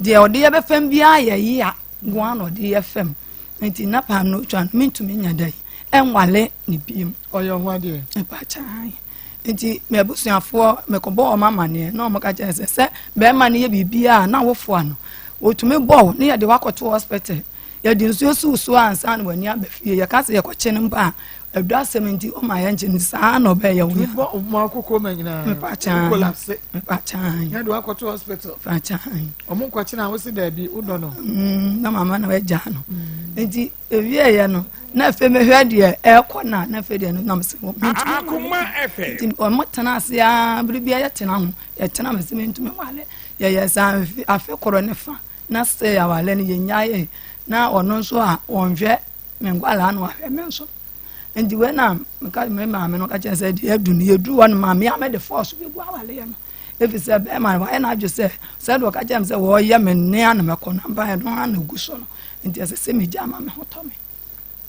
deɛ ɔde yɛ bɛfam biara yɛ yia goa na ɔde yɛ fam nti na paa no twa no mentumi nya da yi ɛnwale ne biem ɔyɛ ho adeɛ ɛpakyaa Nti m'abusuafoɔ mekɔbɔ wɔn amaneɛ na wɔn ka kyerɛ sɛ sɛ bɛrima no yɛ biribiara na wofoa no wɔtumi bɔ wo ne yɛde wakɔto hospital yɛde nsuo si wo so ansa na w'ani aba fie yɛka sɛ yɛkɔkye no mpo a ɛdu asɛm nti ɔma yɛnkye no saa na ɔbɛyɛ wo yɛ bɔ mo akoko ma nyinaa mepakyan mepakyan yɛde wakɔto hospital mepakyan ɔmo nkɔkye na wosi daabi wodɔ no mm, na mama na wagya no mm. nti Ewieeɛ no, na afei mehwɛ deɛ ɛrekɔ no a, na afei deɛ no nam sɛ mentumi nwale. Nti wɔn tena ase ara bere biara yɛtena ho, yɛtena me sɛ mentumi nwale. Yɛyɛ saa afe korɔ ne fa na sɛ awale no yɛnyaeɛ na ɔno nso a wɔnhwɛ me nkwadaa no wahwɛ me nso. Nti wei na meka me maame no ka kyerɛ sɛ deɛ adu no yɛduru hɔ no maame a mede fɔɔso bɛgu awaleɛ no. Ɛfiri sɛ bɛrima no wayɛ n'adwe sɛ sɛdeɛ ɔka kyerɛ me sɛ wɔyɛ me nea na mɛkɔ no ampa ɛno ara na ɛgu so no. Nti ɛsɛ sɛ megya ma me ho tɔ me.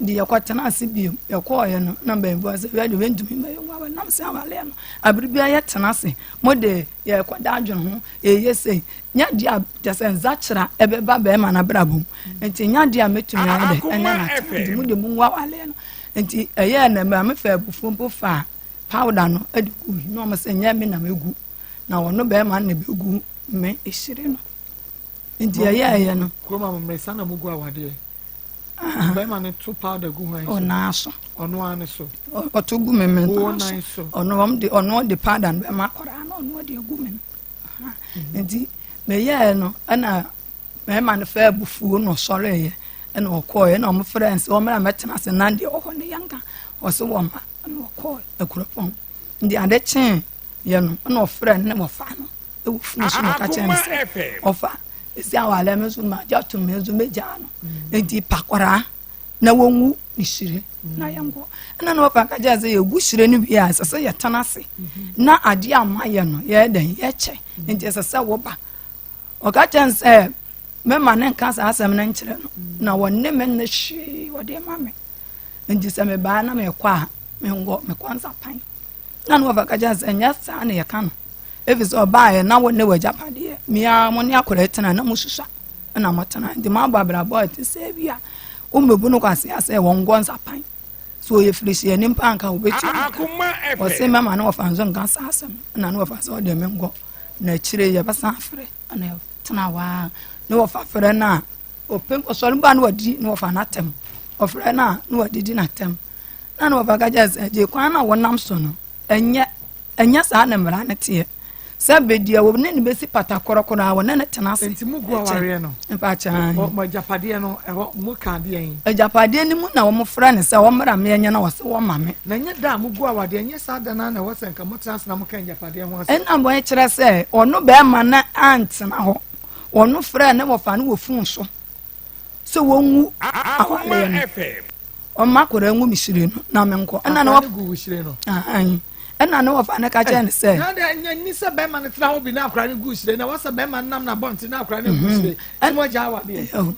Nti yɛkɔtena ase bio. Yɛkɔɔeɛ no, na mpanyinfoɔ sɛ wia deɛ wɛntumi ma yɛnwu awale. Nam sɛ awaleɛ no, abere biara yɛtena ase. Mo de yɛkɔda adwene ho, yɛyɛ sei. Nyɛ adeɛ a kyɛ sɛ nsakyera ɛbɛba bɛrima no abrabɔ mu. Nti nyɛ adeɛ a mɛtumi ayɛ dɛ ɛne no atena. Nti mo de mo nwu awaleɛ no. Nti ɛyɛɛ na maame faa abufuo mpo faa powder no de gui. Na wɔn sɛ nyɛ me na mɛgu. Na ɔno bɛrima no na ɛbɛgu me ehyire no. Nti ɛyɛɛyɛ no. Kurom amammerɛ saa na mugu awadeɛ. Bɛrima no to powder gu hwan so? Ɔnan so. Ɔno ara ne so. Ɔto gu me me nan so. Ɔno wɔn de ɔno de powder no bɛma akwadaa no ɔno de agu me no. Mhm. Nti meyɛɛ no ɛna bɛrima no fɛ abufuo na ɔsɔreeɛ ɛna ɔkɔɔɛ ɛna wɔn frɛ nsɛ wɔn mmerɛ mɛtena ase nan deɛ ɔhɔ ne yɛnka ɔso wɔn ma ɛna ɔkɔɔ akuropɔn. Nti ade kyee yɛ no ɛna ɔfrɛ ne wɔfa no. ɛwɔ funu so na ɔka kyerɛ me sɛ ɔfa ɛsi awale me nso magye atom me nso mɛgyaa no mm. nti pakwaraa na wɔnwu ne hyire mm. na yɛnkɔ ɛna na wɔfa ka kyerɛ sɛ yɛgu hyire no wie a ɛsɛ sɛ yɛtena ase mm-hmm. na adeɛ a moayɛ no yɛyɛ dɛn yɛkyɛ mm. nti ɛsɛ sɛ woba ɔka kyerɛ n sɛ mɛma ne nka saa asɛm no nkyerɛ no na wɔne me ne hwee wɔde ma me nti sɛ mebaa na mekɔ a menkɔ mekɔ nsapan na ne wɔfa ka kyerɛ sɛ nyɛ saa na yɛka no ɛfiri sɛ ɔbaeɛ na wo ne w'agyapadeɛ mea mo ne akwadaa tena na mosusua na motena nti moabɔ abrabɔ a ɛte sɛ bi a wommɛbu no kwasea sɛ wɔnkɔ nsapan so ɔyɛ firihyiani mpa anka wobɛtua no ka ɔse mɛma ne wɔfa nso nka saa asɛm na ne wɔfa sɛ ɔdeɛ menkɔ na akyire yɛbɛsan afrɛ na yɛtena hɔ a ne wɔfa frɛ no a ɔpem ɔsɔre ba na wadi ne wɔfa no atɛm ɔfrɛ no a na wadidi n'atɛm na ne wɔfa ka kyerɛ sɛ gye kwan no a wɔnam so no ɛnyɛ Ɛnyɛ saa na mmara no teɛ. Sɛ bɛdi a wɔne no bɛsi pata korɔ koraa wɔne no tena ase. Nti mo gu awareɛ no. Mpakyɛn. Mo agyapadeɛ no ɛhɔ mo ka adeɛ yi. Agyapadeɛ no mu na wɔn frɛ no sɛ wɔmmra me ɛnyɛ na wɔsɛ wɔma me. Na ɛnyɛ da a mo gu awadeɛ ɛnyɛ saa da no ara na ɛwɔ sɛ nka mo tena ase na mo ka agyapadeɛ ho asɛm. Ɛna wɔn kyerɛ sɛ ɔno bɛrima no antena hɔ ɔno frɛ ne wɔfa no wɔ fon so sɛ wɔngu awareɛ no. Ɔmma akwadaa ngu me hyire no na menkɔ. Ɛna ne gu wo hyire no. Ɛna ne wɔfa no ka kyerɛ no sɛ. Na de nya ni sɛ bɛrima no tena hɔ bi na akwadaa no gu hyire na wɔsɛ bɛrima no nam na bɔnte na akwadaa no gu mhm. hyire. Ɛna mo agya awadeɛ.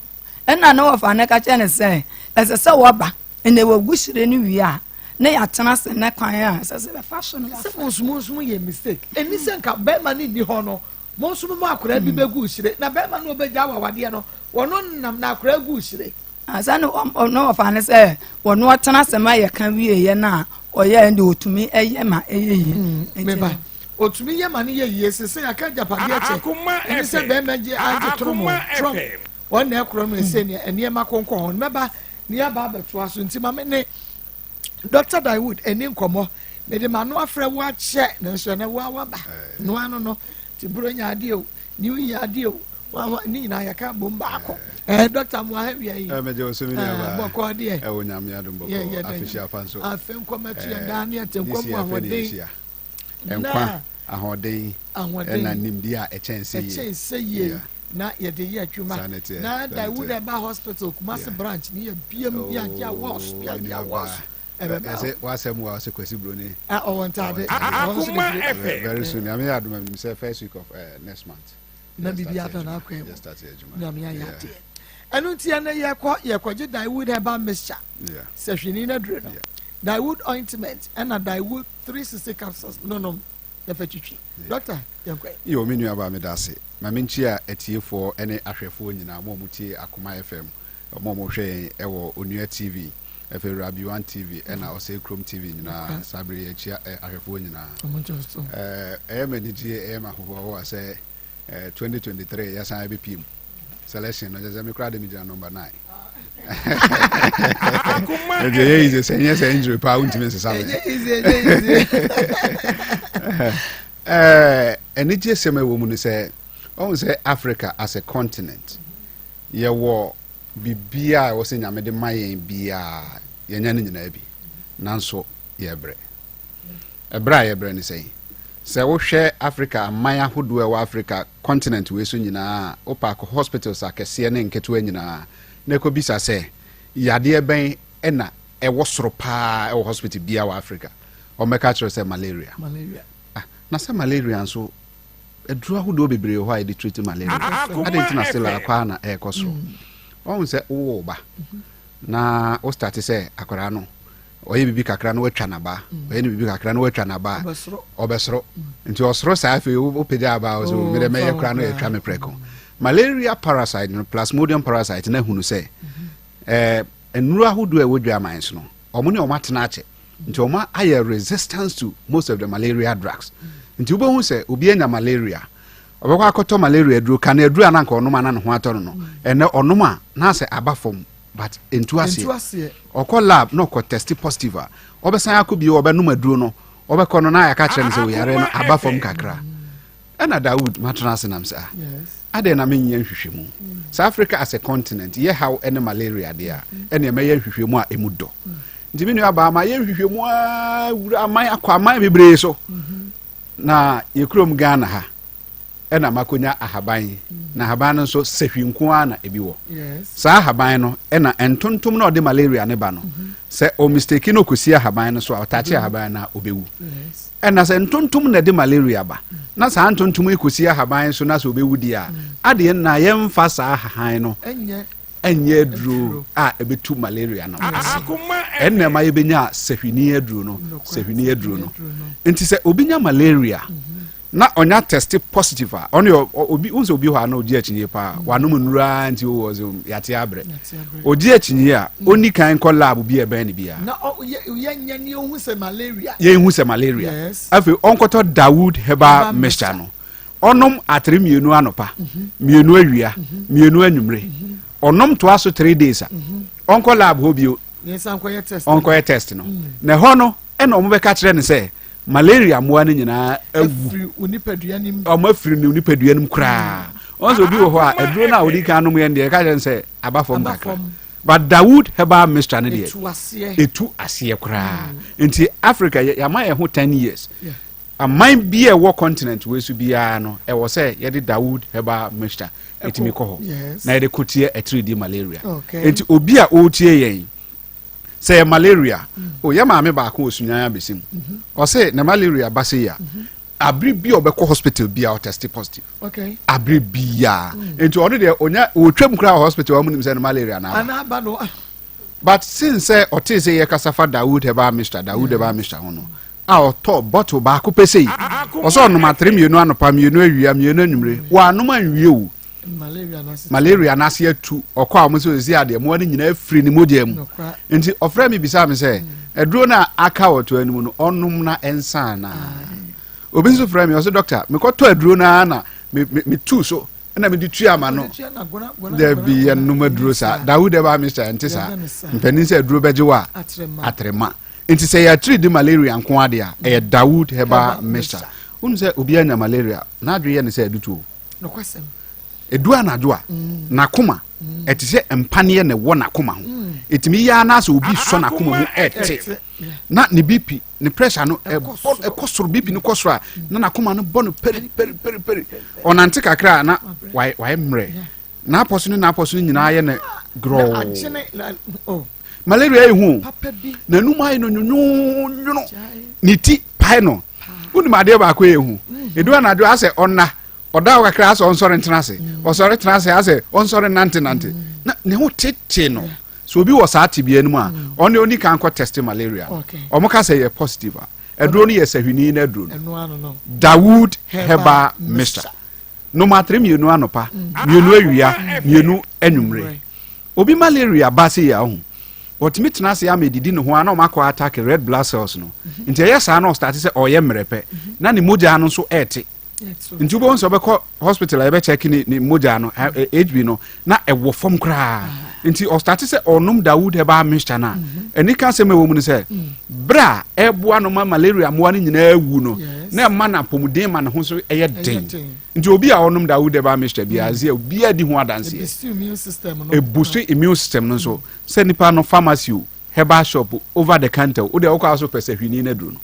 Ɛna ne wɔfa no ka kyerɛ no sɛ ɛsɛ sɛ wɔba. Ɛnna wɔgu hyire no wie a, na yɛatena ase na kwan a ɛsɛ sɛ bɛfa so no Sɛ mo nso mo nso yɛ mistake. Ɛni sɛ nka bɛrima no nni hɔ no, mo nso mo akwadaa bi bɛgu hyire na bɛrima no ɔbɛgya awawadeɛ no, wɔno nam na akwadaa gu hyire. Ansa na ɔno ɔfa ne sɛ wɔno ɔtena ase ma yɛka wieɛ no a ɔyɛ ɛnde ɔtumi yɛ ma ɛyɛ yie. Meba ɔtumi yɛ ma no yɛ yie sese aka agyapadeɛ kyɛ ɛne sɛ bɛrima gye agye toro mo trump wɔn na ɛkorɔ no ɛsɛ nea nneɛma konkɔ hɔ no mɛba ne aba abɛtoa so nti ma me ne Dr. Dawood ɛni nkɔmmɔ mede ma no afrɛ wo akyɛ nanso ɛnɛ wo awaba no ano no ti buro nya adeɛ o new year adeɛ o wawa ne nyinaa yɛka bom baako ɛɛ dɔkta mu aha wia yi ɛɛ mɛgye wo so mi nua baa bɔkɔ deɛ ɛwɔ nyame adum bɔkɔ afehyia afa nso afe nkɔmɛto yɛn daa ne ɛte nkɔ mu ahoɔden nkwa ahoɔden ɛna nimdeɛ a ɛkyɛn sɛ yie ɛkyɛn sɛ yie na yɛde yɛ adwuma na Daewoo na ɛba hospital Kumasi branch ne yɛ biem ne agye awɔs ne agye awɔs ɛbɛba ɛsɛ wasɛm wa ɔsɛ Kwasi Broni ɔwɔ ntaade ɔwɔ nso de firi very soon nyame yɛ adum ɛmu sɛ first week of uh, next month na biribi atɔ n'akwan mu nyame ayɛ adeɛ ɛno nti ɛnɛ yɛkɔ yɛkɔgye Daewoo herbal mixture sɛ hwene no aduro no Daewoo ointment ɛna Daewoo 360 capsules nonom yɛfɛ twitwi doctor yɛnkɔ. Yo me nua baa meda ase. Ma menkyia atiefoɔ ne ahwɛfoɔ nyinaa, mo a motie Akoma FM, mo a mohwɛ yɛn wɔ Onua TV, afei Rabi One TV ɛna Ɔsɛe Kurom TV nyinaa, saa berɛ yi yɛkyia ahwɛfoɔ nyinaa. Ɛyɛ me anigyeɛ, ɛyɛ me ahohoahoa sɛ 2023 yɛsan ɛbɛpie mu. Selection no, kyerɛ sɛ me koraa de megyina number 9. Nti ɛyɛ easy sɛ nyɛ sɛ injury paa wontumi nsesa me. Ɛɛ anigyesɛm a ɛwɔ mu ne sɛ, ɔhu sɛ Africa as a continent, yɛwɔ biribiara a ɛwɔ sɛ Nyame de ma yɛn biara, yɛnya ne nyinaa bi. Nanso yɛbrɛ. Ɛbrɛ a yɛbrɛ ne sɛn? Sɛ wohwɛ Africa aman ahodoɔ a ɛwɔ Africa continent wei so nyinaa a, wopɛ akɔ hospitals akɛseɛ ne nketewa nyinaa na ɛkɔbisa sɛ yadeɛ bɛn na ɛwɔ soro paa ɛwɔ hospital biara wɔ Africa. Wɔbɛka akyerɛ wo sɛ malaria. Malaria. Ah, na sɛ malaria nso, aduro ahodoɔ bebree wɔ hɔ a yɛde treat malaria. Adɛn nti na still akɔ ara na ɛrekɔ soro? Mm. Wɔn sɛ wowɔ wo ba mhm. na wo start sɛ akwadaa no ɔyɛ biribi kakra na watwa n'aba mm. ɔyɛ ne biribi kakra na watwa n'aba ɔbɛsoro mm. nti ɔsoro saa afei wopagya aba ɔsɛ oh, mede mɛyɛ koraa na yɛtwa me prɛko malaria parasite no plasmodium parasite na ahunu sɛ mhm. eh, nnuro ahodoɔ a ɛwɔ dwaman so no wɔn ne wɔn atena akyɛ nti wɔn ayɛ resistance to most of the malaria drugs nti wobɛhu sɛ obi anya malaria ɔbɛkɔ akɔtɔ malaria aduro ka na aduro a na nka ɔnom a na ne ho atɔ no no ɛnɛ ɔnom a na asɛ aba fam but ntu aseɛ ɔkɔ lab na ɔkɔ test positive a ɔbɛsan akɔ bio ɔbɛnom aduro no ɔbɛkɔ no na ayɛka kyerɛ no sɛ oyare no aba fam kakra Ɛna Dawood matena ase nam sɛ ah adɛn na menyɛ nhwehwɛmu sɛ Africa as a continent yɛ haw ne malaria deɛ a ɛneɛ mɛyɛ nhwehwɛmu a ɛmu dɔ nti me nua baa ma yɛ nhwehwɛmu a wura aman akɔ aman bebree so na yɛ kurom Ghana ha ɛna makonya ahaban na ahaban no nso sɛhwi nko ara na ebi wɔ saa ahaban no ɛna ntontom na ɔde malaria ne ba no sɛ o mistake no kɔsi ahaban no so a ɔtakye ahaban no a ɔbɛwu Ɛna sɛ ntontom na ɛde malaria ba, na saa ntontom yi kɔsi ahaban so na sɛ ɔbɛwu deɛ a, adeɛ nna yɛmfa saa ahahan no ɛnyɛ aduro a ɛbɛtu malaria no ase. Ɛnna ɛma yɛbɛnya sahwini aduro no, sahwini aduro no. Nti sɛ obi nya malaria na ɔnya test positive a, ɔne obi, wohu sɛ obi hɔ a na ɔgye akyinnye paa, wanom nnuro ara nti ɔwɔ sɛ yɛate abrɛ. Ɔgye akyinnye a, ɔnni kan nkɔ lab bi a ɛbɛn no biara. Na yɛnyɛ ne yɛnhu sɛ malaria. Yɛnhu sɛ malaria. Yes. Afei ɔnkɔtɔ Dawood herbal mixture no. Ɔnom atere mmienu anɔpa, mhm. mmienu awia, mhm. mmienu anwummere. Mhm. Ɔnom toa so three days a, ɔnkɔ lab hɔ bio. Ɔnkɔyɛ test no. Mm. Na ɛhɔ no ɛna wɔn bɛka kyerɛ no sɛ malaria mmoa no nyinaa awu. Wɔn afiri ne nipadua no mu koraa. Wɔn sɛ obi wɔ hɔ a aduro no a odi kan nom yɛn deɛ ɛka kyerɛ no sɛ aba fam kakra. But Dawood herbal mixture no deɛ ɛtu aseɛ koraa mm. nti Africa yɛama yɛn ho ten years aman bi a ɛwɔ continent wei so biara no ɛwɔ sɛ yɛde Dawood herbal mixture ɛtumi kɔ hɔ na yɛde ko tia atiridii malaria nti obi a ɔretie yɛn sɛ yɛ malaria mm. o yɛ maame baako wɔ sunyan abɛsi mu mm-hmm. ɔsɛ na malaria ba se yɛ a mm-hmm. abere bi a ɔbɛkɔ hospital bi a ɔtɛste positive Okay. Abere biara. Mm. Nti ɔno deɛ onya otwam koraa wɔ hospital wɔn nim sɛ no malaria na aba. Ana aba no. But since sɛ ɔtee sɛ yɛkasa fa Dawood Herbal Mixture, Dawood Herbal Mixture ho no, a ɔtɔɔ bottle baako pɛ sei, ɔsɛ ɔnom atere mmienu anɔpa, mmienu awia, mmienu anwummere, wɔanom anwie o. Malaria no ase atu, ɔkɔ a wɔn sɛ ɔsi adeɛ, mmoa no nyinaa afiri ne mogya mu. Nti ɔfrɛ me bisaa me sɛ, aduro no a aka wɔ toa no mu no, ɔnom na ɛnsa anaa? Obi nso frɛ me, ɔsɛ dɔkta, mekɔtɔ aduro no ara na metuu so ɛna mede tua ama no. Dabi, yɛnnom aduro saa. Dawood ɛbaa mixture ɛnte saa. Mpanin sɛ aduro bɛgye wo a, atrema. Nti sɛ yɛatiri di malaria nko ade a, ɛyɛ Dawood herbal mixture. Wonu sɛ obi anya malaria, n'adwene yɛ ne sɛ adutuo. Edu anadwo a, mm. n'akoma mm. ɛte sɛ mpaneɛ na ɛwɔ n'akoma ho. Mm. Ɛtumi yɛ ara sɛ obi sɔ n'akoma mu ɛte na ne BP ne pressure no ɛbɔ ɛkɔ soro BP no kɔ soro a na n'akoma no bɔ no peri peri peri peri. Ɔnante kakra a na wayɛ mmerɛ. N'apɔ so ne n'apɔ so no nyinaa yɛ no gorɔɔ. Oh. Malaria yɛ hu o. N'anum ayɛ no nwonwonwono. Ne ti pae no. Wonim adeɛ baako yɛ hu. Edu anadwo asɛ ɔnna ɔda hɔ kakra asɛ ɔnsɔre ntena ase. Ɔsɔre tena ase asɛ ɔnsɔre nante nante. Na ne ho tete no. So obi wɔ saa tebea no mu a, ɔne ɔni kan kɔ test malaria. Ɔmo ka sɛ yɛ positive a, aduro no yɛ sahwini no aduro no. Dawood Herbal Mixture. Nom atere mmienu anɔpa, mmienu awia, mmienu anwummere. Obi malaria ba se yɛ ahu. Ɔtumi tena ase ama edidi ne ho a na ɔma akɔ attack red blood cells no. Nti ɛyɛ saa na ɔstarte sɛ ɔyɛ mmerɛ pɛ. Na ne mogya no nso ɛɛte. Nti wobɛhu sɛ ɔbɛkɔ hospital a yɛbɛkyɛke ne ne mogya no HB no na ɛwɔ fam koraa. Nti ɔstarte sɛ ɔnom Dawood herbal mixture no a, ɛni ka asɛm a ɛwɔ mu no sɛ berɛ a ɛboa no ma malaria mmoa no nyinaa wu no na ɛma no apɔmuden ma ne ho so ɛyɛ den. Nti obi a ɔnom Dawood herbal mixture biara sɛ obiara di ho adanseɛ. Ɛbusu immune system no nso sɛ nipa no pharmacy o herbal shop o over the counter o wodeɛ wokɔ a so pɛ sɛ hwini no aduro no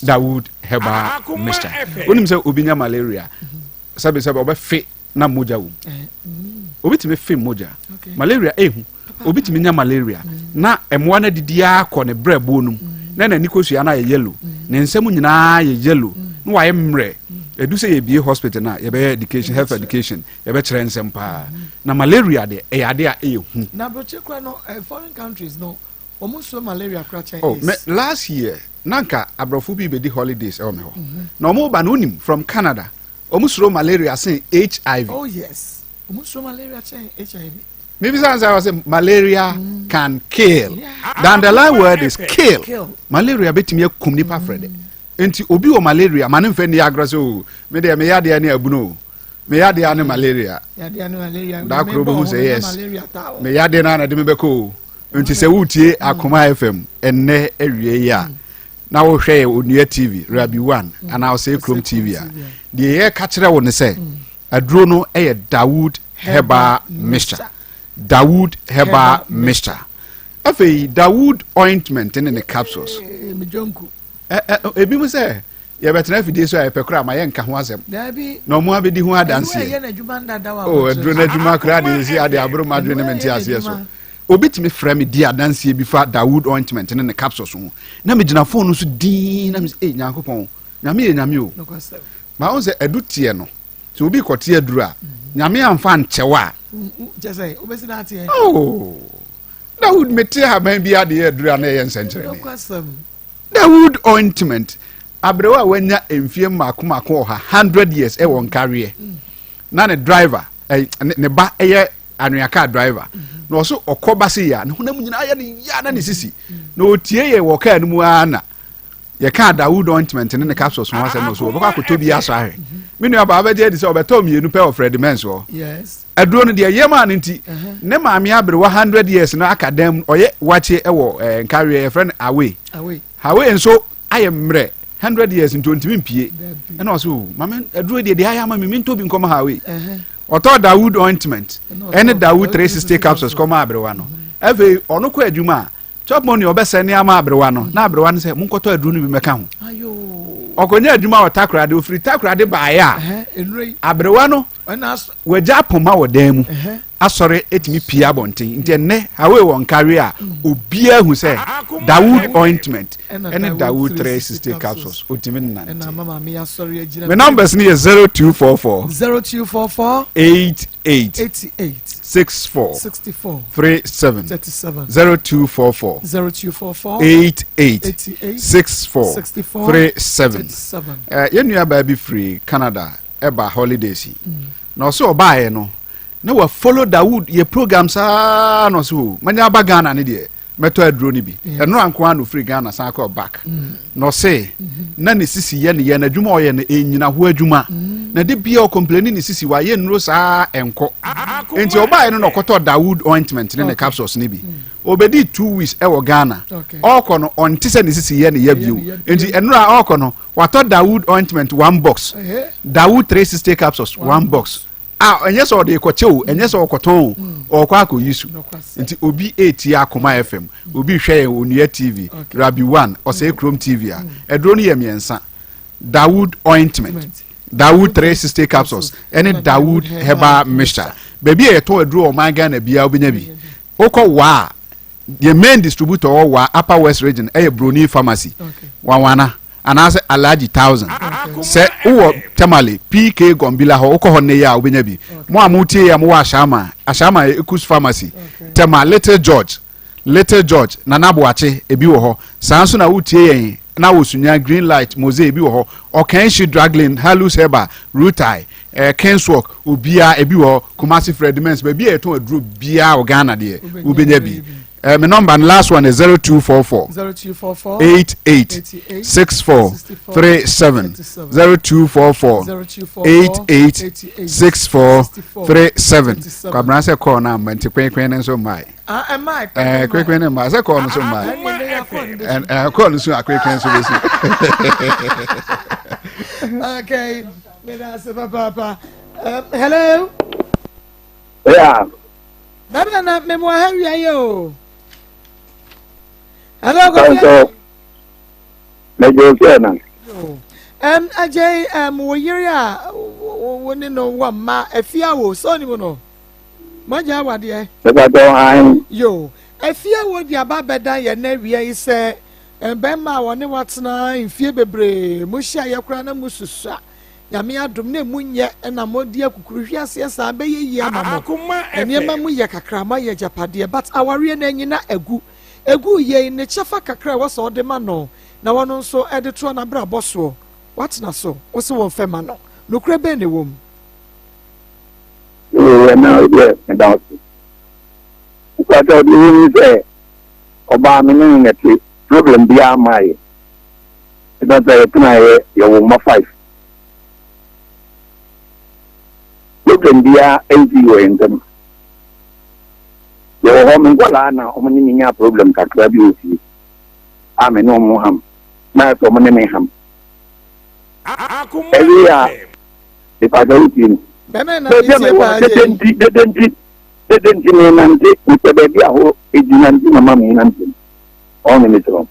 Dawood herbal mixture. Wonim sɛ obi nya malaria sɛbe sɛbe ɔbɛfe na mogya wom. Obi tumi fe mogya. Malaria ehu. Obi tumi nya malaria na mmoa no adidi ara kɔ ne brɛboɔ no mu na n'ani kosua no ayɛ yellow, ne nsam nyinaa yɛ yellow na wayɛ mmerɛ. Edu sɛ yɛbie hospital no a yɛbɛyɛ education, health education, yɛbɛkyerɛ nsɛm paa. Na malaria deɛ ɛyɛ ade a ɛyɛ hu. Na aburokyi kora no, eh, foreign countries no, wɔn nsuro malaria kora kyɛn Oh, AIDS. me last year na nka aborɔfo bi bɛdi holidays ɛwɔ me hɔ. Na wɔn ba no wonim from Canada. Wɔn suro malaria sen HIV. Oh yes, wɔn suro malaria kyɛn HIV. Mibisa nsa wɔ sɛ malaria mm. can kill. Yeah. The underlying word is kill. kill. Malaria betumi akum nipa frɛ dɛ. Nti obi wɔ malaria ma ne nfɛ ni agorɔ sɛ o me deɛ me yadeɛ ne abunu o me yadeɛ ne malaria. Da koro bɛ hu sɛ yes me yadeɛ no ana de me bɛkɔ o. Nti sɛ wotie Akoma FM ɛnnɛ awie yi a. Mm. na wohwɛ yɛ Onua TV, Rabi One, mm. anaa Ɔsɛe Kurom TV a, deɛ yɛka kyerɛ wo ne sɛ mm. aduro no yɛ Dawood Herbal Mixture. Dawood Herbal Mixture. Afei Dawood ointment ne ne capsules. Eh, eh, ebi mu sɛ yɛbɛtena afidie so a yɛpɛ koraa ma yɛnka ho asɛm na ɔmo abɛdi ho adanseɛ. O aduro no adwuma koraa de si ade aboro ma adwene ne mente aseɛ so. Obi tumi frɛ me di adanseɛ bi fa Dawood ointment ne ne capsules ho na megyina phone no so dinn na mesɛ ei Nyankopɔn Nyame yɛ Nyame o. Ma wohu sɛ adu teɛ no sɛ obi kɔte aduru a Nyame amfa ankyɛw a oh Dawood mete haban bi ade yɛ aduru a na ɛyɛ nsɛnkyerɛnne. Dawood ointment aberewa a wanya mfie mmaako mmaako ɔha hundred years ɛwɔ nkareɛ na ne driver ne ba ɛyɛ anwea kaa driver na ɔso ɔkɔ ba se yia ne honam nyinaa yɛ ne ya na ne sisi na otie yɛ wɔ kaa no mu ara na yɛka Dawood ointment ne ne capsules ho asɛm no so ɔbɛkɔ akɔtɔ bi asɔ ahwɛ me nua baa bɛgye adi sɛ ɔbɛtɔ mmienu pɛ wɔ Fred Mens hɔ aduro no deɛ yɛ maa no nti ne maame aberewa hundred years no aka dan mu ɔyɛ wakye wɔ eh, nkareɛ yɛfrɛ no away away nso ayɛ mmerɛ hundred years nti ɔntumi mpie ɛna ɔsɛ o maame aduro deɛ deɛ ayɛ ama mi mentɔ bi nkɔma ha away Ɔtɔɔ Dawood ointment ɛne Dawood 360 capsules kɔmaa aberewa no. Afei ɔno kɔ adwuma a, chop money ɔbɛsɛ ne ama aberewa no, na aberewa no sɛ monkɔtɔ aduro no bi mɛka ho. Ɔkɔnya adwuma wɔ Takoradi, ofiri Takoradi baeɛ a, aberewa no wagya apoma wɔ dan mu. Asɔre tumi pie abɔnten nti ɛnnɛ Hawaii wɔ nkawe a obiara hu sɛ Dawood ointment ɛne Dawood 360 capsules otumi nnante. Me numbers no yɛ 0244 0244 88 88 64 64 37 37 0244 0244 88 88 64 64 37. 37. Eh, yɛn nua baa bi firi Canada ɛba holidays yi na ɔsɛ ɔbaeɛ no na wa follow Dawood yɛ program saa na ɔsɛ o manya aba Ghana ne deɛ mɛtɔ aduro no bi ɛnora nko ara na ofiri Ghana san kɔ back mm. na ɔsɛ mm-hmm. na ne sisi yɛ ne yɛ n'adwuma ɔyɛ no ɛnyina ho adwuma mm. na de bia ɔkɔmpleni ne sisi wayɛ nnuro saa ɛnkɔ nti ɔbaeɛ no na ɔkɔtɔ Dawood ointment ne ne capsules no bi mm. obedi 2 weeks ɛwɔ Ghana. Ɔkɔ no ɔnte sɛ ne sisi yɛ ne yɛ bio, nti ɛnora ɔkɔ no watɔ Dawood ointment one box, Dawood 360 capsules one box a ɛnyɛ sɛ ɔde kɔkyɛ o, ɛnyɛ sɛ ɔkɔtɔn o, ɔkɔ akɔyi so. Nti obi etie Akoma FM, obi hwɛ yɛn Onua TV, Rabi One, Ɔsɛe Kurom TV a, ɛduro no yɛ mmiɛnsa: Dawood ointment, Dawood 360 capsules ɛne Dawood herbal mixture. Baabi a yɛtɔn aduro wɔ ɔman Ghana biara, wobɛnya bi. Wokɔ waa, the main distributor wɔ Waa Upper West Region ɛyɛ Broni Pharmacy, Wanwana anaasɛ Alhaji Thousand. Sɛ wowɔ Tamale, PK Gombila hɔ, wokɔ hɔ nnɛ yi a wobɛnya bi. Mo a motie yi a mowɔ Ashama, Ashama yɛ Ekus Pharmacy, Tema Little George, Little George, Nana Boakye, ebi wɔ hɔ. Saa nso na wotie yɛn na wɔ Sunya, Green Light, Mose, ebi wɔ hɔ. Ɔkanhyi, Draglin, Halus Herbal, Rutai, Kingswalk, obiara ebi wɔ hɔ. Kumasi Fred Mens, baabi a yɛtɔn aduro biara wɔ Ghana deɛ, wobɛnya bi. Me number no last one is 0244 0244 88 64 37, 0244 88 64 37. Kwabena sɛ kɔɔ no amma nti kwenkwen no nso mmae. Ah, kwenkwen no mmae sɛ kɔɔ no nso mmae, kɔɔ no so a kwenkwen nso bɛsi. Okay, medase papaapa. Hello. Yeah. Bɛbɛ na memu aha wia yɛ o. Hello, Kofi. Mɛjọ sɛ na. Agye wo yere a wo ne no wɔ mma afie awo sɛ ɔnim no mogya awadeɛ. Mɛpatɔ an. Yo, afie awo de aba bɛda yɛn na awia yi sɛ bɛrima a wɔne watena mfie bebree mo hyia yɛ koraa na mo susua Nyame adom na emu nyɛ na mo de akukuru hwe aseɛ saa bɛyɛ yie ama mo. Nneɛma mu yɛ kakra moayɛ agyapadeɛ, but awareɛ no anyina agu. Ɛguu yei ne kyɛfa kakra a ɛwɔ sɛ ɔde ma no na ɔno nso de toa n'abrabɔ soɔ. Watena so, wo se womfɛ ma no. Nokorɛ bɛn na ɛwɔ mu? Yoo ɛna wo deɛ meda wo se. Mpakyɛw deɛ ɛwɔ mu sɛ ɔbaa me ne no na ɛte, problem biara mmaeɛ. Ɛsiane sɛ yɛtenaeɛ yɛwoo mma five. Problem biara nsii wɔ yɛn ntam. Yɛwɔ hɔ, me nkwadaa na wɔn ne me nyaa problem kakra bi wɔ fie a me ne wɔn ham na ayɛ sɛ wɔn ne me ham. Ɛwie a mepakyɛ wo tie no. Baabi a mewɔ no dede nti dede nti dede nti menante mepɛ baabi a hɔ egyina nti na ma menante no. Ɔne me kyerɛ.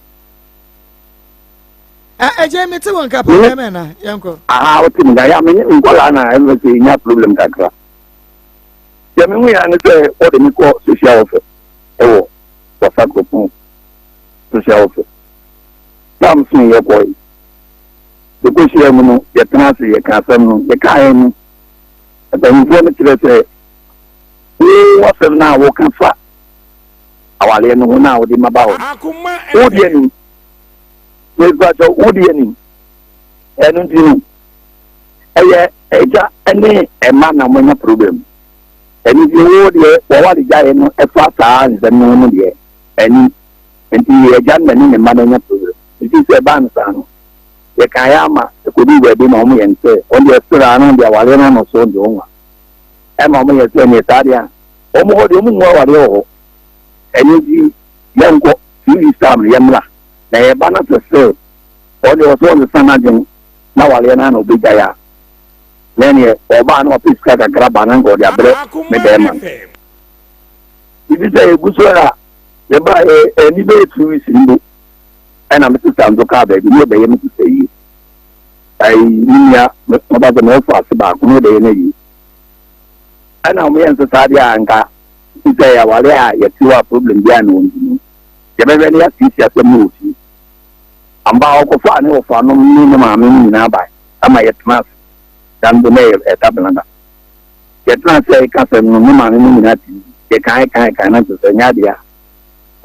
Ɛgye me te wo nka pa bɛmɛ na yɛnkɔ. Aha wote me nka ya me ne nkwadaa na ɛmɛ sɛ nya problem kakra. Deɛ me hu ya ne sɛ wɔde me kɔ social welfare ɛwɔ Wasa Kuropɔn social welfare. Tam so yɛ kɔe. Yɛkɔ hyia mu no yɛtena ase yɛka asɛm no yɛkaeɛ no mpanyinfoɔ no kyerɛ sɛ wo asɛm no a woka fa awareɛ no ho no a wode ma ba hɔ no wo deɛ nim mepakyɛ wo deɛ nim. Ɛno nti no ɛyɛ agya ne ɛma na moanya problem. Ɛno nti wo deɛ wɔware gyaeɛ no ɛfa saa nsɛm no ho no deɛ ɛni nti agya no na ne ne mma no anya problem. Nti sɛ ɛbaa no saa no yɛkaeɛ ama ɛkɔduu baabi ma wɔn yɛn sɛ wɔn deɛ sraa no deɛ awareɛ no ano so deɛ wɔn ɛma wɔn yɛ sɛ neɛ saa deɛ a wɔn hɔ deɛ wɔn ngu awareɛ wɔ hɔ. Ɛno nti yɛnkɔ 2 weeks time no yɛmmra na yɛba no sɛ sɛ ɔde ɔsɛ ɔnsesa n'adwene na awareɛ no ana ɔbɛgyae a na ɛneɛ ɔbaa na wapɛ sika kakra ba na nka ɔde abrɛ me bɛrima no. Nti sɛ yɛgu so a yɛbaa ɛni bɛyɛ 2 weeks mbo ɛna me sista nso kaa baabi ne yɛbɛyɛ me sista yie ayi me nua maba sɛ mɛfa ase baako ne yɛbɛyɛ no yie. Ɛna wɔn yɛ nso saa deɛ a nka sɛ yɛaware a yɛte hɔ a problem biara na wɔn ti no yɛbɛhwɛ ne yɛasiesie asɛm no wɔ fie. Ampa ɔkɔfaa ne wɔfanom ne ne maame no nyinaa bae ama yɛtena ase. Da no na ɛyɛ ɛda da. Yɛtena ase a yɛka asɛm no ne maame no nyinaa te bi. Yɛkae kae kae na kyerɛ sɛ ɛnyɛ adeɛ a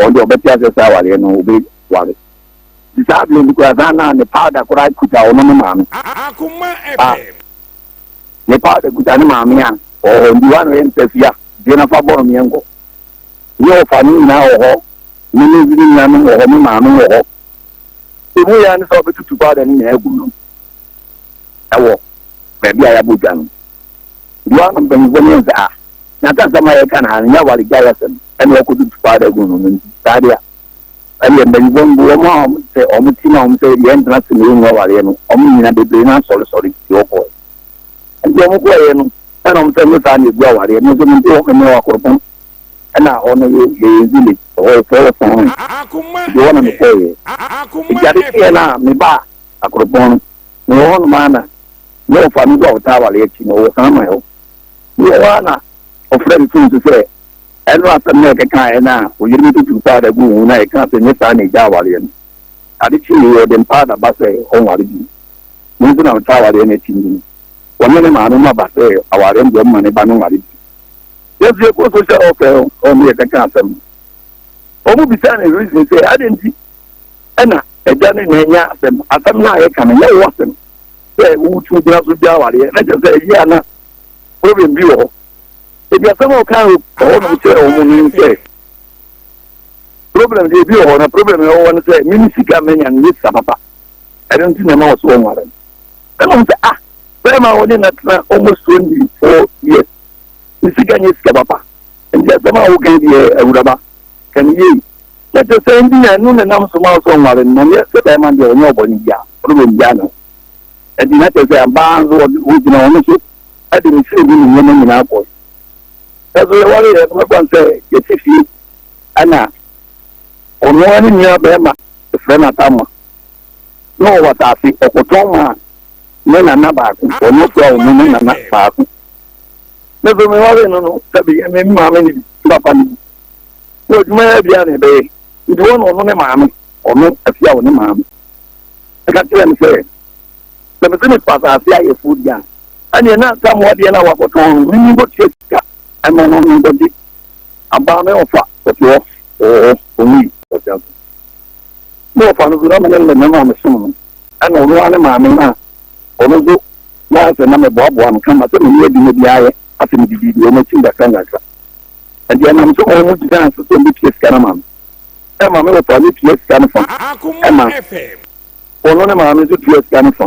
ɔno deɛ ɔbɛte aseɛ sɛ awareɛ no ɔbɛware. Nti saa berɛ no koraa saa na ne powder koraa kuta ɔno ne maame. A ne powder kuta ne maame a ɔwɔ hɔ nti wa na ɔyɛ nsafia gye na fa bɔ no meɛnkɔ. Ne ɔfa no nyinaa wɔ hɔ, me ne ne nuanom wɔ hɔ, me maame wɔ hɔ. Emu yɛ ne sɛ ɔbɛtutu powder no nyinaa agu no ɛwɔ baabi a yɛabɔ dwa no. Nti wa na mpanyinfoɔ no yɛ sɛ ah na aka asɛm a yɛka na ha no nyɛ aware gyae asɛm ɛna ɔkɔtutu powder agu no no nti saa deɛ ɛdeɛ mpanyinfoɔ no wɔn a wɔn sɛ wɔn ti na wɔn sɛ yɛn ntena se na yɛn awareɛ no wɔn nyinaa bebree na asɔresɔre ti wɔkɔɛ nti wɔn kɔɛ no ɛna wɔn sɛ ne saa na egu awareɛ no nso nti wɔn mene wɔ akoropɔn ɛna hɔ no yɛ yɛ village ɛhɔ yɛ fɛ wɔ sɔn nti hɔ na me kɔɛ nti ade kyeɛ no a me ba akoropɔn no me wɔ hɔ nom ana ne ɔfa no nso a ɔtaa awareɛ akyi no ɔwɔ saa man hɔ ne wɔ hɔ ana ɔfrɛ me phone so sɛ Ɛno asɛm na yɛkekaeɛ no a oyere no tutuu paada guu ho na yɛkaa sɛ nyɛ saa na ɛgya awareɛ no. Ade kyeeɛ ɔde mpaada ba sɛ ɔnware bio. Me nso na metaa awareɛ no akyi nti no, ɔne ne maame no aba sɛ awareɛ no deɛ ɔmma ne ba no nware bio. Yɛn nso yɛkɔɔ social welfare hɔ na yɛkɛkaa asɛm no. Wɔn bisaa no reason sɛ adɛn nti ɛna agya ne na anya asɛm. Asɛm no a yɛka no nyɛ wo asɛm sɛ wotumi gyina so gya awareɛ na kyerɛ sɛ ɛyɛ a na problem bi wɔ hɔ. Ebi asɛm a ɔka wɔ hɔnom kyerɛ wɔn no sɛ problem deɛ ebi wɔ hɔ na problem a ɛwɔ hɔ no sɛ me ne sika manya no nyɛ sika papa ɛno nti na ɛma wɔ so wɔn ware no ɛna wɔn sɛ ah bɛrima a wɔne na tena almost 24 years ne sika nyɛ sika papa nti asɛm a woka deɛ awuraba ka ne yie na kyerɛ sɛ nti na ɛno na nam so ma wɔ so wɔn ware no na nyɛ sɛ bɛrima deɛ ɔnyɛ ɔbɔne bia problem bia no ɛnti na kyerɛ sɛ abaa nso wɔgyina wɔn so de me fie ne me nneɛma nyinaa kɔe. Nanso yɛwareeɛ no, mɛfa no sɛ yɛte fie ɛna ɔno ara ne nua bɛrima yɛfrɛ no Atamma na ɔwɔ asase ɔkɔtɔn maa ne nana baako ɔno kura ɔno ne nana baako. Me nso mewaree no no sɛbi me maame ne bi me papa ne bi na adwuma yɛ biara na ɛbɛyɛ nti wɔn na ɔno ne maame ɔno afia ɔne maame ɛka kyerɛ no sɛ sɛ mese mefa asase ayɛ fuo deɛ a ɛneɛ na Samoa deɛ no a wakɔtɔn no mimi nkɔtua sika ɛma no no nkɔgye abaa me ɔfa ɔte hɔ ɔwɔ hɔ ɔwui ɔte ase ne ɔfa no so na mene ne mɛma mesom no ɛna ɔno ara ne maame no a ɔno nso na sɛ na meboaboa no kama sɛ menni adwuma biara yɛ asɛ medididi wɔn akyi nkakra nkakra ɛnti ɛnam so ma wɔn gyinaa so sɛ wɔbɛtua sika no ma me ɛma me wɔfa no tua sika no fa ɛma Ɔno ne maame nso tua sika no fa.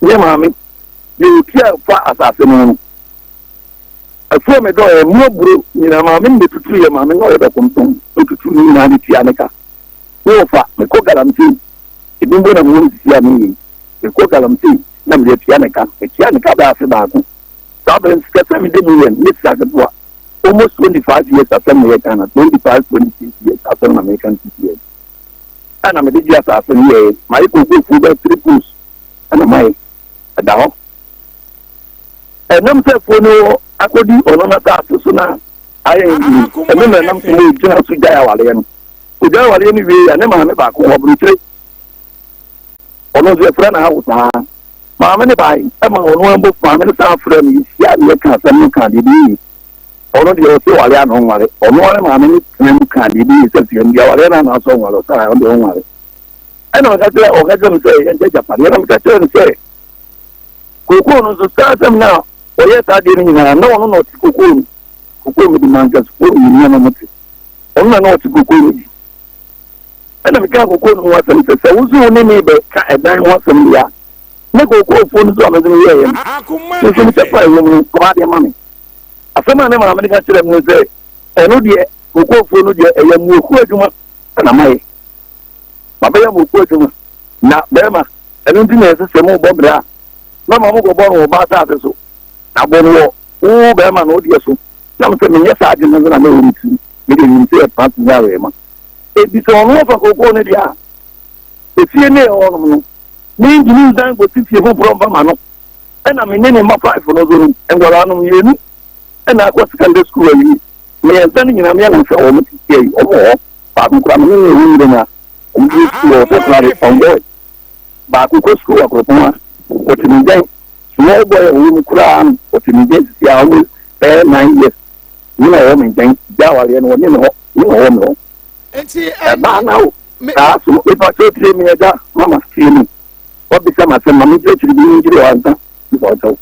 Ne maame deɛ ɔtua fa asase no no. Afuo me dɔɔ mu aburo nyinaa maame no bɛtutu yɛ maame no ɔyɛ dɔkontɔn ɔtutu ne nyinaa de tua ne ka. Ne ɔfa mekɔ galamsey ebi mpo na mewɔ nsisi a meyɛ mekɔ galamsey na mede atua ne ka metua ne ka bɛɛ afe baako saa bɛrɛ sika sɛ mede mu yɛ ne sika ketewa almost 25 years asɛm na yɛ Ghana 25 26 years asɛm na meka nsisi yɛ ɛna mede gye asase no yɛɛ mayɛ kookoofuo bɛyɛ three poles ɛna mayɛ ɛda hɔ ɛnam sɛ afuo no wɔ akɔdi ɔno n'asase so na ayɛ nti ɛno na ɛnam so ma ɔgyina so gyae awareɛ no ɔgyae awareɛ no wie a ne maame baako wɔ aburokyire ɔno nso yɛfrɛ no awo saa maame ne bae ɛma ɔno ambo maame no saa frɛ no yɛhyia ne yɛka asɛm no ka deɛ bi Ɔno deɛ ɔse ware a na ɔnware. Ɔno ara ne maame no tena mu kaa deɛ ɛbɛyɛ sɛ fie no deɛ awareɛ no anaasɛ ɔnware ɔsɛ a ɔno deɛ ɔnware. Ɛna ɔka kyerɛ ɔka kyerɛ me sɛ yɛnkyɛ agyapadeɛ na meka kyerɛ no sɛ kokoo no nso saa asɛm no a ɔyɛ saa adeɛ no nyinaa na ɔno na ɔte kokoo no kokoo mede mankasifoɔ mmienu na ɔmo te ɔno na na ɔte kokoo no bi ɛna meka kokoo no ho asɛm sɛ sɛ wo so wo ne me bɛka ɛdan ho asɛm deɛ a ne kokoofoɔ no so a mede no yɛɛyɛ no nso mesɛ fa ɛwɔ mu no kɔma adeɛ ma me Asɛm a ne maame no ka kyerɛɛ me ne sɛ, Ɛno deɛ, kokoafuo no deɛ, ɛyɛ mmoakuo adwuma na mayɛ. Mabɛyɛ mmoakuo adwuma. Na bɛrima, ɛno nti na ɛsɛ sɛ mobɔ bra a, mɛma mokɔbɔ no wɔ ɔbaa asase so, na bɔ no wɔ wo bɛrima no deɛ so. Na mesɛ menyɛ saa adwene no nso na mɛwɔ me tirim. Me deɛ menim sɛ yɛtena ase nyɛ awɛma. Enti sɛ ɔno ɔfa kokoo no deɛ a, efie no a ɛwɔ hɔnom no, mentumi nsan nkɔsi fie foforɔ mfa ma no. Ɛna me ne ne mma five no nso no, nkwadaa no mmienu. Ɛna akɔ secondary school awie. Mmiɛnsa no nyinaa me na mehwɛ wɔn sisi yi. Wɔn wɔ hɔ. Baako koraa me ne no wɔ nwura mu a wɔn wie sukuu wɔ Takoradi Ɔngɔe. Baako kɔ sukuu wɔ Akropong a ɔte me nkyɛn. Small boy a ɔwɔ mu koraa no ɔte me nkyɛn sisi a almost bɛyɛ 9 years. Me na ɔwɔ me nkyɛn. Gya awareɛ no ɔne me hɔ. Me na ɔwɔ me hɔ. Nti Ɛbaa na o saa so mepa kyɛw tie me agya mama tie me. Wabisa m'asɛm ma menkyerɛkyerɛ bi nkyerɛ wo ansa mepa kyɛw.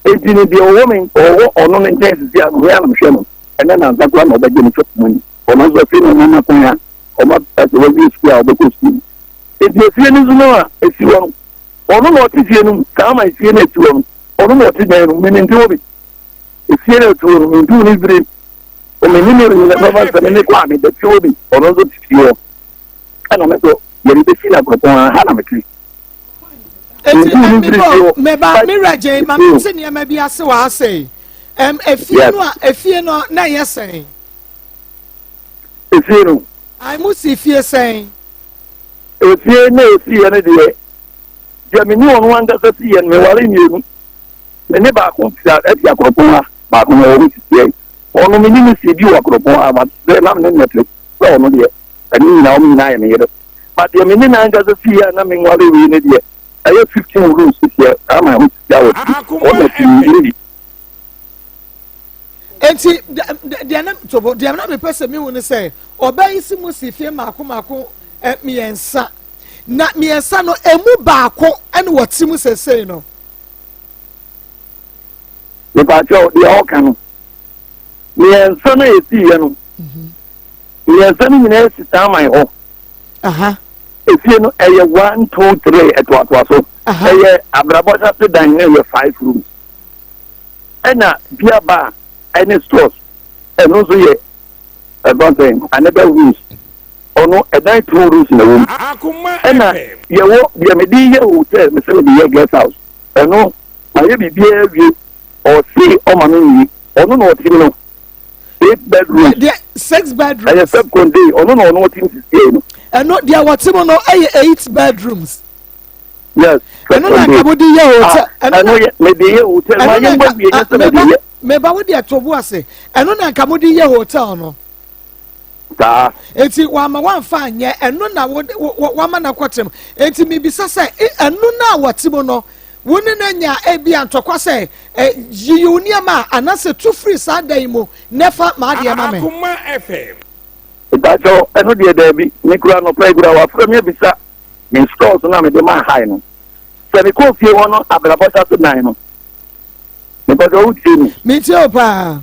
Enti no deɛ ɔwɔ me ɔwɔ ɔno ne nkyɛn sisi a me ara na mehwɛ no ɛnɛ nansa koraa na ɔbɛgye me chop money ɔno nso afei na ɔma ma kwan a ɔma ɛsɛ wawie sukuu a ɔbɛkɔ sukuu enti efie no nso no a esi hɔ no ɔno na ɔte fie no mu saa ma efie no esi hɔ no ɔno na ɔte dan no mu mente hɔ bi efie no esi hɔ no mente ne bere ɔmo ne ne nyina bɛba nsɛm ne kɔ a mebɛte hɔ bi ɔno nso te fie hɔ ɛna me nso yɛde bɛsi no akorɔpɔn ha na mete. Eti mebɔ meba me wura gye ma me te nneɛma bi ase wɔ ha sɛ ɛm efie no a efie no na ɛyɛ sɛn. Efie no. Ayi mo si fie sɛn. Efie na esi yɛ no deɛ deɛ me ne ɔno ankasa si yɛ no me ware mmienu me ne baako ti ɛti akoropɔn ha baako na ɔwɔ sisi yɛ ɔno me ne ne si bi wɔ akoropɔn ha ma sɛ nam ne nnɛte sɛ ɔno deɛ ɛne nyinaa ɔmo nyinaa yɛ me yere. But deɛ me ne no ankasa sii a na menware wei no deɛ, ɛyɛ 15 rooms sisi a ama ɛho sisi a wɔte hɔ na pii yere bi. Enti deɛ na tobo deɛ na mepɛ sɛ mehu ne sɛ ɔbaa yi si mu si fie mmaako mmaako mmiɛnsa na mmiɛnsa no emu baako ɛna wɔte mu sesei no. Mepaakyɛw deɛ ɔka no mmiɛnsa no a esiiɛ no mmiɛnsa no nyinaa si saa man hɔ. Efie no ɛyɛ one two three ɛtoatoa so. Ɛyɛ abrabɔ sase dan no yɛ five rooms. Ɛna bia bar ɛne stores ɛno nso yɛ ɛfɔn sɛn another rooms. Ɔno ɛdan two rooms na ɛwɔ mu. Ɛna yɛwɔ deɛ mede yɛ hotel mesɛ mede yɛ guest house. Ɛno mayɛ biribiara wie ɔse ɔma me nwie ɔno na ɔte mu no. Eight bedrooms. Deɛ six bedrooms. Ɛyɛ self contained ɔno na ɔno ɔte mu sisi no. Ɛno deɛ wɔte mu no ɛyɛ eight bedrooms. Yes. Ɛno na nka mo de yɛ hotel. Ah, ɛno yɛ mɛ de yɛ hotel maa yɛ mbɔ wie nyɛ sɛ mɛ de yɛ. Mɛba wo deɛ to bo ase ɛno na nka mo de yɛ hotel no. Saa. Eti wama wamfa anyɛ ɛno na wo wama na kɔte mu eti mibisa sɛ ɛno na wɔte mu no. Wo ne no anya ebia ntɔkwa sɛ, Yiyi wo nneɛma a, anaasɛ tu firi saa dan yi mu na fa m'adeɛ ma me. Akoma FM. Mepakyɛw, ɛno deɛ daabi. Me koraa anɔpa yi koraa wafrɛ me abisa me stores no a mede maa hae no. Sɛ mekɔɔ fie hɔ no abrabɔ hyɛ dan no. Mepakyɛw wotie me? Metie wo paa.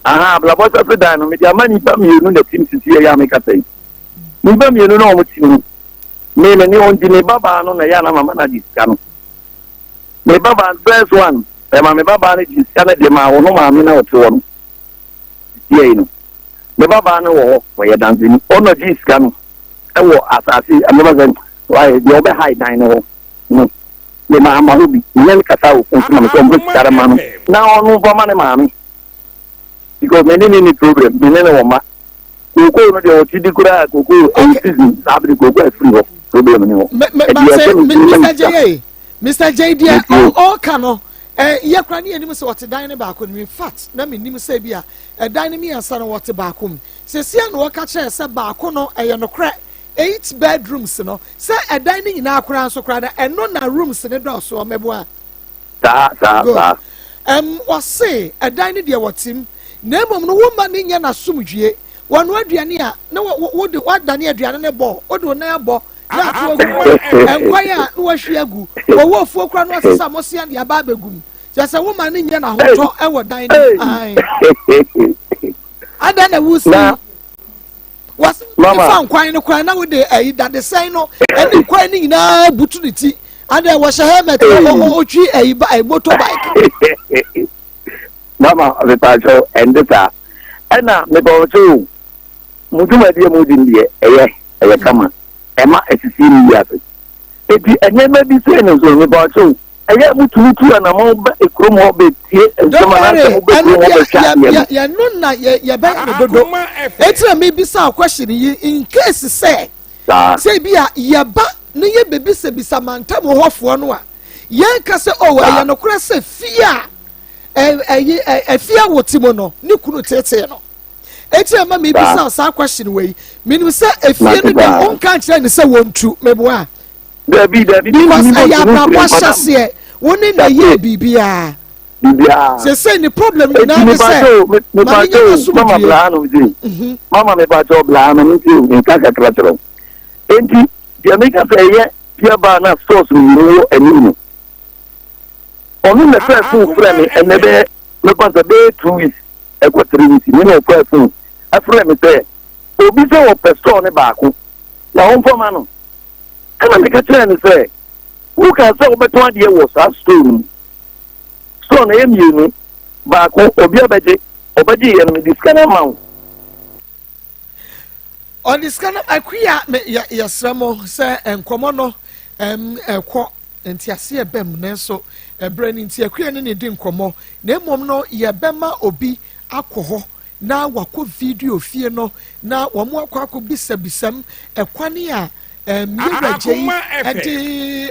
Aha, abrabɔ hyɛ dan no mede ama nnipa mmienu na tim sisi ɛyɛ a mekasa yi. Nnipa mmienu na wɔn tim no. Me me ne wɔn nti me babaa no na ɛyɛ a na mama no agye sika no. Me babaa first one ɛma me babaa no gye sika no de maa wɔn maame na ɔte hɔ no. Yɛi no. Me babaa no wɔ hɔ ɔyɛ danseni ɔna gye sika no ɛwɔ asase ɛmɛba sɛ wayɛ deɛ ɔbɛhae dan no hɔ no. Me maa ma hɔ bi menyɛ no kasa wɔ fon so na me sɛ ɔmfa sika no ma no na ɔno mfa ma ne maame because me ne ne ni problem me ne ne wɔ ma. Kookoo no deɛ ɔte di koraa kookoo ɛyɛ season saa bere kookoo afiri hɔ problem ni hɔ. Ɛdeɛ ɛsɛ mi ti na mi sika. Mr. Jay deɛ ɔka no yɛ kora ne yɛnim sɛ ɔte dan no baako no in fact na menim sɛ bi a ɛdan no mmiɛnsa no wɔte baako mu sesia na wɔka kyerɛ sɛ baako no ɛyɛ nokorɛ eight bedrooms no sɛ ɛdan no nyinaa koraa nso koraa na ɛno na rooms no dɔɔso ɔmɛboa. Saa saa saa. Ɛm ɔse ɛdan no deɛ wɔtem na mmom no womma no nyɛ n'asomdwie. Wɔnoa aduane a na wode wadane aduane no bɔ wode wo nan abɔ na ato agu nkwan a na wahwie agu wɔwɔ ofuo koraa na wasesa mmosea de aba abɛgu mu. Kyerɛ sɛ woma no nyɛ n'ahotɔ wɔ dan no mu. Ae. Adɛn na wusi? Wɔsi wotumi fa nkwan no koraa na wode ayi dadesɛn no ɛne nkwan no nyinaa butu ne ti. Adɛn wɔhyɛ helmet na ɔtwi ayi ba ayi motorbike. Mama mepaakyɛw ɛnde saa ɛna mepaakyɛw o mo dwumadi a mo di no deɛ ɛyɛ ɛyɛ kama ɛma ɛsisi ne wiase eti nneɛma bi sei no nso mepaakyɛw ɛyɛ mo tumi tu anamɔn ba ekurom hɔ bɛ tie nsɛm anaasɛ mo bɛ kurom hɔ bɛ hwɛ adeɛ no. Yɛno na yɛbɛyɛ no dodo eti na mebisa question yi in case sɛ sɛ bi a yɛba ne yɛbɛbisabisa mantam hɔfoɔ no a yɛnka sɛ oh ɛyɛ nokorɛ sɛ fie a. Ɛyi ɛfi a wɔte mu no ne kunu teetee no. Eti ɛma mi bisa saa question wei. Minim sɛ efie no deɛ ɔnka nkyerɛ ne sɛ wɔntu meboa. Dabi dabi. Because ɛyɛ abrabɔ ahyɛseɛ. Wo ne na yɛ biribiara. Biribiara. Sese ne problem nyinaa ne sɛ maame nya n'asomdwie. Mama bla no nti. Mama mepa kyɛw bla no nti nka kakra kyerɛ wo. Enti deɛ meka sɛ ɛyɛ pia baa na stores mmienu wɔ anim no. Ɔno na ɛfɛ fon frɛ me ɛnɛ bɛyɛ mɛfa sɛ bɛyɛ 2 weeks ɛkɔ 3 weeks ne na ɔfɛ fon ɛfrɛ me sɛ obi sɛ wɔpɛ store ne baako na wɔmfa ma no. Ɛna meka kyerɛɛ no sɛ woka sɛ wobɛtɔn adeɛ wɔ saa store no mu. Store no ɛyɛ mmienu, baako obi abɛgye, ɔbɛgye yɛ no mede sika no ama wo. Ɔde sika no akuya me yɛ yɛsrɛ mo sɛ nkɔmɔ no ɛm ɛkɔ nteaseɛ bɛm nanso ɛbrɛ no nti akuya ne ne di nkɔmɔ na mmom no yɛbɛma obi akɔ hɔ na wakɔ video fie no na wɔn akɔ akɔ bisabisam ɛkwane a yɛwura gye yi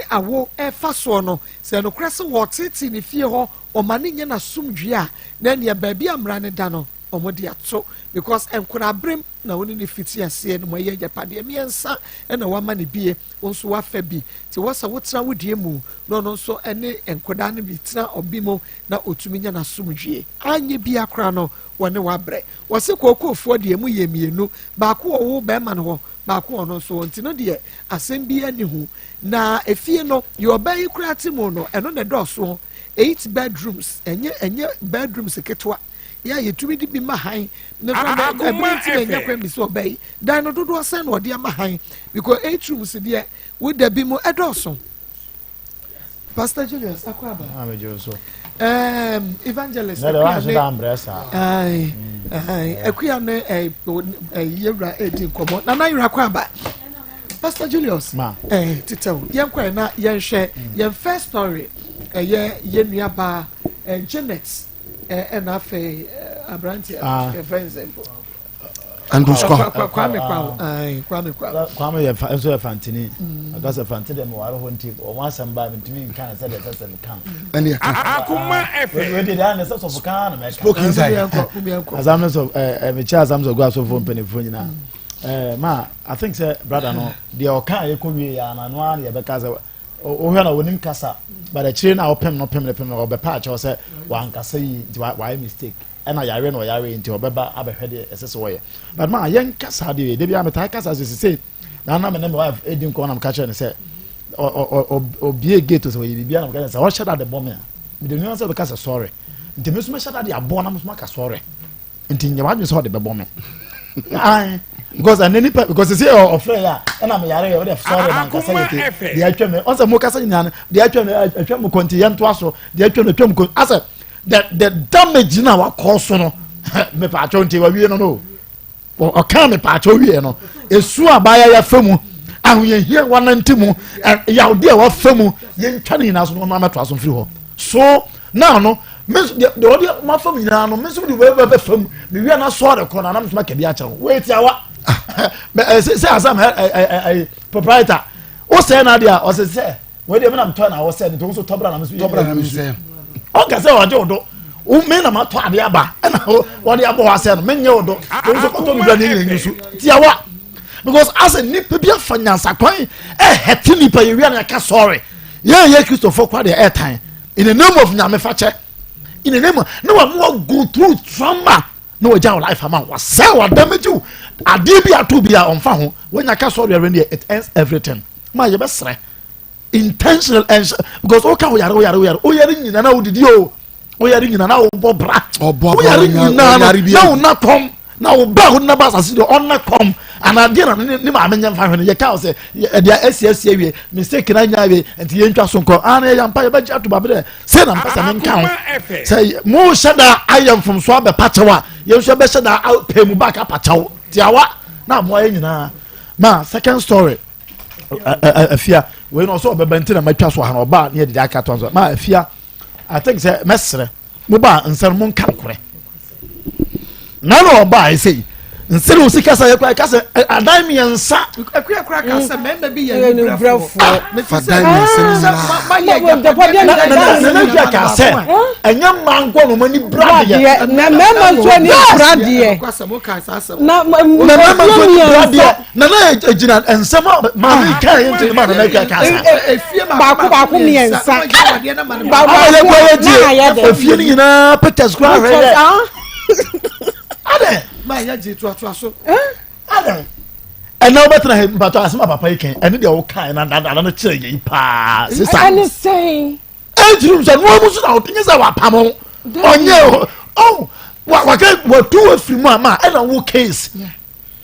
ɛde awo ɛfa soɔ no sɛ nokorɛ sɛ wɔtete ne fie hɔ ɔma ne nyɛ n'asomdwie a na nea baabi a mmara ne da no wɔn de ato because nkoraberem na wɔne ne fiti aseɛ no mo ɛyɛ agyapadeɛ mmiɛnsa ɛna wama ne bie wɔn nso wafa bi te wɔsɛ wotena wo deɛ mu na ɔno nso ɛne nkwadaa no bi tena ɔbi mu na otumi nya n'asomdwie anyɛ bi akora no wɔne wabrɛ wɔsi kookoofoɔ deɛ mu yɛ mmienu baako wɔ wo bɛrima no hɔ baako wɔ no nso wɔ nti no deɛ asɛm bi ani ho na efie no deɛ ɔbaa yi kura te mu no ɛno na ɛdɔɔso eight bedrooms ɛnyɛ bedrooms ketewa yɛ a yɛtumi de bi ma han ne fa na ɛbɛn ti na ɛnyɛ kwan bi sɛ ɔbaa yi dan no dodoɔ sɛn na ɔde ama han because eight rooms deɛ woda bi mu ɛdɔɔso. Pastor Julius Akwaba. Ah, me so. Evangelist. Ne de wa nso da mbrɛ saa. Ayi, ayi, Akuya ne ɛ ɛ yewura edi nkɔmɔ. Nana yewura Akwaba. Pastor Julius. Ma. Ɛ titɛw yɛn kɔ yɛn na yɛn hwɛ yɛn first story ɛyɛ yɛn nua baa ɛ Janet ɛ ɛna afei ɛ aberanteɛ yɛ fɛn sɛ mpo. Andrews Kwa. Kwame Kwa. Ayi, Kwame Kwa. Kwame yɛ fa nso yɛ fantini. Ɔka sɛ fante deɛ meware hɔ nti wɔn asɛm baa mentumi nka no sɛdeɛ ɛsɛ sɛ meka no. Ɛne ɛka. Akoma FM. Wei deɛ deɛ sɛ sɔfo kan na mɛka. Spoke inside. Asam ne sɔ ɛɛ ɛɛ mekyɛ asam sɔ gu asɔfo mpanimfoɔ nyinaa. Ɛɛ ma I think sɛ brother no deɛ ɔka a yɛkɔ wie yɛ ana no ara na yɛbɛka sɛ wohwɛ na wɔnim kasa but akyire na ɔpem no pem no pem no ɔbɛpa akyɛw sɛ wankasa yi nti wayɛ mistake ɛna yare na ɔyare nti ɔbɛba abɛhwɛ deɛ ɛsɛ sɛ ɔyɛ but ma yɛn kasa deɛ ebi a metaa kasa sɛ sise na anam ne me wife edi nkɔmɔ na meka kyerɛ ne sɛ ɔbie gate sɛ ɔyɛ biribi anam ka kyerɛ sɛ ɔhyɛ da de bɔ me a mede nua sɛ ɔbɛka sɛ sorry nti me nso mɛhyɛ da de abɔ na me nso maka sorry nti nyɛ wadwene sɛ ɔde bɛbɔ me ayi because ɛnɛ nipa because sise ɔfrɛ yɛ a ɛna me yare yɛ ɔde sorry na nkasa yɛ te deɛ atwa me ɔsɛ mo kasa nyinaa no deɛ atwa me atwa mu kɔ nti yɛn to aso deɛ atwa me atwa mu kɔ asɛ the damage na wakɔ so no mepaakyɛw nti wawie no no ɔka mepaakyɛw wie no esu abaya yɛfa mu ahoyɛhia wanante mu yawde a wafa mu yɛntwa ne nyinaa so no ɔno amɛto aso mfiri hɔ so now no me nso deɛ deɛ ɔde ma fam nyinaa no me nso de wei bɛ fam me wia na sɔɔre kɔ na anam nso ma kɛbi akyɛw wei ti awa sɛ sɛ asam ɛ ɛ ɛ proprietor wosɛɛ na adeɛ a ɔsɛ sɛ wei deɛ mi na mi tɔ na awɔ sɛ ne to nso tɔbra na mi nso tɔbra na mi sɛ ɔnka sɛ ɔgye wo do wo me na ma tɔ adeɛ aba ɛna wɔde abɔ hɔ asɛ no me nye wo do wo nso kɔtɔ mi bra ne nyina nyi so tiawa because asɛ nipa bi afa nyansakwan ɛhɛte nipa yɛ wia na yɛka sɔre yɛn yɛ kristofo kora deɛ ɛɛtan in the name of nyame fakyɛ in the name of na wɔn mo go through trauma na wɔgya wɔ life ama wɔsɛ wɔ damage wo adeɛ bi ato bi a ɔnfa ho wɔnya ka sɔre ɛrɛ deɛ it ends everything ma yɛbɛsrɛ intentional ɛnhyɛ because ɔka wo yare wo yare wo yare wo yare nyina na wodidi o wo yare nyina na wobɔ bra wo yare nyina na wo na kɔm na wo ba wo naba asase deɛ ɔna kɔm anadeɛ na ne maame nyɛ nfa hwɛ no yɛka wo sɛ ɛdeɛ asi asi awie mistake na nya awie nti yɛntwa so nkɔ ana yɛ yampa yɛbɛgye ato baabi dɛ sɛ na mpɛ sɛ menka ho sɛ mo hyɛ da ayɛ mfomso abɛpa kyɛw a yɛn nso yɛbɛhyɛ da pɛ mu baaka pa kyɛw tiawa na amoa yɛ nyinaa ma second story afia wei na ɔsɛ ɔbɛba nti na matwa so ha na ɔba ne yɛdede aka to nso ma afia I think sɛ mɛsrɛ mo ba nsa no monka nokorɛ na na ɔba ɛsɛ yi Nsɛm osi kasa yɛ kora kasa adan mmiɛnsa. Akuya kora ka sɛ mmarima bi yɛ anibrɛfoɔ. Fa dan mmiɛnsa no nyinaa. Nana Akua ka sɛ ɛnyɛ mmaa nko na wɔn ani bra deɛ. Na mmarima nso ani bra deɛ. Na mmarima nso ani bra deɛ. Nana egyina nsɛm a maame kan yɛ nti ma Nana Akua ka sa. Baako baako mmiɛnsa. Baako baako na ayɛ dɛ. Efie no nyinaa pictures kora ahwɛ yɛ. Adɛ. Maa yɛ gye toatoa so. Adɛ. Ɛnna wobɛtena ha mpatɔ asɛm a papa yi kan ɛne deɛ wokae na dada no kyerɛ yɛi paa sesa. Ɛne sɛn. Ɛnkyiri sɛ noa mu so na ɔnyɛ sɛ wapam ho ɔnyɛ ɔn waka watu afiri mu ama ɛna wo case.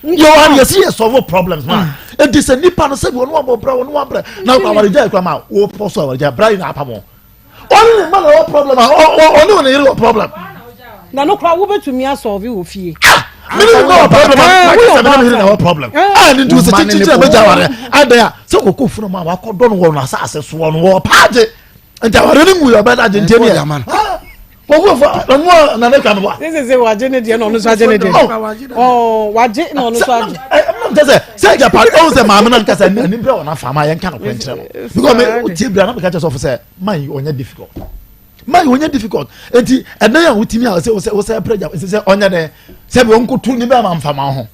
Yɛ wɔ ha yɛsi yɛ solve problems ma. Eti sɛ nipa no sɛbi ɔno abɔ bra ɔno abrɛ na awaregya ekura ma wopɔ so awaregya bra yi na apam ho. Ɔne ne mma na ɔwɔ problem a ɔne ɔne yere wɔ problem. Na no kora wobɛtumi asɔlve wɔ fie. Ah! Mene ne mma wɔ problem a ah, maka sɛ mene me yere na wɔ problem. Ah, ne nti sɛ kyikyikyi na bɛgya aware adɛn a sɛ kɔkɔ funu mu a wakɔdɔ no wɔ no asase soɔ no wɔ paagye nti aware no ngu yɛ ɔbɛda agye nti ɛneɛ kɔkɔfo ɔno a nana twa meboa. Ne sese wagye ne deɛ na ɔno nso agye ne deɛ. Ɔɔ wagye na ɔno nso agye. Ɛnam kyɛ sɛ sɛ agya pare ɔn sɛ maame na nkasa ani brɛ wɔn afa ama yɛn ka no kwan kyerɛ no because me o tie bira na meka kyerɛ sɔfo sɛ man yi ɔnyɛ difficult man yi ɔnyɛ difficult eti ɛdan a wotumi a ɔsɛ ɔsɛ ɔsɛ ɛpere gya sɛ ɔnyɛ dɛ sɛ bi ɔnkoto ne bɛɛ ma nfa ma ho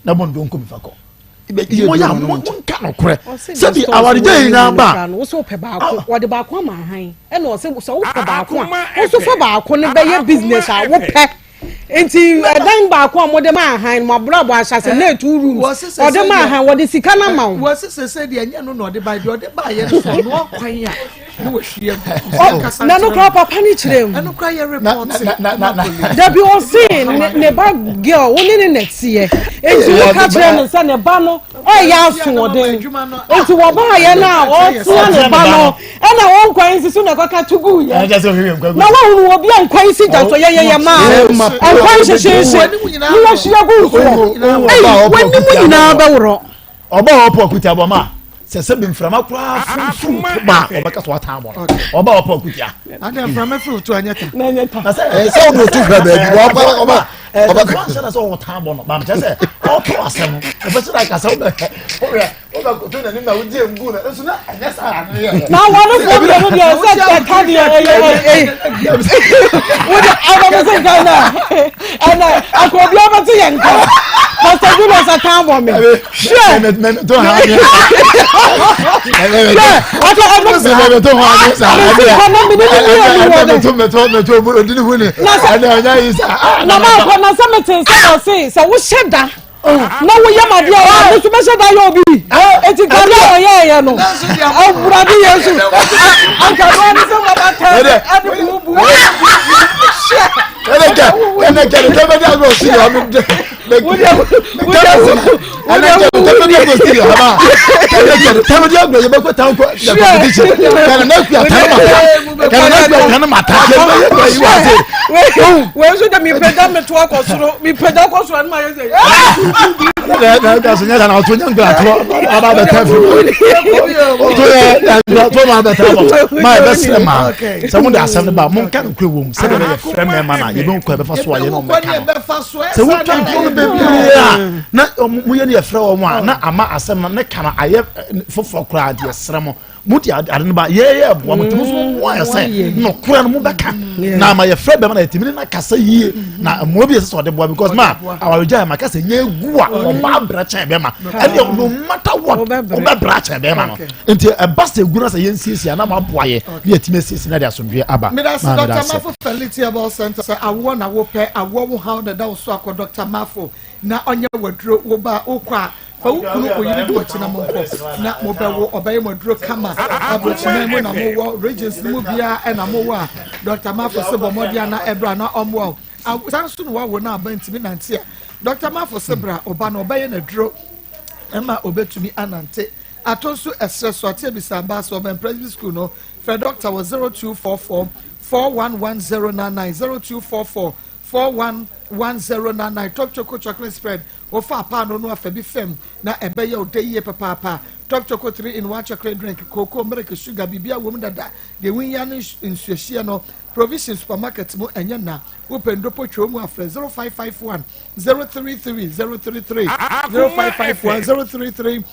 na bɔ ndonko mi fa kɔ mo yɛ mo nka nokorɛ sɛbi awaregya yi nyinaa ba. Wosɛ wopɛ baako wɔde baako ama ahan ɛna ɔsɛ sɛ wopɛ baako a woso fa baako no bɛyɛ business a wopɛ nti ɛdan baako a wɔde ma ahan mo abrabɔ ahyase na etu rooms ɔde ma ahan wɔde sika na ma wo. Wɔsi sese deɛ ɛnyɛ no na ɔde ba deɛ ɔde ba yɛ no sɛ ɔno akwan a ne wɔhwie mu. Na no kora papa ne kyerɛ mu. Ɛno kora yɛ report. Dabi ɔse ne ba girl wo ne ne na teɛ nti wo ka kyerɛ no sɛ ne ba no ɛyɛ asoɔden nti wɔbaayɛ no a ɔtea ne ba no ɛna wɔn nkwan nsi so na ɛkɔka to gu yɛ na wɔhunu obi a nkwan si gya so yɛyɛyɛ maa nkwan hyehyeehye ne wɔhyia gu nsoɔ ɛyi wɔn anim nyinaa bɛworɔ. Ɔba a ɔpɔ akutia bɔ ma sɛ sɛ bi mframa koraa funfun to ba a ɔbɛka so atan bɔ no ɔba a ɔpɔ akutia. Adi mframa firi to anyɛ ta. Na ɛnyɛ ta. Na sɛ sɛ ɔde otu hwɛ baabi wɔ ɔba ɔba ɔba kɔ ansa na sɛ ɔtan bɔ no maame kyerɛ sɛ ɔtɔ asɛm no ɔbɛ sɛ na kasa ɔbɛ ɔbɛ ɔbɛ koto n'anim na wogye ngu na nso na ɛnyɛ saa na yɛ. Na wɔn fo mmienu deɛ sɛ ɛka deɛ ɛyɛ ɛyɛ wode abɛbɛsɛ nka na ɛnɛ akɔ obi abɛte yɛn nka Pastor Julius atan bɔ me hwɛ hwɛ ɔtɔ ɛbɛ na ma akɔ na sɛ mete sɛ ɔse sɛ wohyɛ da na woyɛ ma deɛ ɔyɛ me nso mɛhyɛ da yɛ obi eti gari a ɔyɛɛyɛ no awurade yesu anka no ɔne sɛ mama tɛ ɛde bubu hyɛ ɛnɛ kɛ ɛnɛ kɛ ne tɛmɛ di agorɔ si yɛ ɔno de ɛnɛ kɛ ne tɛmɛ di agorɔ si yɛ ɔba ɛnɛ kɛ ne tɛmɛ di agorɔ yɛ bɛ kɔ tan kɔ yɛ competition kɛnɛ ne kuya tan ma ta kɛnɛ ne kuya tan ma ta kɛ ne yɛ yi wa se. wei nso de mepagya me to akɔ soro mepagya kɔ soro ɛnum ayɛ sɛ. na na na so nyɛ na ɔto nyɛ nkura to ɔba bɛ tɛ fi ɔto yɛ nkura to ma bɛ tɛ bɔ ma yɛ bɛ srɛ ma sɛ mo de asɛm no ba mo nka no kure wɔm sɛ de bɛ yɛ frɛ mɛma na yɛ bɛ nkɔ yɛ bɛ fa so a yɛ na ɔmo ka no sɛ wotwa nkuro no bebree a na mo yɛ no yɛ frɛ wɔn a na ama asɛm no ne ka no ayɛ foforɔ koraa deɛ srɛ mo mo de ade no ba yɛyɛ ɛboa mo tumi so mo ayɛ sɛ nɔkorɛ no mo bɛka na ama yɛfrɛ bɛma na yɛtumi ne no akasa yie na mmoa bi yɛ sɛ sɛ ɔde boa because ma awaregya yɛ ma kasa nyɛ egu a ɔba abrɛ kyɛn bɛma ɛne no matter what ɔbɛbrɛ kyɛn bɛma no nti ɛba sɛ egu na sɛ yɛnsiesie a na mo aboa yɛ ne yɛtumi asiesie na de asomdwe aba. Medase Dr. Mafo Felity Herbal Center sɛ awoɔ na wopɛ awoɔ wo haw na ɛda wo so akɔ Dr. Mafo na ɔnyɛ waduro wo ba wokɔ a Fa wo kunu wo yere di w'akyi na monkɔ na mobɛwo ɔbɛyɛ mo aduro kama aburokyiman mu na mowɔ regions no mu biara ɛna mowɔ a Dr. Mafo se bɔ mmɔden ana ɛbra na ɔmmoa wo saa nso na wawo na aba ntumi nante a Dr. Mafo se bra ɔba no ɔbɛyɛ n'aduro ɛma ɔbɛtumi anante ato nso ɛserɛ so ate abisa mbaa sɛ ɔbɛn Presby school no frɛ doctor wɔ 0244 411099 0244. 41 1099 Top Choco Chocolate Spread Wofa paanoo no afa bi fam na ɛbɛyɛ wo dɛ yie papaapa. Top Choco 3 in 1 Chocolate Drink Cocoa, milk, sugar, biribiara wom dada. Deɛ wohia ne nsuohyeɛ no. Provision Supermarket mu ɛnyɛ na. Wopɛ ndopo twɛ mu a frɛ 0551 033 033 0551 033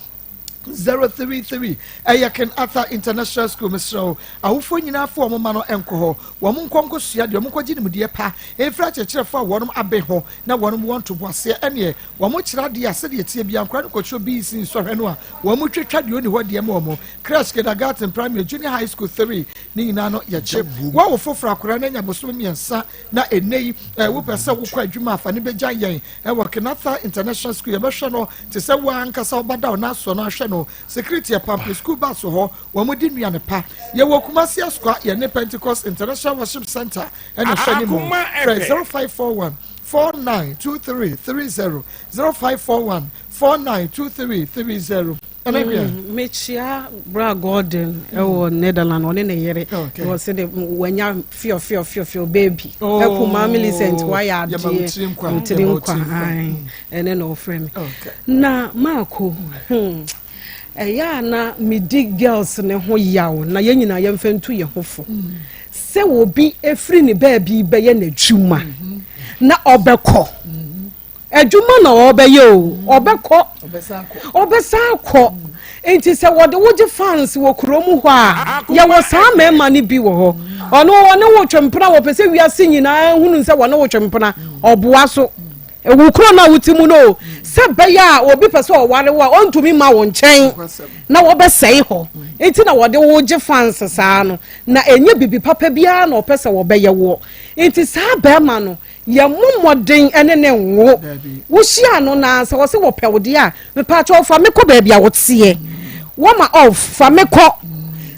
033 ɛyɛ King Arthur International School mesrɛ wo awofoɔ nyinaa fo wɔn mma no nkɔ hɔ wɔn nkɔ nkɔsua deɛ wɔn nkɔgye nimdeɛ pa mfiri akyerɛkyerɛfoɔ a wɔn abe hɔ na wɔn wɔ ntoboaseɛ ɛneɛ wɔn kyerɛ adeɛ a sɛdeɛ ɛteɛ biara nkora no kɔkyerɛ BEC nsɔhwɛ no a wɔn twitwa deɛ ɔni hɔ deɛ ma wɔn Crèche Kindergarten Primary Junior High School 3 ne nyinaa no yɛkye wɔn wo foforɔ akora no anya bosome mmiɛnsa na ɛnɛ yi wopɛ sɛ wokɔ adwuma afa ne bɛgya yɛn ɛwɔ Kenatha International School yɛbɛhwɛ no te sɛ wo ankasa wobada wo n'asoɔ no ahwɛ no security ɛpampe school bus hɔ wɔn di nnuane pa yɛwɔ Kumasi Asukwa yɛne Pentecost International Worship Center ɛna ɛhwɛ ne mu frɛ 0541 492330 0541 492330 Mm, mekyia bra Gordon ɛwɔ mm. Netherland ɔne ne yere wɔsɛ de wanya fiɔ fiɔ fiɔ fiɔ baby oh, ɛkuma Millicent wayɛ adeɛ wotiri nkwa ɛne na ɔfrɛ me na maako hmm, ɛyɛ a na medi girls ne ho yaw na yɛn nyinaa yɛmfa ntu yɛn ho fo mm. sɛ obi efiri ne baabi bɛyɛ n'adwuma mm-hmm. na ɔbɛkɔ mm-hmm. Adwuma na ɔbɛyɛ o, ɔbɛkɔ, ɔbɛsan akɔ. Nti sɛ wɔde wogye fans wɔ kurom hɔ a, yɛwɔ saa mmarima no bi wɔ hɔ. Ɔno ɔne wo twe mpena, wɔpɛ sɛ wiase nyinaa hunu sɛ wɔne wo twe mpena, ɔboa so. Wo kuro no a wote mu no o, sɛ bɛyɛ a obi pɛ sɛ ɔware wo a, ɔntumi ma wo nkyɛn na wɔbɛsɛe hɔ. Nti na wɔde wo gye fans saa no, na ɛnyɛ bibi papa biara na ɔpɛ sɛ wɔbɛyɛ woɔ. Nti saa barima no, Yɛmmɔ mmɔden ne no nwo. Wohyia no na sɛ ɔse wɔpɛ wo deɛ a, mepaakyɛw fa me kɔ baabi a woteɛ. Wɔma off, fa me kɔ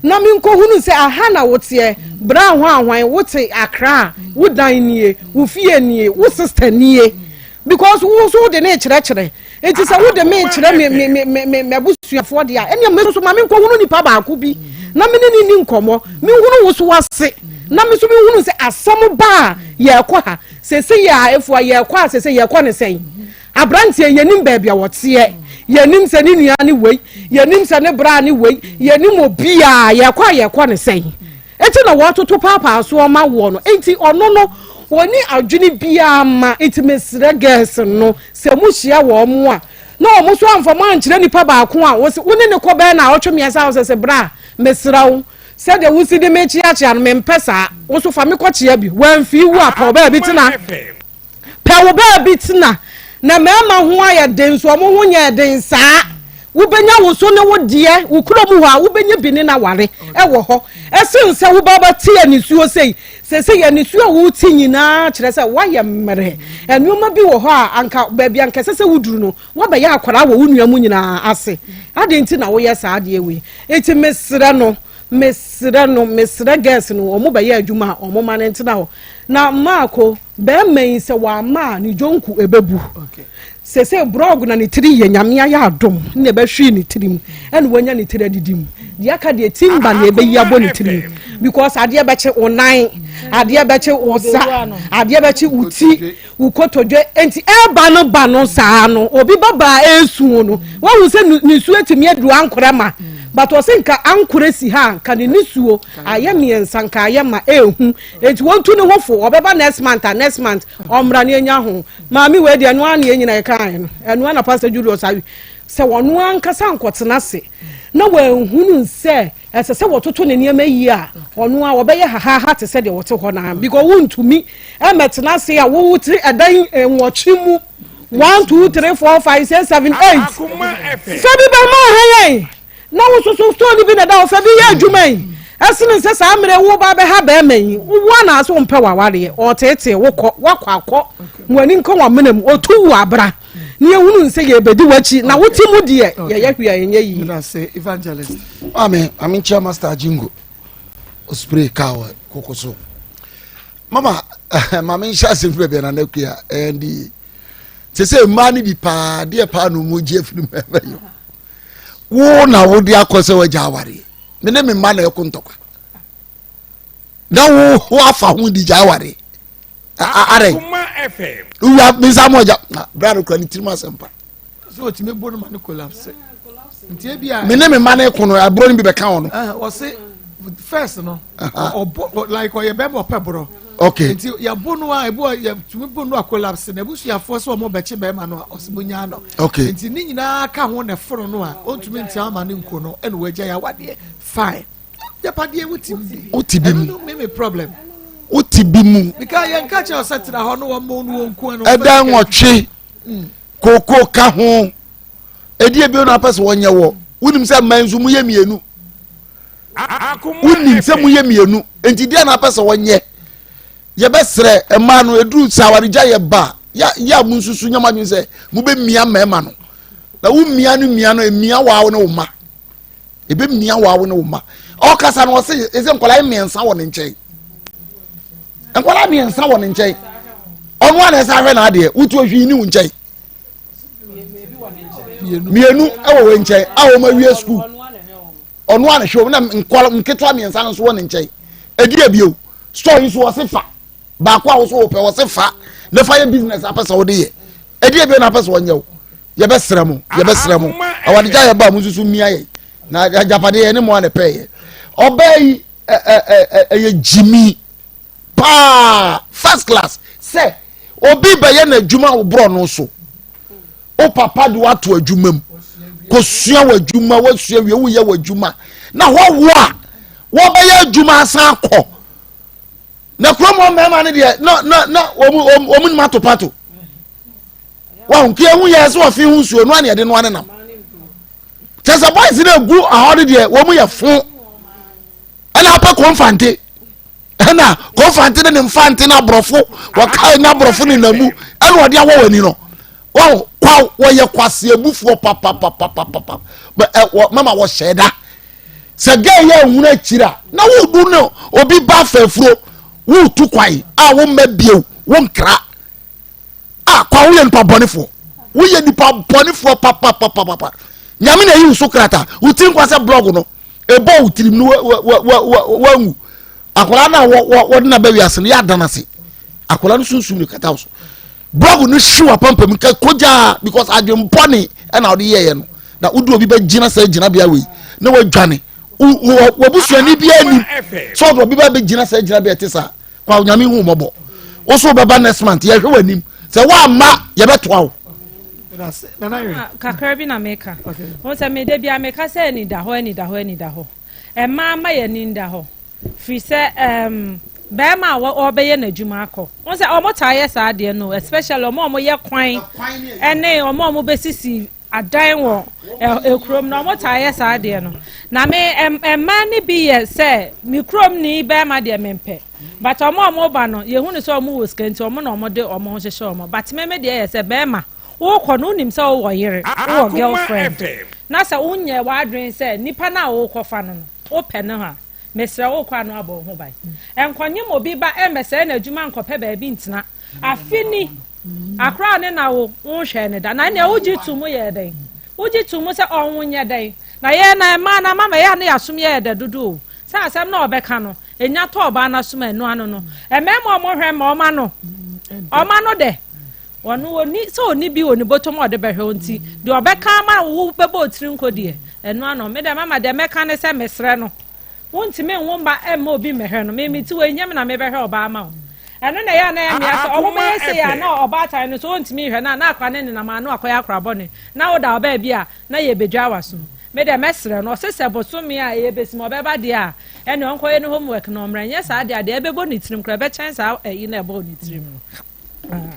na menkɔhunu sɛ aha na woteɛ. Bra hwanhwan, wote Accra a, wo dan nie, wo fie nie, wo sister nie. Because wo nso wode ne rekyerɛkyerɛ. Enti sɛ wode me rekyerɛ me me me me me m'abusuafoɔ deɛ a, ɛnneɛ me nso ma menkɔhunu nipa baako bi na me ne no nni nkɔmmɔ. Menhunu wo so ase na me nso menhunu sɛ asɛm ba a yɛrekɔ ha. Seesei yɛ a Efua yɛrekɔ a seesei yɛrekɔ ne sɛn? Aberanteɛ yɛnim baabi a ɔteɛ. Yɛnim sɛ ne nua ne wei. Yɛnim sɛ ne bra ne wei. Yɛnim obiara. Yɛrekɔ a yɛrekɔ ne sɛn? Enti na wɔtoto paapaa soɔ ma woɔ no enti ɔno no ɔni adwene biara ma enti mesrɛ girls no sɛ mo hyia wɔn mo a na wɔn nso amfa mo ankyerɛ nipa baako a wɔsi wo ne ne kɔ bɛyɛ na ɔtwe mmiɛnsa a wɔsɛ sɛ bra mesrɛ wo sɛdeɛ wosi de me kyeakyea no mempɛ saa wo so fa me kɔ kyea bi wɔamfii wo a pɛ ɔbaa bi tena. Pɛ wo baabi tena. Na mmarima ho ayɛ den nso, wɔn ho nyɛɛ den saa. Wobɛnya wo so ne wo deɛ, wo kurom hɔ a, wobɛnya bi ne no aware wɔ hɔ. Ɛsen sɛ woba bɛte anisuo sei. Seesei anisuo a wote nyinaa kyerɛ sɛ woayɛ mmerɛ. Nneɛma bi wɔ hɔ a, anka baabi anka ɛsɛ sɛ woduru no, woabɛyɛ akwadaa wɔ wo nua mu nyinaa ase. Adɛn nti na woyɛ saa adeɛ wei? Enti mesrɛ no, mesrɛ no, mesrɛ girls no, wɔn bɛyɛ adwuma a, wɔn mma no ntena hɔ. Na Marko, bɛɛma yi sɛ wamma a ne dwonku ɛbɛbu. Sese brɔg na ne tiri yɛ nyame ayɛ adom na ɛbɛhwee ne tirim ɛna wanya ne tiri adidi mu. Deɛ aka deɛ timba na ɛbɛyi abɔ ne tirim because adeɛ bɛkye wo nan, adeɛ bɛkye wo sa, adeɛ bɛkye wo ti, wo kotodwe. Enti ɛba no ba no saa no obi ba baa ɛresu no wahu sɛ ne su atumi aduru ankorɛ ma but ɔse nka ankorɛ si ha nka ne nisuo ayɛ mmiɛnsa nka ayɛ ma ɛɛhu. Enti wɔntu ne ho fo, ɔbɛba next month a next month ɔmmra ne anya ho. Maame wei deɛ ɛno ara na yɛn nyinaa yɛkaeɛ no, ɛno ara na Pastor Julius awi sɛ ɔno ankasa ankɔtena ase na wanhunu sɛ ɛsɛ sɛ wɔtoto ne nneɛma yie a, ɔno a wɔbɛyɛ hahaha te sɛ deɛ wɔte hɔ no because wontumi mmɛtena ase a wowo tiri ɛdan nwɔtwe mu one two three four five six seven eight fɛ bi bɛma ha yɛn. Na wo soso stone bi na ɛda hɔ fa bi yɛ adwuma yi ɛsene sɛ saa mmerɛ wo ba bɛha bɛrima yi wo anaasɛ wompɛ w'awareɛ ɔteetee wo kɔ wakɔ akɔ mo ani nkɔ w'amena mu ɔtu wo abra ne yɛhunu sɛ yɛbɛdi w'akyi na wote mu deɛ yɛyɛ hwee a ɛnyɛ yie. Evangelist. Maame, maame nkyia Master Jingo. Ospray car wɔ koko so. Mama, maame nhyɛ asɛm fi baabi a nana akua ɛndi. Te sɛ mmaa no bi paa, deɛ paa na wɔn gye afiri mmarima yi. Wo na wode akɔ sɛ wagya awareɛ. Me ne me mma na ɛko ntɔkwa. Na wo afa ho di gya awareɛ. Arɛ. FM. Wia mi nsa mo agya na bra no kura ne tirim asɛmpa. So otumi bo no ma no collapse. Nti ebi a. Me ne me ma ne ko no aburo no bi bɛka wɔn no. Wɔsi first no ɔbɔ like ɔyɛ bɛrima ɔpɛ borɔ. Okay. Nti yɛbo no a ebi wɔ yɛtumi bo no a collapse na ebusuafoɔ sɛ wɔn bɛkye bɛrima no a ɔsi mo nyaa no. Okay. Nti ne nyinaa ka ho na ɛforo no a ɔntumi ntia ama ne nko no ɛna wɔagya yɛ awadeɛ fine. Japadeɛ wote bi. Wote bi mu. Ɛno no me problem. Wote bi mu. Because yɛn ka kyerɛ sɛ tena hɔ no wɔn mo no wɔn nko no. Ɛda nwɔtwe kooko ka ho ɛdi ebi na apɛ sɛ wɔnyɛ wɔ wonim sɛ mmaa nso mo yɛ mmienu wonim sɛ mo yɛ mmienu nti deɛ na apɛ sɛ wɔnyɛ yɛbɛsrɛ mmaa no eduru sɛ awaregya yɛ ba yɛ yɛ a mo nsusu nyɛ mo adwene sɛ mo bɛ mia mmarima no na wo mia no mia no emia waa wo ne wo ma. Ebe mia wo awo ne wo ma. Ɔkasa no ɔse ɛsɛ nkwadaa mmiɛnsa wɔ ne nkyɛn. Nkwadaa mmiɛnsa wɔ ne nkyɛn. Ɔno a na ɛsɛ ahwɛ n'adeɛ wotu ohwi ne wo nkyɛn. Mmienu wɔ wɔn nkyɛn a wɔn awie sukuu. Ɔno a na hwɛ wɔn na nkwadaa nketewa mmiɛnsa no nso wɔ ne nkyɛn. Edi ebio store yi nso ɔse fa. Baako a woso wopɛ wɔse fa na fa yɛ business apɛ sɛ wode yɛ. Ɛdeɛ ebien na apɛ sɛ ɔnyɛ wo. Yɛbɛsrɛ mo, yɛbɛsrɛ mo. Awadegya yɛ ba mo nsusu mmia yɛ. Na agyapadeɛ yɛ ne mo a na ɛpɛ yɛ. Ɔbaa yi ɛyɛ gyimi paa first class sɛ obi bɛyɛ n'adwuma wɔ borɔ no so. Wo papa de wato adwuma mu. Kosua w'adwuma, wasua wie woyɛ w'adwuma. Na hɔ wo a wɔbɛyɛ adwuma asan akɔ. Na kurom hɔ mmarima no deɛ na na na wɔn wɔn wɔn nim atopato. Wɔn nka ehu yɛ sɛ wɔfi ho nsuo no ani ɛde no anenam. Kyɛ sɛ boys no egu ahɔ no deɛ wɔn yɛ fo. Ɛna apɛ kɔnfante. Ɛna kɔnfante ne ne nfante na aborɔfo wɔka na aborɔfo ne nam mu ɛna ɔde awɔ wɔn ani no. Wɔn kwa wɔyɛ kwaseabufoɔ papapapapapa. Ɛ wɔ mama wɔhyɛ da. Sɛ gɛɛ yɛ ehunu akyiri a na wodu no obi ba afɛɛfuro wotu kwan a womma bio wonkra a kwa woyɛ nipa bɔnefoɔ woyɛ nipa bɔnefoɔ papapapapa nyame na eyi wo so krataa wo tiri nkwa sɛ blɔg no ebɔ wo tirim no wanwu akwadaa no a wɔde na bɛ wiase no yɛ adan ase akwadaa no sunsum ne kata wo so Blɔg no hye w'apampam nka kogyaa because adwempɔne ɛna wode yɛeɛ no na wode obi bɛgyina saa gyinabea wei na wadwane wabusuani biara nim sɛ ɔde obi bɛgyina saa gyinabea ɛte saa kwa onyame hu mmɔbɔ wo so wobɛba next month yɛhwɛ w'anim sɛ woamma yɛbɛtoa wo kakra bi na meka wo sɛ mede bia meka sɛ anidahɔ anidahɔ anidahɔ Mmaa mma yɛn ani nda hɔ firi sɛ ɛɛm bɛrima a ɔrebɛyɛ n'adwuma akɔ. Wɔn sɛ wɔn taa yɛ saa adeɛ no especially wɔn a wɔyɛ kwan ɛne wɔn a wɔbɛsisi adan wɔ ekurom na wɔn taa yɛ saa adeɛ no. Na me mmaa no bi yɛ sɛ me kurom ni bɛrima deɛ mempɛ but wɔn a wɔba no yɛhu no sɛ wɔn wɔ sika nti wɔn na wɔde wɔn ho hyehyɛ wɔn but me me deɛ yɛ sɛ bɛrima Wokɔ no wonim sɛ wowɔ yere, wowɔ girlfriend na sɛ wonyɛɛ w'adwene sɛ nipa no a worekɔfa no no wopɛ no a, mesrɛ wo wokɔ a na woabɔ wo ho ban. Nkɔnyem obi ba mmɛsɛe n'adwuma nkɔpɛ baabi ntena. Afe ni, akora a ne na wo, wonhwɛɛ no da. Na ɛnneɛ wogye to mu yɛɛ dɛn? Wogye to mu sɛ ɔnwo nyɛ dɛn? Na yɛn na mmaa no ama ma ɛyɛ a na yɛasom yɛyɛ dɛ dodo o. Sɛ asɛm no a ɔbɛka no, ɛnya tɔ ɔbaa no asom a ɛno ano no, mmarima a wɔhwɛ mma wɔn ano, wɔn ano dɛ. Ɔno ɔni sɛ ɔni bi wɔ ne bɔtɔ mu a ɔde bɛhwɛ wo nti deɛ ɔbɛka ama wo bɛbɔ otiri nko deɛ ɛno ano me deɛ mama deɛ mɛka ne sɛ mesrɛ no wontumi nwo mma ɛmma obi mmɛhwɛ no me mete wɔ nyɛ me na mebɛhwɛ ɔbaa ma wo ɛno na ɛyɛ a na ɛyɛ mmea sɛ ɔmo bɛyɛ sei a na ɔbaatan no so ɔntumi nhwɛ no a na akora ne nenam ano akɔyɛ akora bɔne na woda ɔbaa bi a na yɛbɛdwa waso me deɛ mɛsrɛ no ɔse sɛ bosome a ɛyɛ bɛsi mu ɔbɛba deɛ a ɛne ɔnkɔyɛ ne homework na ɔmmra nyɛ saa deɛ a deɛ ɛbɛbɔ ne tirim koraa ɛbɛkyɛn saa ɛyi na ɛbɔɔ ne tirim no.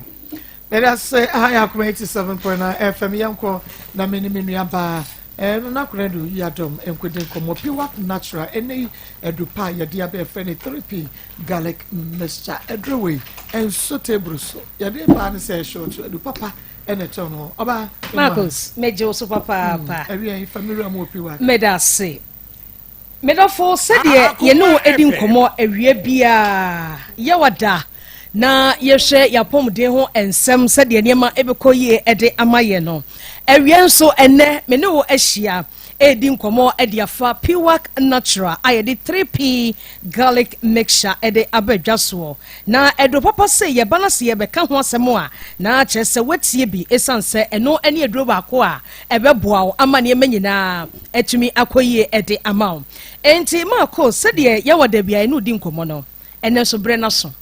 Meda sɛ aha yɛ akoma 87.9 FM yɛnkɔ na me ne me nua baa eh, Nana Konadu Yiadom nkɔdi nkɔmmɔ Piwak Natural ɛnɛ yi adu pa a yɛde abɛ ɛfrɛ ne 3P garlic mixture aduro wei ɛnso table so yɛde baa ne sɛ ɛhyɛ ɔto adu papa ɛna ɛtɔn no ɔbaa Marcus megye wo so papaapa ɛwia yi fa me wura mu wɔ Piwak meda ase Me dɔfo, sɛdeɛ yɛne wo di nkɔmmɔ awia biara, Yawada, na yɛhwɛ yɛn apɔmuden ho nsɛm sɛdeɛ nneɛma bɛkɔ yie de ama yɛn no, awia nso ɛnnɛ me ne wo ahyia. redi nkɔmmɔ de afa Piwak Natural a yɛde 3P garlic mixture de aba dwa soɔ. Na aduro papa sei yɛba no sɛ yɛbɛka ho asɛm a, na kyerɛ sɛ woatie bi ɛsiane sɛ ɛno ne aduro baako a ɛbɛboa wo ama nneɛma nyinaa atumi akɔ yie de ama wo. Enti Marco, sɛdeɛ yɛwɔ da biara yɛne wo di nkɔmmɔ no, Ɛnɛ nso berɛ no aso.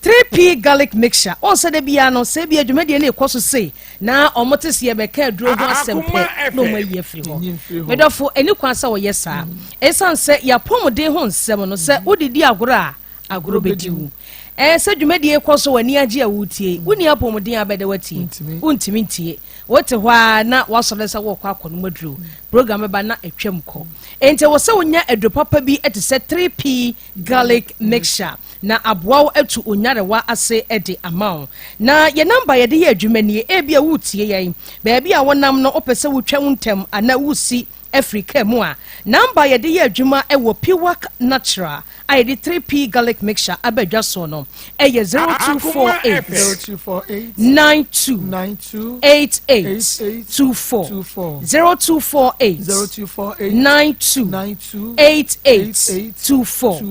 3P garlic mixture wɔn sɛ da biara no sɛ ebia dwumadie no rekɔ so sei na wɔn te sɛ yɛbɛka aduro ho asɛm pɛ na wɔn ayi afiri hɔ. Medɔfo ɛni kwan sɛ wɔyɛ saa. Ɛsiane sɛ yɛapɔmuden ho nsɛm no sɛ wodidi agorɔ a agorɔ bɛdi wo. Ɛɛ sɛ dwumadie kɔ so w'ani agye a wotie wonni apɔmuden a bɛda watie wontumi ntie. Wote hɔ ara na woasɔre sɛ worekɔ akɔnom aduro. Program bɛba na atwam kɔ. Enti ɛwɔ sɛ wonya aduro papa bi te sɛ 3P garlic mixture na aboa wo atu wo nyarewa ase de ama wo. Na yɛn namba a yɛde yɛ adwuma nie, ebia woretie yɛn, baabi a wonam no wopɛ sɛ wotwa wo ntɛm anaa woresi afiri kaa mu a, namba a yɛde yɛ adwuma wɔ Piwak Natural a yɛde 3P garlic mixture aba dwa soɔ no yɛ 0248 92 88 24 0248 92 88 24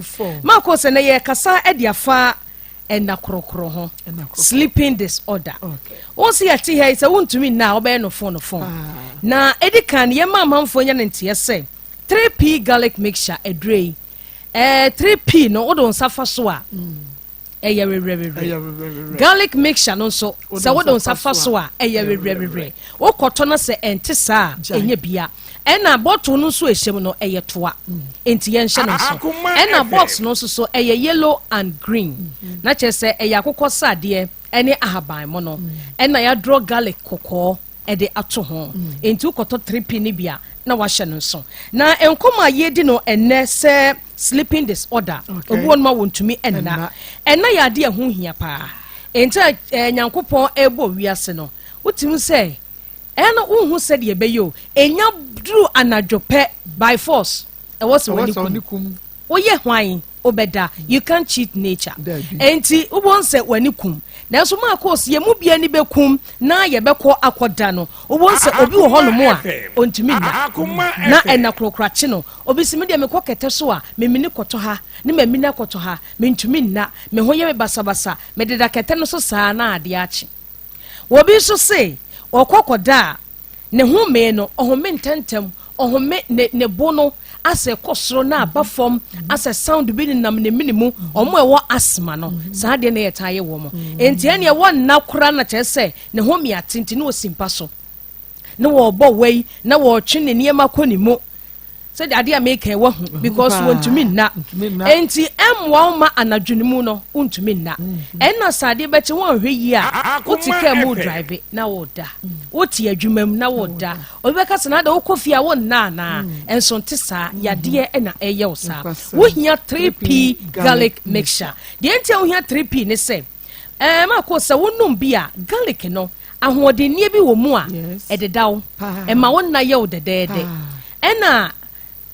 Marco sɛ na yɛkasa de afa ɛna korɔkorɔ ho sleeping disorder wɔn si yɛte ha yi sɛ wontumi nna a wɔbɛyɛ no fon no fon ah. Na edi kan yɛma amanfoɔ nya ne nteɛ sɛ 3P garlic mixture adure yi ɛɛ 3P no wode nsa fa so a ɛyɛ werɛwerɛ. Garlic mixture no nso, sɛ wode wo nsa fa so a, ɛyɛ werɛwerɛ. Wokɔtɔ na sɛ ɛnte saa a, ɛnyɛ bia. Ɛna bottle no nso ɛhyɛ mu no, ɛyɛ toa. Enti yɛnhyɛ no nso. Ɛna box no nso so, ɛyɛ yellow and green. Na kyerɛ sɛ ɛyɛ akokɔ sradeɛ ɛne ahaban mono. Ɛna yɛadrɔ garlic kɔkɔɔ. de ato ho. Enti wokɔtɔ 3P no bi a, na wahyɛ no nso. Na nkɔmmɔ a yɛredi no ɛnnɛ sɛ sleeping disorder, obi wɔ nom a wɔntumi nna. Ɛnna yɛ adeɛ a ɛho hia paa. Enti a eh, Nyankopɔn ɛrebɔ wiase no, wotumi sɛ ɛna wonhu sɛdeɛ ɛbɛyɛ o. Ɛnya duru anadwo pɛ by force, ɛwɔ sɛ w'ani kum. Woyɛ hwan? Wobɛda. You can't cheat nature. Enti wobɛhu sɛ w'ani kum. Nanso Marcos, yɛn mu bi ani bɛkum na yɛbɛkɔ akɔda no. Wobɛhu sɛ obi wɔ hɔnom a, ɔntumi nna. Na ɛna korokora kye no. Obi se, me deɛ mekɔ kɛtɛ so a, memini kɔtɔ ha, ne mamini akɔtɔ ha. Mentumi nna. Me ho yɛ me basabasa. Mededa kɛtɛ no so saa na adeɛ akye. Obi nso se, ɔkɔ kɔda a, Ne home no, ɔhome ntɛmntɛm, ɔhome ne ne bo no asɛ kɔ soro na aba fam, asɛ sound bi nenam ne mene mu. Wɔn a ɛwɔ asthma no, saa adeɛ na yɛtaa yɛ wɔn. Enti ɛneɛ wɔnna koraa na kyerɛ sɛ ne home ate nti na ɔsi mpa so na wɔrebɔ wai na wɔretwe ne nneɛma kɔ ne mu. Sɛdeɛ adeɛ a meka yi wahu because wɔntumi nna enti ɛmmoa wo ma anadwo no mu no wontumi nna mm-hmm. ɛnna sɛ adeɛ bɛkye woanhwɛ yie a wote kaa mu drive na woda mm. wote adwuma mu na woda obi bɛka sɛ na wokɔ fie a wonna anaa mm. ɛnso nte saa mm-hmm. yadeɛ ɛna ɛyɛ wo saa wohia 3p garlic mixture deɛ nti a wohia 3p ne sɛ Ɛɛ Marco, sɛ wonom bi a, garlic no, ahoɔdenneɛ bi wɔ mu a ɛdeda wo, ɛma wo nna yɛ wo dɛdɛɛdɛ. Ɛna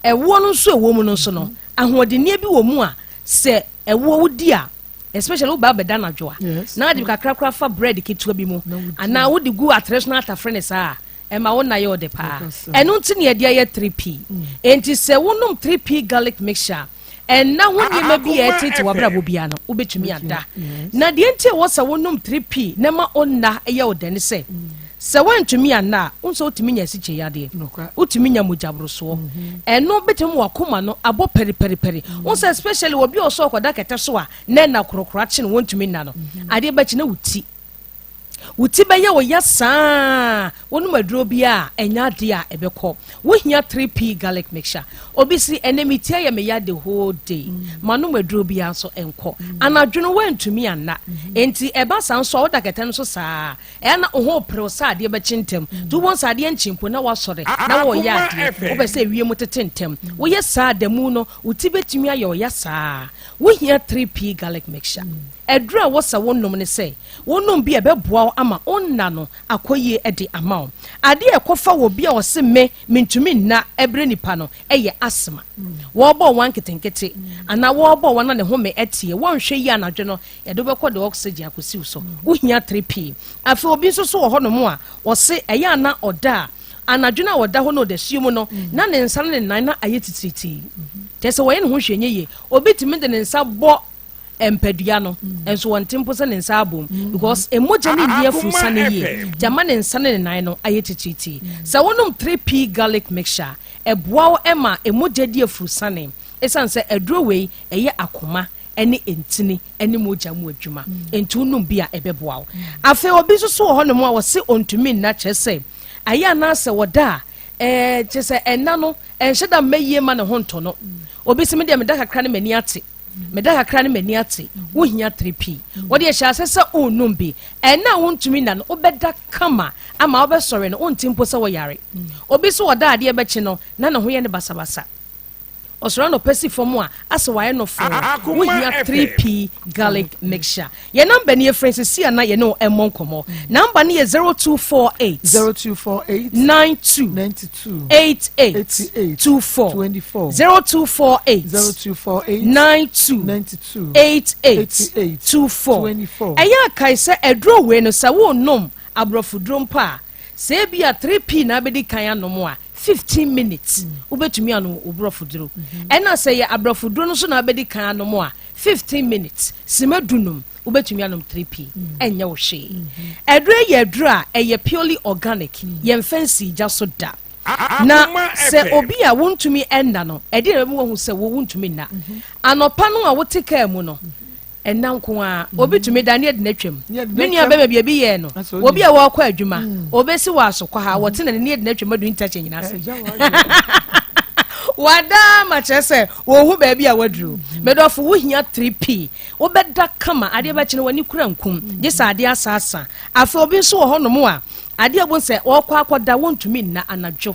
ɛwoɔ no nso ɛwɔ mu no nso no, ahoɔdenneɛ bi wɔ mu a sɛ ɛwoɔ wodi a, especially wo ba bɛda anadwo a, na ade kakra koraa fa bread ketewa bi mu, anaa wode gu atere so na atafere ne saa a, ɛma wo nna yɛ wo dɛ paa. Ɛno nti na yɛde ayɛ 3P. Enti sɛ wonom 3P garlic mixture a, Nna ho nneɛma bi a ɛreteetee w'abrabɔ biara no, wobɛtumi ada. Na deɛ nti a ɛwɔ sɛ wonom 3P na ɛma wo nna yɛ wo dɛ ne sɛ, sɛ woantumi anna a, wohu sɛ wotumi nya asikyire yadeɛ, wotumi nya mogyaborosoɔ. Ɛno bɛtumi ma w'akoma no abɔ pɛripɛripɛri. Wohu sɛ especially obi a ɔsɛ ɔkɔda kɛtɛ so a na ɛna korokoro akye no wɔntumi nna no, adeɛ bɛkye na wo ti. Wo ti bɛyɛ wo ya saa a, wonom aduro bi a, ɛnyɛ adeɛ a ɛbɛkɔ. Wohia 3P garlic mixture. Obi se, ɛnɛ me ti ayɛ me ya the whole day. Manom aduro biara nso ɛnkɔ. Anadwo no woantumi anna. Enti ɛba saa nso a, woda kɛtɛ no so saa a, ɛyɛ na wo ho repere wo sɛ adeɛ bɛkye ntɛm. Nti wobɛhu sɛ adeɛ nkye mpo na woasɔre na woreyɛ adeɛ. Wopɛ sɛ ewiem tete ntɛm. Woyɛ saa a, da mu no, wo ti bɛtumi ayɛ wo ya saa. Wohia 3P garlic mixture. Aduro a ɛwɔ sɛ wonom ne sɛ, Wonom bi a ɛbɛboa wo ama wo nna no akɔ yie de ama wo. Adeɛ a ɛkɔfa wɔ obi a ɔse me mentumi nna brɛ nipa no yɛ asthma. Wɔrebɔ wɔn nketenkete anaa wɔrebɔ wɔn na ne home teɛ, wɔnhwɛ yie anadwo no yɛde wo bɛkɔ de oxygen akɔsi wo so. Wohia 3P. Afei obi nso so wɔ hɔnom a ɔse ɛyɛ a na ɔda a. Anadwo no a ɔda hɔ na ɔdasuo mu no, na ne nsa ne ne nan na ayɛ titiritii. Kyerɛ sɛ wɔyɛ ne ho hwee nyɛ yie. Obi tumi de ne nsa bɔ mpadua no, nso wɔnte mpo sɛ ne nsa abom because mogya no nni afurusa no yie. Nti ama ne nsa ne ne nan no ayɛ titiritii. Sɛ wonom 3P garlic mixture a, ɛboa wo ma mogya di afurusane. Esiane sɛ aduro wei ɛyɛ akoma ne ntini ne mogya mu adwuma nti wonom bi a ɛbɛboa wo. Afei obi nso so wɔ hɔnom a wɔse ɔntumi nna kyerɛ sɛ ayɛ anaasɛ wɔda a ɛɛ kyerɛ sɛ ɛnna no ɛnhyɛ da mma yie ma ne ho ntɔ no. Obi se me deɛ meda kakra ne m'ani ate meda kakra ne m'ani ate wohia 3P wɔde ɛhyɛ ase sɛ wonnom bi ɛnna a wontumi nna no wobɛda kama ama wobɛsɔre no wonte mpo sɛ woyare. Obi so wɔda adeɛ bɛkye no na ne ho yɛ ne basabasa. Ɔsɔre anɔpa si fam a, asɛ wayɛ no foo. Wohia 3P garlic mixture. Yɛn namba ni efrɛ sisi a na yɛne wo ɛmmɔ nkɔmmɔ. Namba no yɛ 0248 0248 92 92 88 24 24 0248 0248 92 92 88 24. 24. Ɛyɛ akae sɛ aduro wei no sɛ wonom aborɔfoduro mpo a, sɛ ebi a 3P na abɛdi kan anom a, 15 minutes wobɛtumi anom wo borɔfoduro ɛna sɛ yɛ aborɔfoduro no nso na wobɛdi kan anom a 15 minutes sima dunum wobɛtumi anom 3p ɛnyɛ wo hwee aduro yi yɛ aduro a ɛyɛ purely organic yɛmfa nsii gya so da na sɛ obi a wontumi ɛnna no ɛdeɛ na ɛbɛma wahu sɛ wo wontumi nna anɔpa no a wote kaa mu no Ɛnna nko ara, obi tumi da ne adi n'atwam. Me nua bɛma bi ebi yɛɛ no. Obi a wɔrekɔ adwuma, mm. obesi wɔ asokɔ ha, wɔte na ne adi n'atwam adu interchange nyinaa ase. Wada ma kyerɛ sɛ wɔhu baabi a waduru. Mm-hmm. Medɔfo wohia 3P. Wobɛda kama adeɛ bɛkye no w'ani kura nkum. Mm-hmm. Gye sɛ adeɛ asaasa. Afei obi nso wɔ hɔnom a adeɛ bu sɛ wɔkɔ akɔda wɔntumi nna anadwo.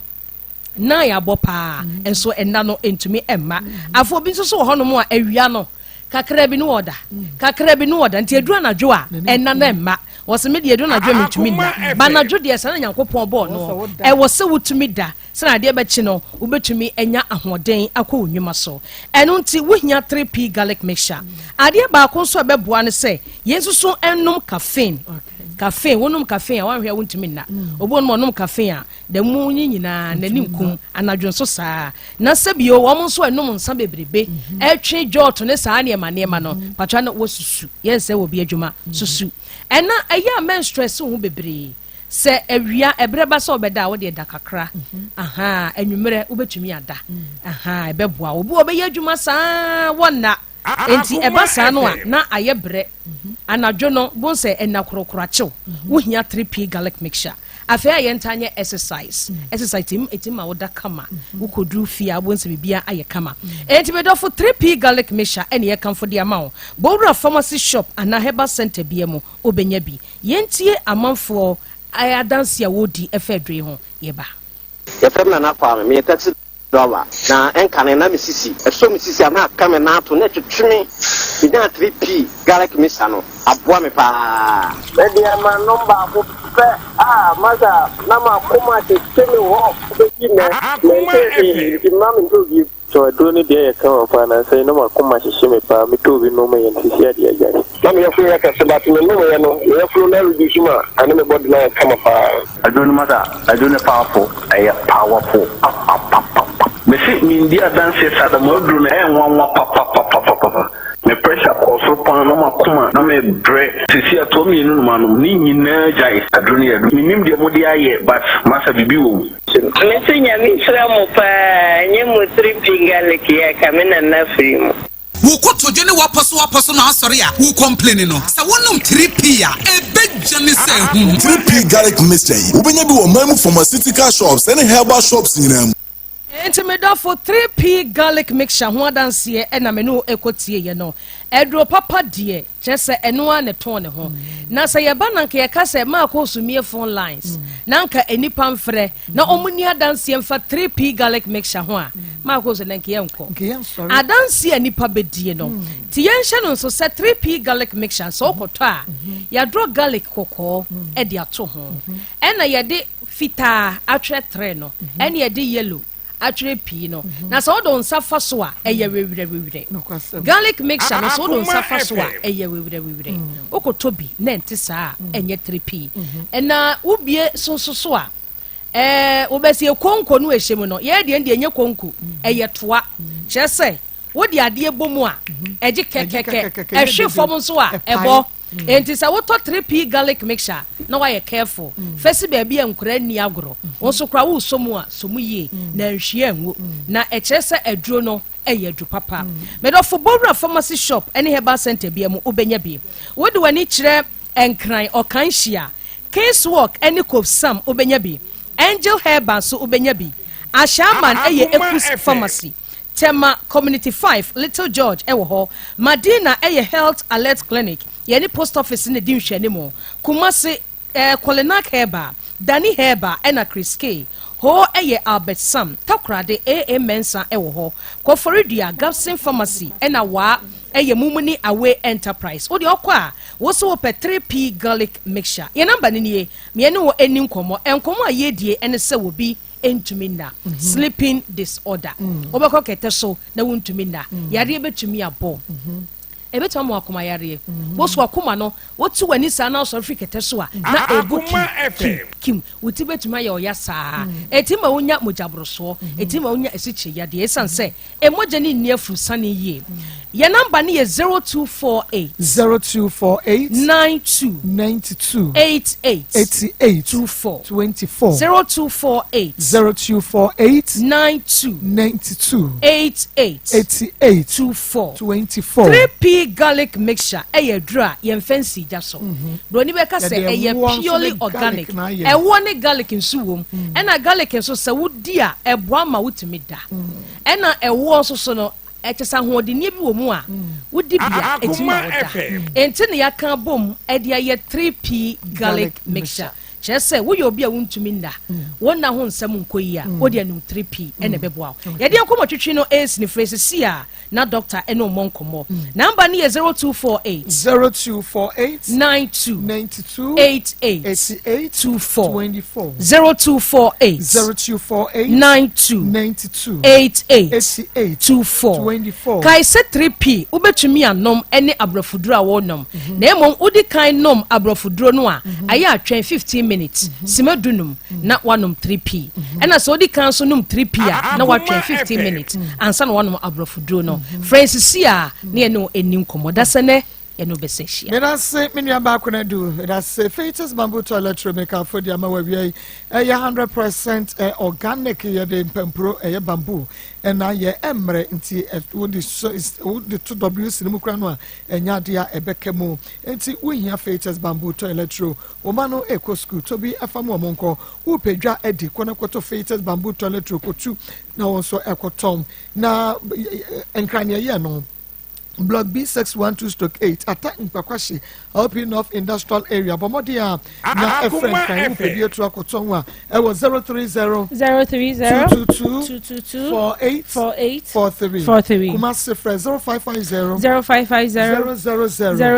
Na yɛabɔ paa nso ɛnna no ntumi mma. Afei obi nso so wɔ hɔnom a awia no kakra bi no ɔda kakra bi no ɔda nti aduru anadwo a ɛnna no mma wɔsɛ me deɛ aduru anadwo a mentumi nna ba anadwo deɛ sɛ na Nyankopɔn bɔɔ no ɛwɔ sɛ wotumi da sɛ na adeɛ bɛkye no wobɛtumi anya ahoɔden akɔ wo nnwuma so ɛno nti wohia 3P garlic mixture adeɛ baako nso a ɛbɛboa no sɛ yɛn nso so ɛnom caffeine caffeine wonom caffeine a wanhwɛ a wontumi nna obi wɔnom ɔnom caffeine a Da mu yi nyinaa n'ani nkum, anadwo nso saa ara. Na sɛ bio, wɔn nso ɛnom nsa bebrebe, ɛtwe jɔɔto ne saa nneɛma nneɛma no, patra no wɔsusu, yɛnsɛ wɔ bi adwuma, susu. Ɛna ɛyɛ a mɛn stress ho bebree. Sɛ awia ɛberɛ ba sɛ ɔbɛda a, wodeɛ da kakra. Aha, anwummerɛ wobɛtumi ada. Aha, ɛbɛboa. Obi wɔ bɛyɛ adwuma saa wɔnna. Enti ɛba saa no a, na ayɛ brɛ. Anadwo no, bohu sɛ ɛna korokoro akyew. Wohia 3P garlic mixture. Afei a yɛntaa nyɛ exercise. Exercise tumi ɛtumi ma woda kama. Wokɔduru fie a, wobɛhu sɛ biribiara ayɛ kama. Enti me dɔfo, 3P garlic mixture ɛne yɛkamfo de ama wo. Bɔ wura pharmacy shop anaa herbal center biara mu, wobɛnya bi. Yɛntie amanfoɔ adanseɛ a wɔredi ɛfa aduro yi ho. Yɛba. Yɛfrɛ me Nana Kwame, meyɛ taxi driver, na ɛnkane na me sisi, ɛsɔ me sisi a na aka me nan ato na ɛtwetwe me. Menyaa 3P garlic mixture no, aboa me paa. Me deɛ manom baako pɛ a masa na makoma tete me hɔ bɛsi nnɛ mentee hwee nti mma mentɔ bio. So aduro no deɛ yɛ kama paa nansa yi na makoma hyehye me paa me tɔɔ bi nom yɛ no sisi adeɛ agyae. Na me yafunu yɛ kɛse but me nom yɛ no me yafunu no reduce ma ɛne me body no ayɛ kama paa. Aduro no masa aduro no powerful ɛyɛ powerful papapapapa. Mese mendi adanseɛ saa da mo aduro no ɛyɛ nwanwa papapapapapa me pressure kɔɔ soro paa na makoma na me brɛ sisi atoa mienu na manom ne nyinaa gyae aduro no yɛ aduro menim deɛ mode ayɛ but masa biribi wɔ mu. Mese Nyame nhyira mo paa nyɛ mo tiri pii garlic yi a ka me nana firi mu. Wo kotodwe ne w'apɔso apɔso na asɔre a wo complaini no, sɛ wonom 3P a, ɛbɛgya ne sɛ ahum. 3P Garlic Mixture yi, wobɛnya bi wɔ ɔman mu pharmaceutical shops ne herbal shops nyinaa mu. Enti me dɔfo, 3P Garlic Mixture ho adanseɛ na me ne wo rekɔ tieɛ no. Aduro papa deɛ, Kyerɛ sɛ ɛno ara na ɛtɔn ne ho. Na sɛ yɛba na anka yɛka sɛ maakɔ sumie phone lines na anka nnipa mfrɛ na wɔn nni adanseɛ mfa 3P garlic mixture ho a, maakɔ so na nka yɛnkɔ. Adanseɛ a nnipa bɛdie no, nti yɛnhyɛ no nso sɛ 3P garlic mixture sɛ wokɔtɔ a, yɛadrɔ garlic kɔkɔɔ de ato ho, ɛna yɛde fitaa atwerɛ 3 no, ɛna yɛde yellow atwerɛ pii no mhm. na sɛ wode wo nsa fa so a ɛyɛ wewerɛwewerɛ garlic mixture no sɛ wode wo nsa fa so a ɛyɛ wewerɛwewerɛ mm. wokɔtɔ bi na ɛnte saa a mm. ɛnyɛ tere pii mhm. ɛna wobie so nso so a Ɛɛ wobɛsi konko no ɛhyɛ mu no, yɛn deɛ deɛ ɛnyɛ konko, ɛyɛ toa. Kyerɛ sɛ wode adeɛ bɔ mu a, ɛgye kɛkɛkɛ, ɛhwe fam nso a, ɛbɔ. Enti sɛ wotɔ 3P garlic mixture na woayɛ careful, fa si baabi a nkwadaa nni agorɔ. Wo nso koraa woresɔ mu a, sɔ mu yie na anhwie angu. Na ɛkyerɛ sɛ aduro no yɛ aduru papa. Me dɔfo, bɔ wura pharmacy shop ne herbal centre biara mu, wobɛnya bi. Wode w'ani kyerɛ Nkran, Ɔkanhyia, King's Walk ne Copsam, wobɛnya bi. Angel Herbal nso wobɛnya bi. Ashaiman yɛ Ekus Pharmacy. Tema Community 5, Little George wɔ hɔ. Madina yɛ Health Alert Clinic, yɛne Post Office na ɛdi nhwɛanimu. Kumasi, eh, Kolinak Herbal, Dani Herbal ɛna Chris K. Hoo yɛ Albert Sam, Takoradi, AA Mensah wɔ hɔ. Koforidua, Gabson Pharmacy ɛna Waa yɛ Mumuni Away Enterprise. Wo deɛ ɔkɔ a, wo se wopɛ 3P Garlic Mixture. Yɛn number no nie, me ne wo ɛni nkɔmmɔ. Nkɔmmɔ a yɛredie ɛne sɛ obi ntumi nna, sleeping disorder. Wobɛkɔ kɛtɛ so na wontumi nna. Yareɛ bɛtumi abɔ. Ɛbɛtumi ama wakoma yareɛ. Woso akoma no, wote w'ani saa na wosɔre firi kɛtɛ so a, na ɛbu kim, kim, kim. Wo ti bɛtumi ayɛ ɔya saa. Ɛtumi ma wonya mogyaborosoɔ. Ɛtumi ma wonya asikyire yadeɛ ɛsiane sɛ Mogya no nni afurusane yie. Yɛn namba no yɛ 0248. 0248. 92. 92. 88. 88. 24. 24. 0248. 0248. 92. 92. 88. 88. 24. 24. 3P garlic mixture ɛyɛ aduro a yɛmfa nsi gya so. Broni bɛka sɛ ɛyɛ purely organic. Ɛwoɔ ne garlic nso wom. Ɛna garlic nso sɛ wodi a ɛboa ma wotumi da. Ɛna ɛwoɔ nso so no, ɛkyɛ sɛ ahoɔdenneɛ bi wɔ mu a wodi bi a ɛtumi ma woda. Enti na yɛaka abom de ayɛ 3P garlic mixture. Kyerɛ sɛ woyɛ obi a wontumi nna, wo nna ho nsɛm nkɔ yie a, wode anom 3P ɛna ɛbɛboa wo. Yɛde nkɔmmɔ twetwe no ɛresi no frɛ sisi a na dɔkta ɛne wo mmɔ nkɔmmɔ. Namba no yɛ 0248. 0248. 92. 92. 88. 88. 24. 24. 0248. 0248. 92. 92. 88. 88. 24. 24. Kae sɛ 3P wobɛtumi anom ne aborɔfoduro a wonom. Na mmom wodi kan nom aborɔfoduro no a, ayɛ atwɛn 15 minutes, sima dunum, na woanom 3P. Ɛna sɛ wodi kan nso nom 3P a, na woatwɛn 15 minutes ansa na woanom aborɔfoduro no. Frɛ yɛn sisi a na yɛne wo nni nkɔmmɔ. Dasɛnɛ yɛne wo bɛsan ahyia. Medase me nua baa Konadu, medase Fetus Bamboo Toilet Roll mekamfo de ama wawia yi. Ɛyɛ 100% organic, yɛde mpampuro ɛyɛ bamboo ɛna yɛ ɛmmerɛ nti wode wode to WC no mu kora no a ɛnyɛ adeɛ a ɛbɛka mu. Nti wohia Fetus Bamboo Toilet Roll, wo ma no ɛkɔ sukuu tɔ bi ɛfa mu ɔmo nkɔ. Wopɛ dwa adi kɔ na kɔtɔ Fetus Bamboo Toilet Roll kɔtu na wɔn nso ɛkɔtɔn na nkraneɛ yɛ no. Block B612 stroke 8 Ata Nkpakwahye LP North Industrial Area bɔ mmɔden a na ɛfrɛ nkran wo pɛ bi atu akɔtɔn a ɛwɔ 030 030 222 222 48 48 43 43 Kumasi frɛ 0550 0550 000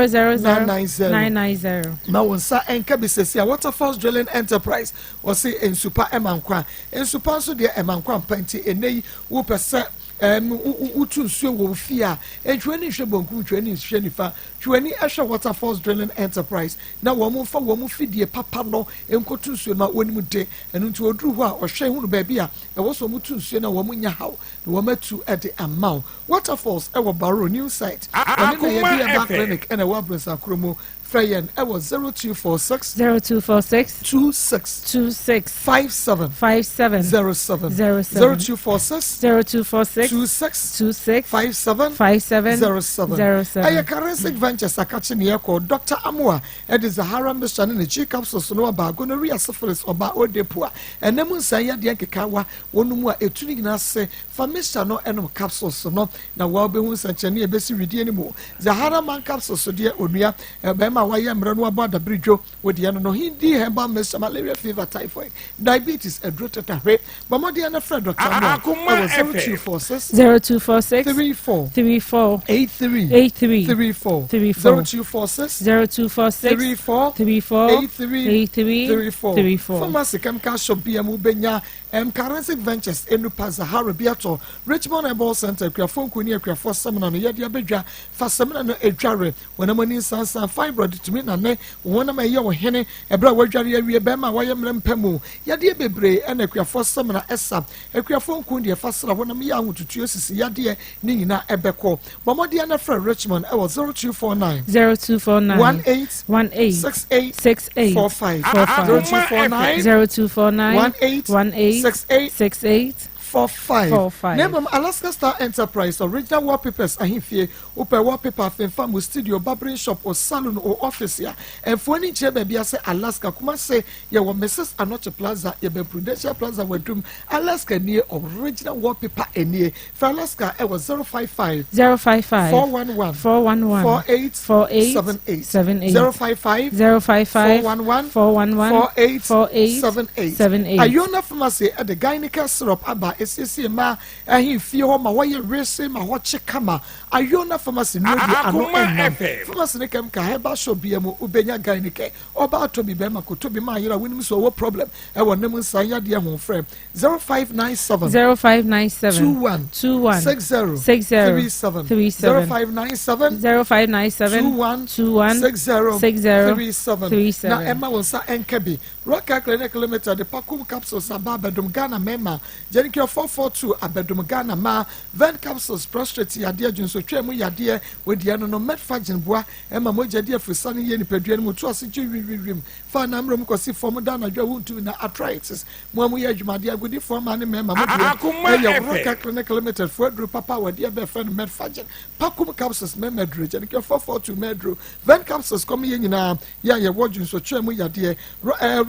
000 990 990. Ma wo nsa nka bi sɛsi a Waterfalls Drilling Enterprise wɔse nsupa ɛma nkwa nsupa nso deɛ ɛma nkwa mpa nti ɛnɛ yi wopɛ sɛ Ɛm, wo, wo, wotu nsuo wɔ wo fie a, ntwe w'ani nhwɛ bonkum, ntwe w'ani nhwɛ nifa. Twe w'ani hwɛ Waterfalls Drilling Enterprise na wɔn mfa wɔn fidie papa no nkɔtu nsuo no ma wɔnim de. Ɛno nti wɔduru hɔ a, ɔhwɛ hunu baabi a ɛwɔ sɛ wɔtu nsuo no a wɔn nya haw na wɔn atu de ama wo. Waterfalls wɔ Baro New Site. Wɔne na yɛbi Herbal Clinic na ɛwɔ Abrɔnsankuro mu. Frɛ yɛn wɔ 0246. 0246. 26. 26. 57. 57. 07. 07. 0246. 0246. 26. 26. 57. 57. 07. 07. Ɛyɛ Karensic Ventures akakye ne yɛkɔ Dr. Amoa ɛde Zahara mixture ne ne G capsules no aba gonorrhea, syphilis, ɔbaa odepo a ɛnam nsan yadeɛ nkekaawa wɔn mu a etu ne nyinaa ase. Fa mixture no ɛnom capsules no na woa wobɛhu nsɛnkyerɛnne a ɛbɛsi wedeɛ no mu. Zahara man capsules so deɛ onua, barima a wayɛ mmerɛ no abɔ adabiridwo, wo deɛ no no. Hindi herbal mixture, malaria, fever, typhoid, diabetes, aduro tetahwe. Bɔ mmɔden na frɛ Dɔkta Moore Akoma ɛwɔ FM. 0246 0246 34 34 83 83 34 34 0246 0246 34 34 83 83 34 34. Pharmacy chemical shop bia mu wobɛnya M. Karensic Ventures, Enupa, Zahara Biatɔ, Richmond Herbal Centre, Akuafoɔ Nkuo ne Akuafoɔ Samina no yɛde abɛdwa. Fa samina no dware honam ani nsansan, fibroid. Fibroid tumi nane wo honam a ɛyɛ wo hene ɛberɛ a woadware awie, bɛrima a wayɛ mmerɛ mpɛ mu yadeɛ bebree ɛna akuafoɔ samina ɛsa. Akuafoɔ nku deɛ fa sra honam yɛ ahotutuo sisi yadeɛ ne nyinaa ɛbɛkɔ. Bɔ mmɔden na frɛ Richmond ɛwɔ 0249 0249 18 18 68 68 45 45 0249 0249 18 18 68 68 45. 45. Na mmom Alaska Star Enterprise original wallpapers ahemfie wopɛ wallpaper afemfa mu studio barbering shop o salon o office a ɛmfoɔ ani nkyerɛ baabi ase Alaska Kumase yɛwɔ Mrs Anokye Plaza yɛbɛn Prudential Plaza wadum Alaska nie original wallpaper nie fɛ Alaska ɛwɔ 055 055 411 411 48 48 78 78 055 055 411 411 48 48 78 78. Iona Pharmacy ɛde Gynica syrup aba esiesie mmaa ahemfie hɔ ma wɔyɛ wese ma hɔ kye kama. Iona Pharmacy no di ano Akoma ɛnam FM. pharmacy ne kɛm ka herbal shop bia mu wobɛnya Gynica. Ɔbaa tɔ bi, bɛrima kɔtɔ bi ma ayerɛ a wonim sɛ ɔwɔ problem ɛwɔ ne mu nsan yadeɛ ho frɛ 0597 0597 21 21 60 60 37 37 0597 0597 21 21 60 60 37 37. Na ɛma wɔn nsa ɛnka bi. Rocker Clinic Limited de Pacum capsules aba abɛdom Ghana mmarima, Genicure 442 abɛdom Ghana mmaa, Ven capsules prostate yadeɛ, dwonsotwa mu yadeɛ, wɔdi ɛno no, Metfagin boa ɛma mogya di afurusane yie nipadua no mu, to ase gye wimwimwim fa anammerɛ mu kɔsi fam da anadwo a wontumi na arthritis mo a moyɛ adwumadeɛ agodifoɔ mmaa ne mmarima mo deɛ Akoma ɛyɛ FM. Rocker Clinic Limited foɔ aduro papa a wɔde ɛbɛfrɛ no Metfagin, Pacum capsules mmarima aduro, Genicure 442 mmaa aduro, Ven capsules kɔm yɛ nyinaa yɛ a yɛwɔ dwonsotwa mu yadeɛ.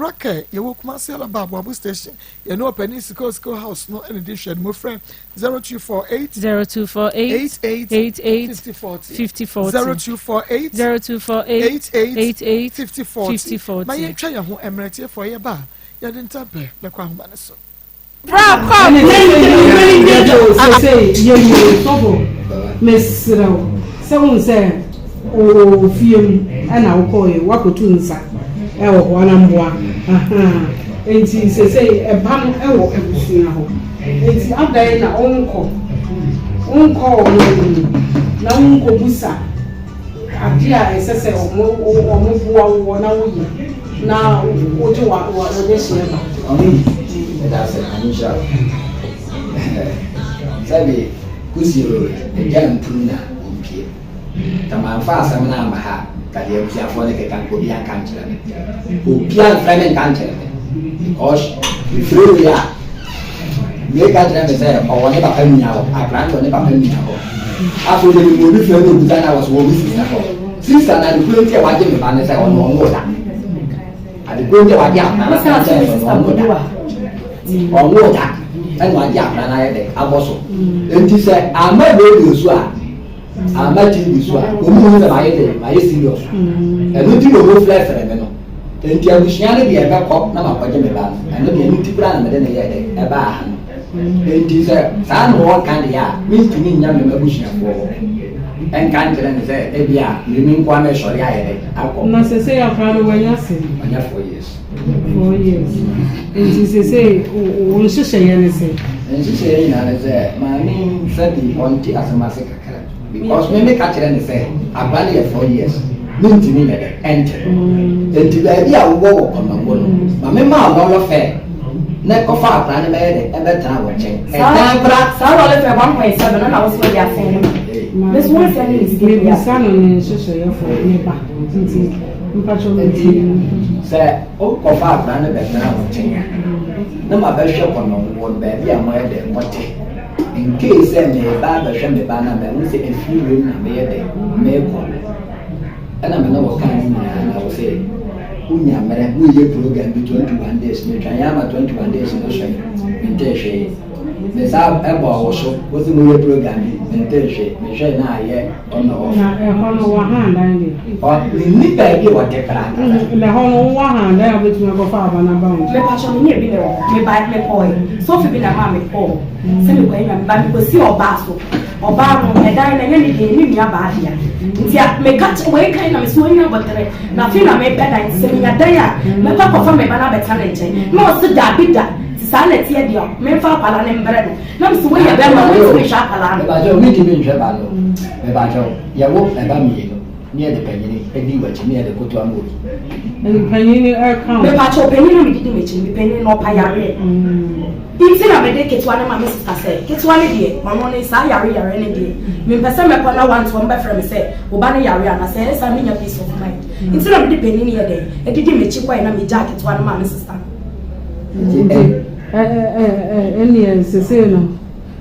Rocker yɛwɔ Kumasi Alaba Aboabo station, yɛne ɔpanin Sika Sika house no ɛna di hwɛ no mo frɛ 0248 0248 88 88 5040 5040 0248 0248 88 88 5040 5040. Ma yɛntwa yɛn ho mmerɛtiefoɔ yɛba a yɛde ntampɛ bɛkɔ ahoma no so. Sese yɛwie sɔfo, mesrɛ wo sɛ wohu sɛ wɔ fie mu ɛna wokɔɛ woakɔtu nsa ɛwɔ hɔ anamboa nti sese ɛba no ɛwɔ abusua hɔ nti adan na wonkɔ ɔmo anim na wonkɔ busa adeɛ a ɛsɛ sɛ ɔmo boa wɔ na woyɛ na wogye wa wa wɔde hyɛ ba. Ɔme ɛda ase na nhyira wo. Sɛbi kusi o ɛgya mpunu na ɔmpie tamanfa asɛm no ama ha kadeɛ abusuafoɔ no keka nka obi anka nkyerɛ me, obi amfrɛ me nka nkyerɛ me because mefiri wei a wei ka kyerɛ me sɛ ɔwɔ ne papa nua hɔ, akora no wɔ ne papa nua hɔ. Afei de memu obi frɛ no obusa na wɔ so wɔ me sister hɔ, sister na adekoro nti a wagye me ba ne sɛ ɔno da adekoro nti a wagye akora no sɛ ɔno da ɔno da ɛna wagye akora no ayɛ dɛ abɔ so. Nti sɛ ama radio so a ama TV so a wɔn mu sɛ mayɛ dɛ mayɛ serious ɛno nti na wɔn frɛfrɛ me no. Nti abusua no deɛ ɛbɛkɔ na makɔgye me ba no, ɛno deɛ ɛno ti koraa na mede ne yɛ dɛ ɛbaa ha no. Nti sɛ saa na wɔka deɛ a mentumi nya me m'abusuafoɔ hɔ ɛnka nkyerɛ ne sɛ ebi a mimi nkoa mɛsɔre ayɛ dɛ akɔ. Na sese akora no wanya se Ɔnyɛ 4 years. 4 years nti sese wo nhyehyɛeɛ ne sɛ Nhyehyɛeɛ nyinaa ne sɛ maame sɛbi ɔnte asɛm ase kakra because me meka kyerɛ ne sɛ akora no yɛ 4 years mentumi nyɛ dɛ ɛnte no. Nti baabi a wowɔ wɔ kɔnɔngo no ma me maa lorry fare na ɛkɔfa akora no bɛyɛ dɛ ɛbɛtena wɔ nkyɛn ɛdan kora. Saa lorry fare 1.7 na wosɛ ɔde asɛn no ma me so wɔn sɛ ne ne sika bi mebisa no ne nhyehyɛeɛ fo ne ba nti mpakyɛ Nti sɛ wokɔfa akora no bɛtena wo nkyɛn a na ma bɛhwɛ kɔnɔngo no baabi a moyɛ dɛ mote nkei sɛ meba abɛhwɛ me ba no a mahu sɛ ɛfiri wiem na meyɛ dɛ meekɔ no ɛna me ne wɔ kaa no nyinaa na wo sɛ wonya mmerɛ woyɛ program bi 21 days metwa yɛ ama 21 days no so mente hwee me saa ɛbɔ wo so wo sɛ moyɛ program bi mente hwee mehwɛ na ayɛ ɔna off. Na ɛhɔ no wɔ handan de Menni baabi a wɔte koraa ankasa. Na ɛhɔ no wowɔ handan a wobɛtumi akɔfa aba no aba wo nkyɛn? Mepatwɔ me nyɛ bi na wɔ hɔ meba mekɔɛ sofi bi na maa mekɔɔ sɛ mekɔɛ na meba mekɔsi ɔbaa so ɔbaa no ɛdan na ɛnyɛ ne deɛ ne nua baa dea nti a meka kyɛ wei kan na mesɛ ɔnya abɔtere na afei na mepɛ dan nti sɛ menya dan a mɛkɔ akɔfa me ba no abɛtena ne nkyɛn na ɔse daabi da nti saa na ɛteɛ deɛ memfa akwalaa no mbrɛ no na mesɛ woyɛ bɛrima wontumi nhwɛ akwalaa no. Mebakyɛw mentumi nhwɛ ba no. Mebakyɛw yɛwo ɛba mmienu. Ne yɛde panyini di w'akyi ne yɛde kotoa ma obi. Panyin no ɛka o. Mepakyɛw panyin no mede di m'akyi no me panyin no ɔpa yareɛ nti na mede ketewa no ma me sista sɛ ketewa no deɛ ɔno ne saa yare yare no deɛ mempɛ sɛ mɛkɔ na wanto ɔmo bɛfrɛ me sɛ wo ba no yare ana sɛ ɛyɛ saa menya peace of mind nti na mede panyin no yɛ dɛn ɛdidi m'akyi kɔɛ na megyaa ketewa no maa me sista no. Nti ɛneɛ sesei no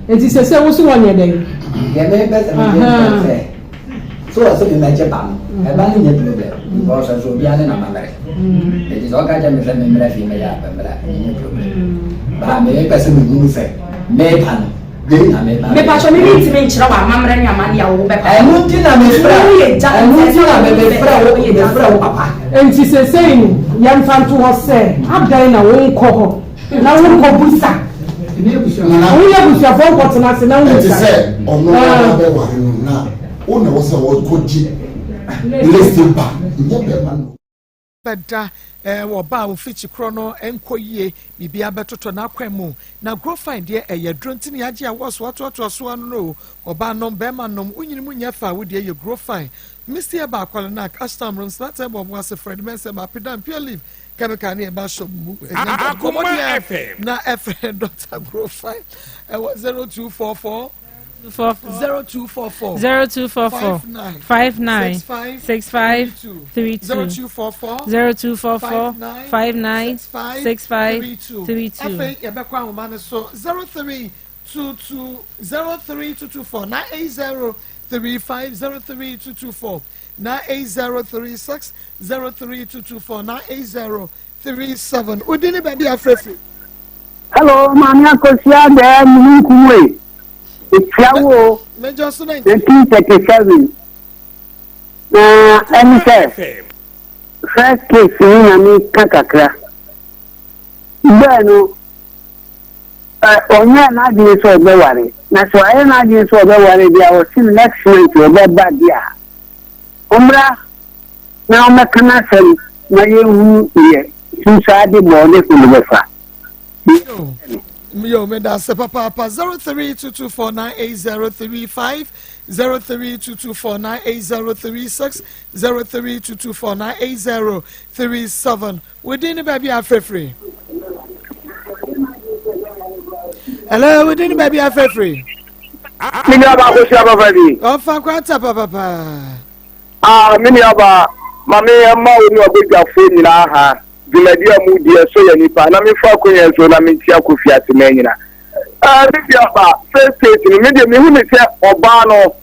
nti sesei wo so wɔnyɛ dɛn? Deɛ mepɛ sɛ meyɛ sɛ So ɔsɛ me mɛgye ba no ɛba no nyɛ problem because ɔsɛ obiara ne n'amammerɛ eti sɛ ɔka kyerɛ me sɛ memmrɛ fie mɛyɛ a memmrɛ ɛnyɛ problem baa mepɛ sɛ mehunu sɛ meba no wei na meba mepatwɔ me mentumi nkyerɛ wɔ amammerɛ ne amanneɛ a wobɛpa ɛno nti na mefrɛ ɛno nti na mefrɛ wo mefrɛ wo papa Enti seesei no, yɛmfa nto hɔ sɛ, adɛn na wonkɔ hɔ na wonkɔbisa? Wo ne abusuafoɔ nkɔtena ase na Ɛte wommisa. sɛ ɔno ara bɛware no na wo na ɛwɔ sɛ wɔkɔgye list ba nyɛ bɛrima no. Bɛda eh, wɔ ɔbaa a ofi kyikorɔ no nkɔ yie, biribiara bɛtotɔ n'akwan mu. Na Grofine deɛ ɛyɛ aduro nti na yɛagye awɔ so atoatoa so ano no o. Ɔbaa nom, bɛrima nom, wo nyini mu nyɛ fɛ a wo deɛ yɛ Grofine. Misty Herbal, Kwalenak, Ashtown, Rooms, Latin Herbal, Obuasi, Fred Mensah, Mapidan, Pure Leaf, Chemical ne ɛba shop mu. Ɛnya bɔ Akoma mmɔden a FM. na ɛfrɛ Dr. Grofine ɛwɔ 0244 0244 0244 59 65 32 0244 0244 59 65 32. Afei yɛbɛkɔ ahoma no so 0322 03224 980 35 03224 98036 03224 98037. Wodi ne baabi afrɛfiri. Hello, Maame Akosua dɛɛ mununkum e. Etia wo Major so 1937. Na ɛne sɛ first case ni na mi ka kakra. Bɛɛ no ɔnyɛ n'adwene sɛ ɔbɛware. Na sɛ ɔyɛ n'adwene sɛ ɔbɛware deɛ a ɔsi next month ɔbɛba deɛ a ɔmmra na ɔmmɛka n'asɛm na yɛnhu deɛ sunsaa de bɔɔ ne ho no bɛfa. Yo, me da se papaapa 0322498035 0322498036 0322498037. Within the baby afrefre. Hello, within the baby afrefre. Me nua ba akosua papa bi. Ɔfa kwata papapa. Ah, me nua ba, ma me mma wo ne ɔbadwafoɔ nyinaa ha. Dwumadi a mudi ɛsɔ yɛn ani paa na memfa akonya yi so na menkyia Kofi Asemah nyina. Ah, me nua ba, first state no, me deɛ mehu ne sɛ ɔbaa no,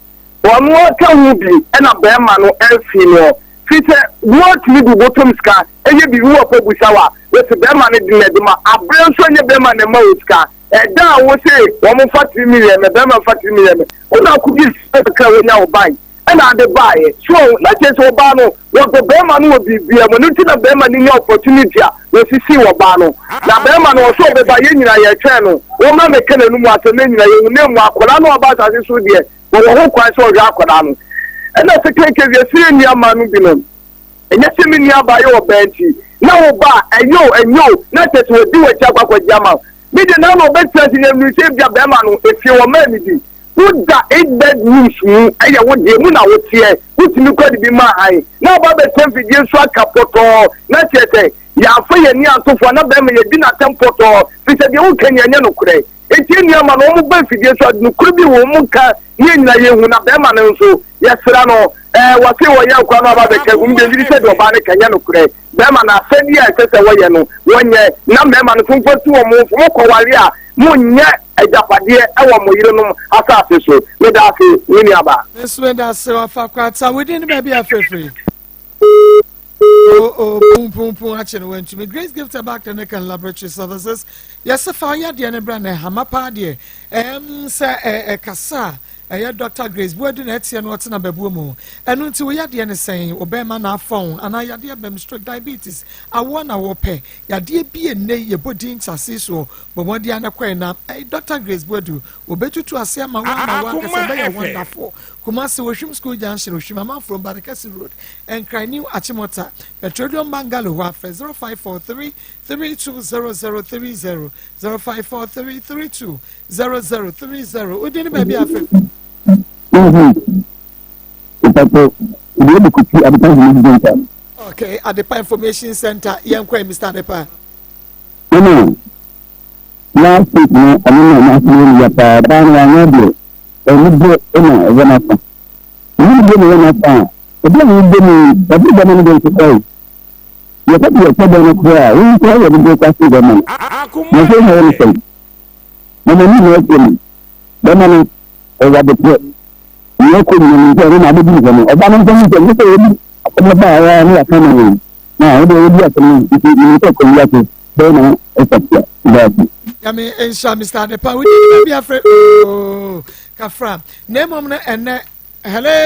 ɔno aka ho bi ɛna bɛrima no amfi noɔ. Fi sɛ woatumi de wobotom sika ɛyɛ biribi wɔ kɔ busa wa, wɔsi bɛrima no de na ɛde ma, aberɛ nso ɛnyɛ bɛrima na ɛma wo sika. Ɛda a wo se wɔn mfa 3 million mɛ, bɛrima mfa 3 million mɛ, wo na akɔgye sika kakra a wonya wo ban. ɛna ade baeɛ so ɔho na kyerɛ sɛ ɔbaa no wɔdɔ bɛrima no wɔ biribiara mu ɛno nti na bɛrima no nya opportunity a wɔsisii ɔbaa no na bɛrima no ɔsɛ ɔbɛba yɛn nyinaa yɛtwɛn no wɔmmra mɛka n'anum asɛm na nyinaa yɛhu na mu akwadaa no ɔba asase so deɛ wɔwɔ ho kwan sɛ ɔhwɛ akwadaa no ɛna sɛ kɛkɛ wiase yɛ nua ma no binom ɛnyɛ sɛ me nua baa yɛ ɔbaa nti na wo ba ɛnyɛ o ɛnyɛ o na kyerɛ sɛ wɔdi w'akyi akɔ akɔgye ama wo me de na na ɔbɛtena ase na ɛnu sɛ bia bɛrima no efie wɔ maa ne bi Woda eight bed rooms mu, ɛyɛ wo deɛ, mu na woteɛ, wotumi kɔ de bi ma han, na aba abɛtena mfidie so aka pɔtɔɔ, na kyerɛ sɛ, yɛamfa yɛn ani anto fam a, na bɛrima yɛdi no atɛm pɔtɔɔ, firi sɛ deɛ woka nyinaa nyɛ nokorɛ. Enti yɛn nua ma no, wɔba mfidie so a, nokorɛ bi wɔ mu nka, ne yɛn nyinaa yɛhu, na bɛrima no nso, yɛsrɛ no, ɛɛ, wɔse wɔyɛ nkoa na ɔba abɛka agu mu deɛ, mfiri sɛ deɛ ɔbaa no ka nyɛ nokorɛ. Bɛrima no, asɛdeɛ a ɛsɛ sɛ wɔyɛ no, wɔnyɛ, na mmarima no nso mfa nsi wɔn ho fo. Mokɔware a, monnyɛ agyapadeɛ wɔ mo yerenom asase so. Meda ase, me nuabaa. Me nso meda ase, Ɔfa Kwata. Wo din ne baabi a frɛfrɛ? Oh, oh, pum pum pum akye no wantumi. Grace Gift Herbal Clinic and Laboratory Services. Yɛsɛ fa ɔyadeɛ no bra na ɛhama paa deɛ. Ɛm sɛ ɛkasa a Ɛyɛ Dɔkta Grace Boadu na ɛteɛ no ɔtena babuo mu. Ɛno nti wo yadeɛ ne sɛn? Wo bɛɛma na afɔn anaa yadeɛ bɛm, stroke, diabetes, awoɔ na wopɛ? Yadeɛ bi ɛnnɛ yi yɛbɔ din nsase yi soɔ, bɔ mmɔden ara na kɔɛ na Dɔkta Grace Boadu ɔbɛtutu aseɛ ama wo ama wo ankasa ɛbɛyɛ wonderful. Kumasi, Ohwim School Junction, Ohwim Amanforom, Barekɛse Road, Nkran New Achimota, Petroleum Bungalow hɔ a frɛ 0543 320030, 0543 32 0030 wodi ne baabi afɛ. Mpapo. Ebi ebi kuti Adepa Information Center. Okay, Adepa Information Center. Yɛn kɔ Mr. Adepa. Ɛna last week no ɔno na n'asɛm yɛ ya paa baa no wanyɛ deɛ ɛno bɛ ɛna ɛwɔ n'afa. Ɛno bɛ na ɛwɔ n'afa a ebi a wɔn bɛ mu ɛbi bɛ no de nso kɔɛ. Yɛkɔ de yɛkyɛ bɛ no koraa a wɔn nso ayɛ de kɔ ase bɛ ma no. Na nso ɛna wɔn sɛn. Na wɔn ani na ɛkyɛ mu bɛma no ɔwɔ adeprɛ. Nea ɛkɔ nyina no nso ɛno na abɛdi ne hɔ no ɔba no nso ho sɛ nyɛ sɛ wɔdi asɛm no baa ara ne yɛaka ma wɔn na wɔde wɔdi asɛm no nti menim sɛ kwan wiase bɛyɛ na ɛfa tia daase. Nyame nhyira Mr. Adepa wodi ne baabi afrɛ ooo kafra na mmom no ɛnɛ hello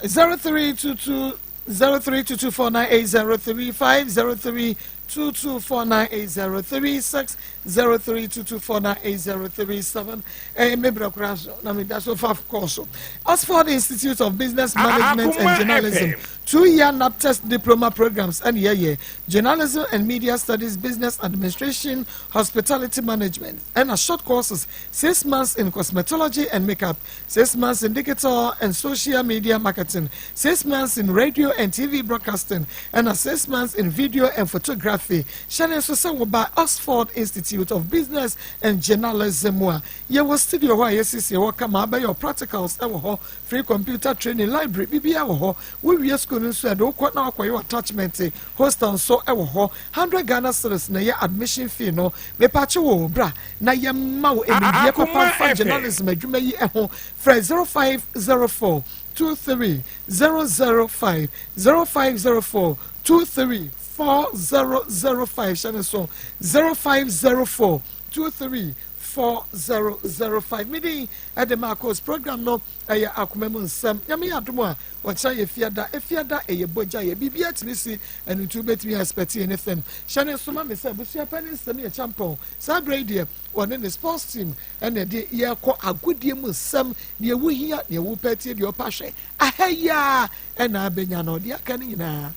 0322 0322498035 0322498036 0322498037 ɛyɛ me brɛ koraa so na meda so fa kɔɔ so. Oxford Institute of Business Management and Journalism two-year NAPTEST diploma programs ɛne yɛyɛ Journalism and Media Studies, Business Administration, Hospitality Management ɛna short courses 6 months in cosmetology and makeup, 6 months in digital and social media marketing, 6 months in radio and TV broadcasting, ɛna 6 months in video and photography. Hyɛ ne nso sɛ wɔba Oxford Institute of Business and Journalism a yɛwɔ studio hɔ a yɛsiesie hɔ kama abɛyɛ practicals ɛwɔ hɔ, free computer training, library, biribiara wɔ hɔ. Wowie school no nso ɛde wokɔ na wakɔyɛ attachment. Hostel nso ɛwɔ hɔ. 100 Ghana cedis na ɛyɛ admission fee no. Mepakye wɔ bra na yɛma wo nimdeɛ papa fa journalism adwuma yi ho. Frɛ 0504 23 005, 0504 23 4005. Hyɛ ne so 0504 23 4005. Medin ɛde Marcos. Program no ɛyɛ Akoma Mu Nsɛm. Nyame yɛ adom a wɔkyerɛ yɛ fiada efiada ɛyɛ bogya yɛ biribi atumi si ɛno nti wobɛtumi expect anything. Hyɛ ne nso ma me sɛ abusua pɛ ne nsɛm yɛ champion. Saa berɛ yi deɛ wɔne ne sports team ɛna ɛde yɛkɔ agodie mu nsɛm. Deɛ ɛwo hia, deɛ ɛwo pɛ tie, deɛ ɔpa hwɛ aha yi a ɛna abɛnya no deɛ aka no nyinaa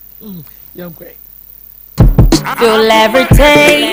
yɛnkɔɛ. Feel every day.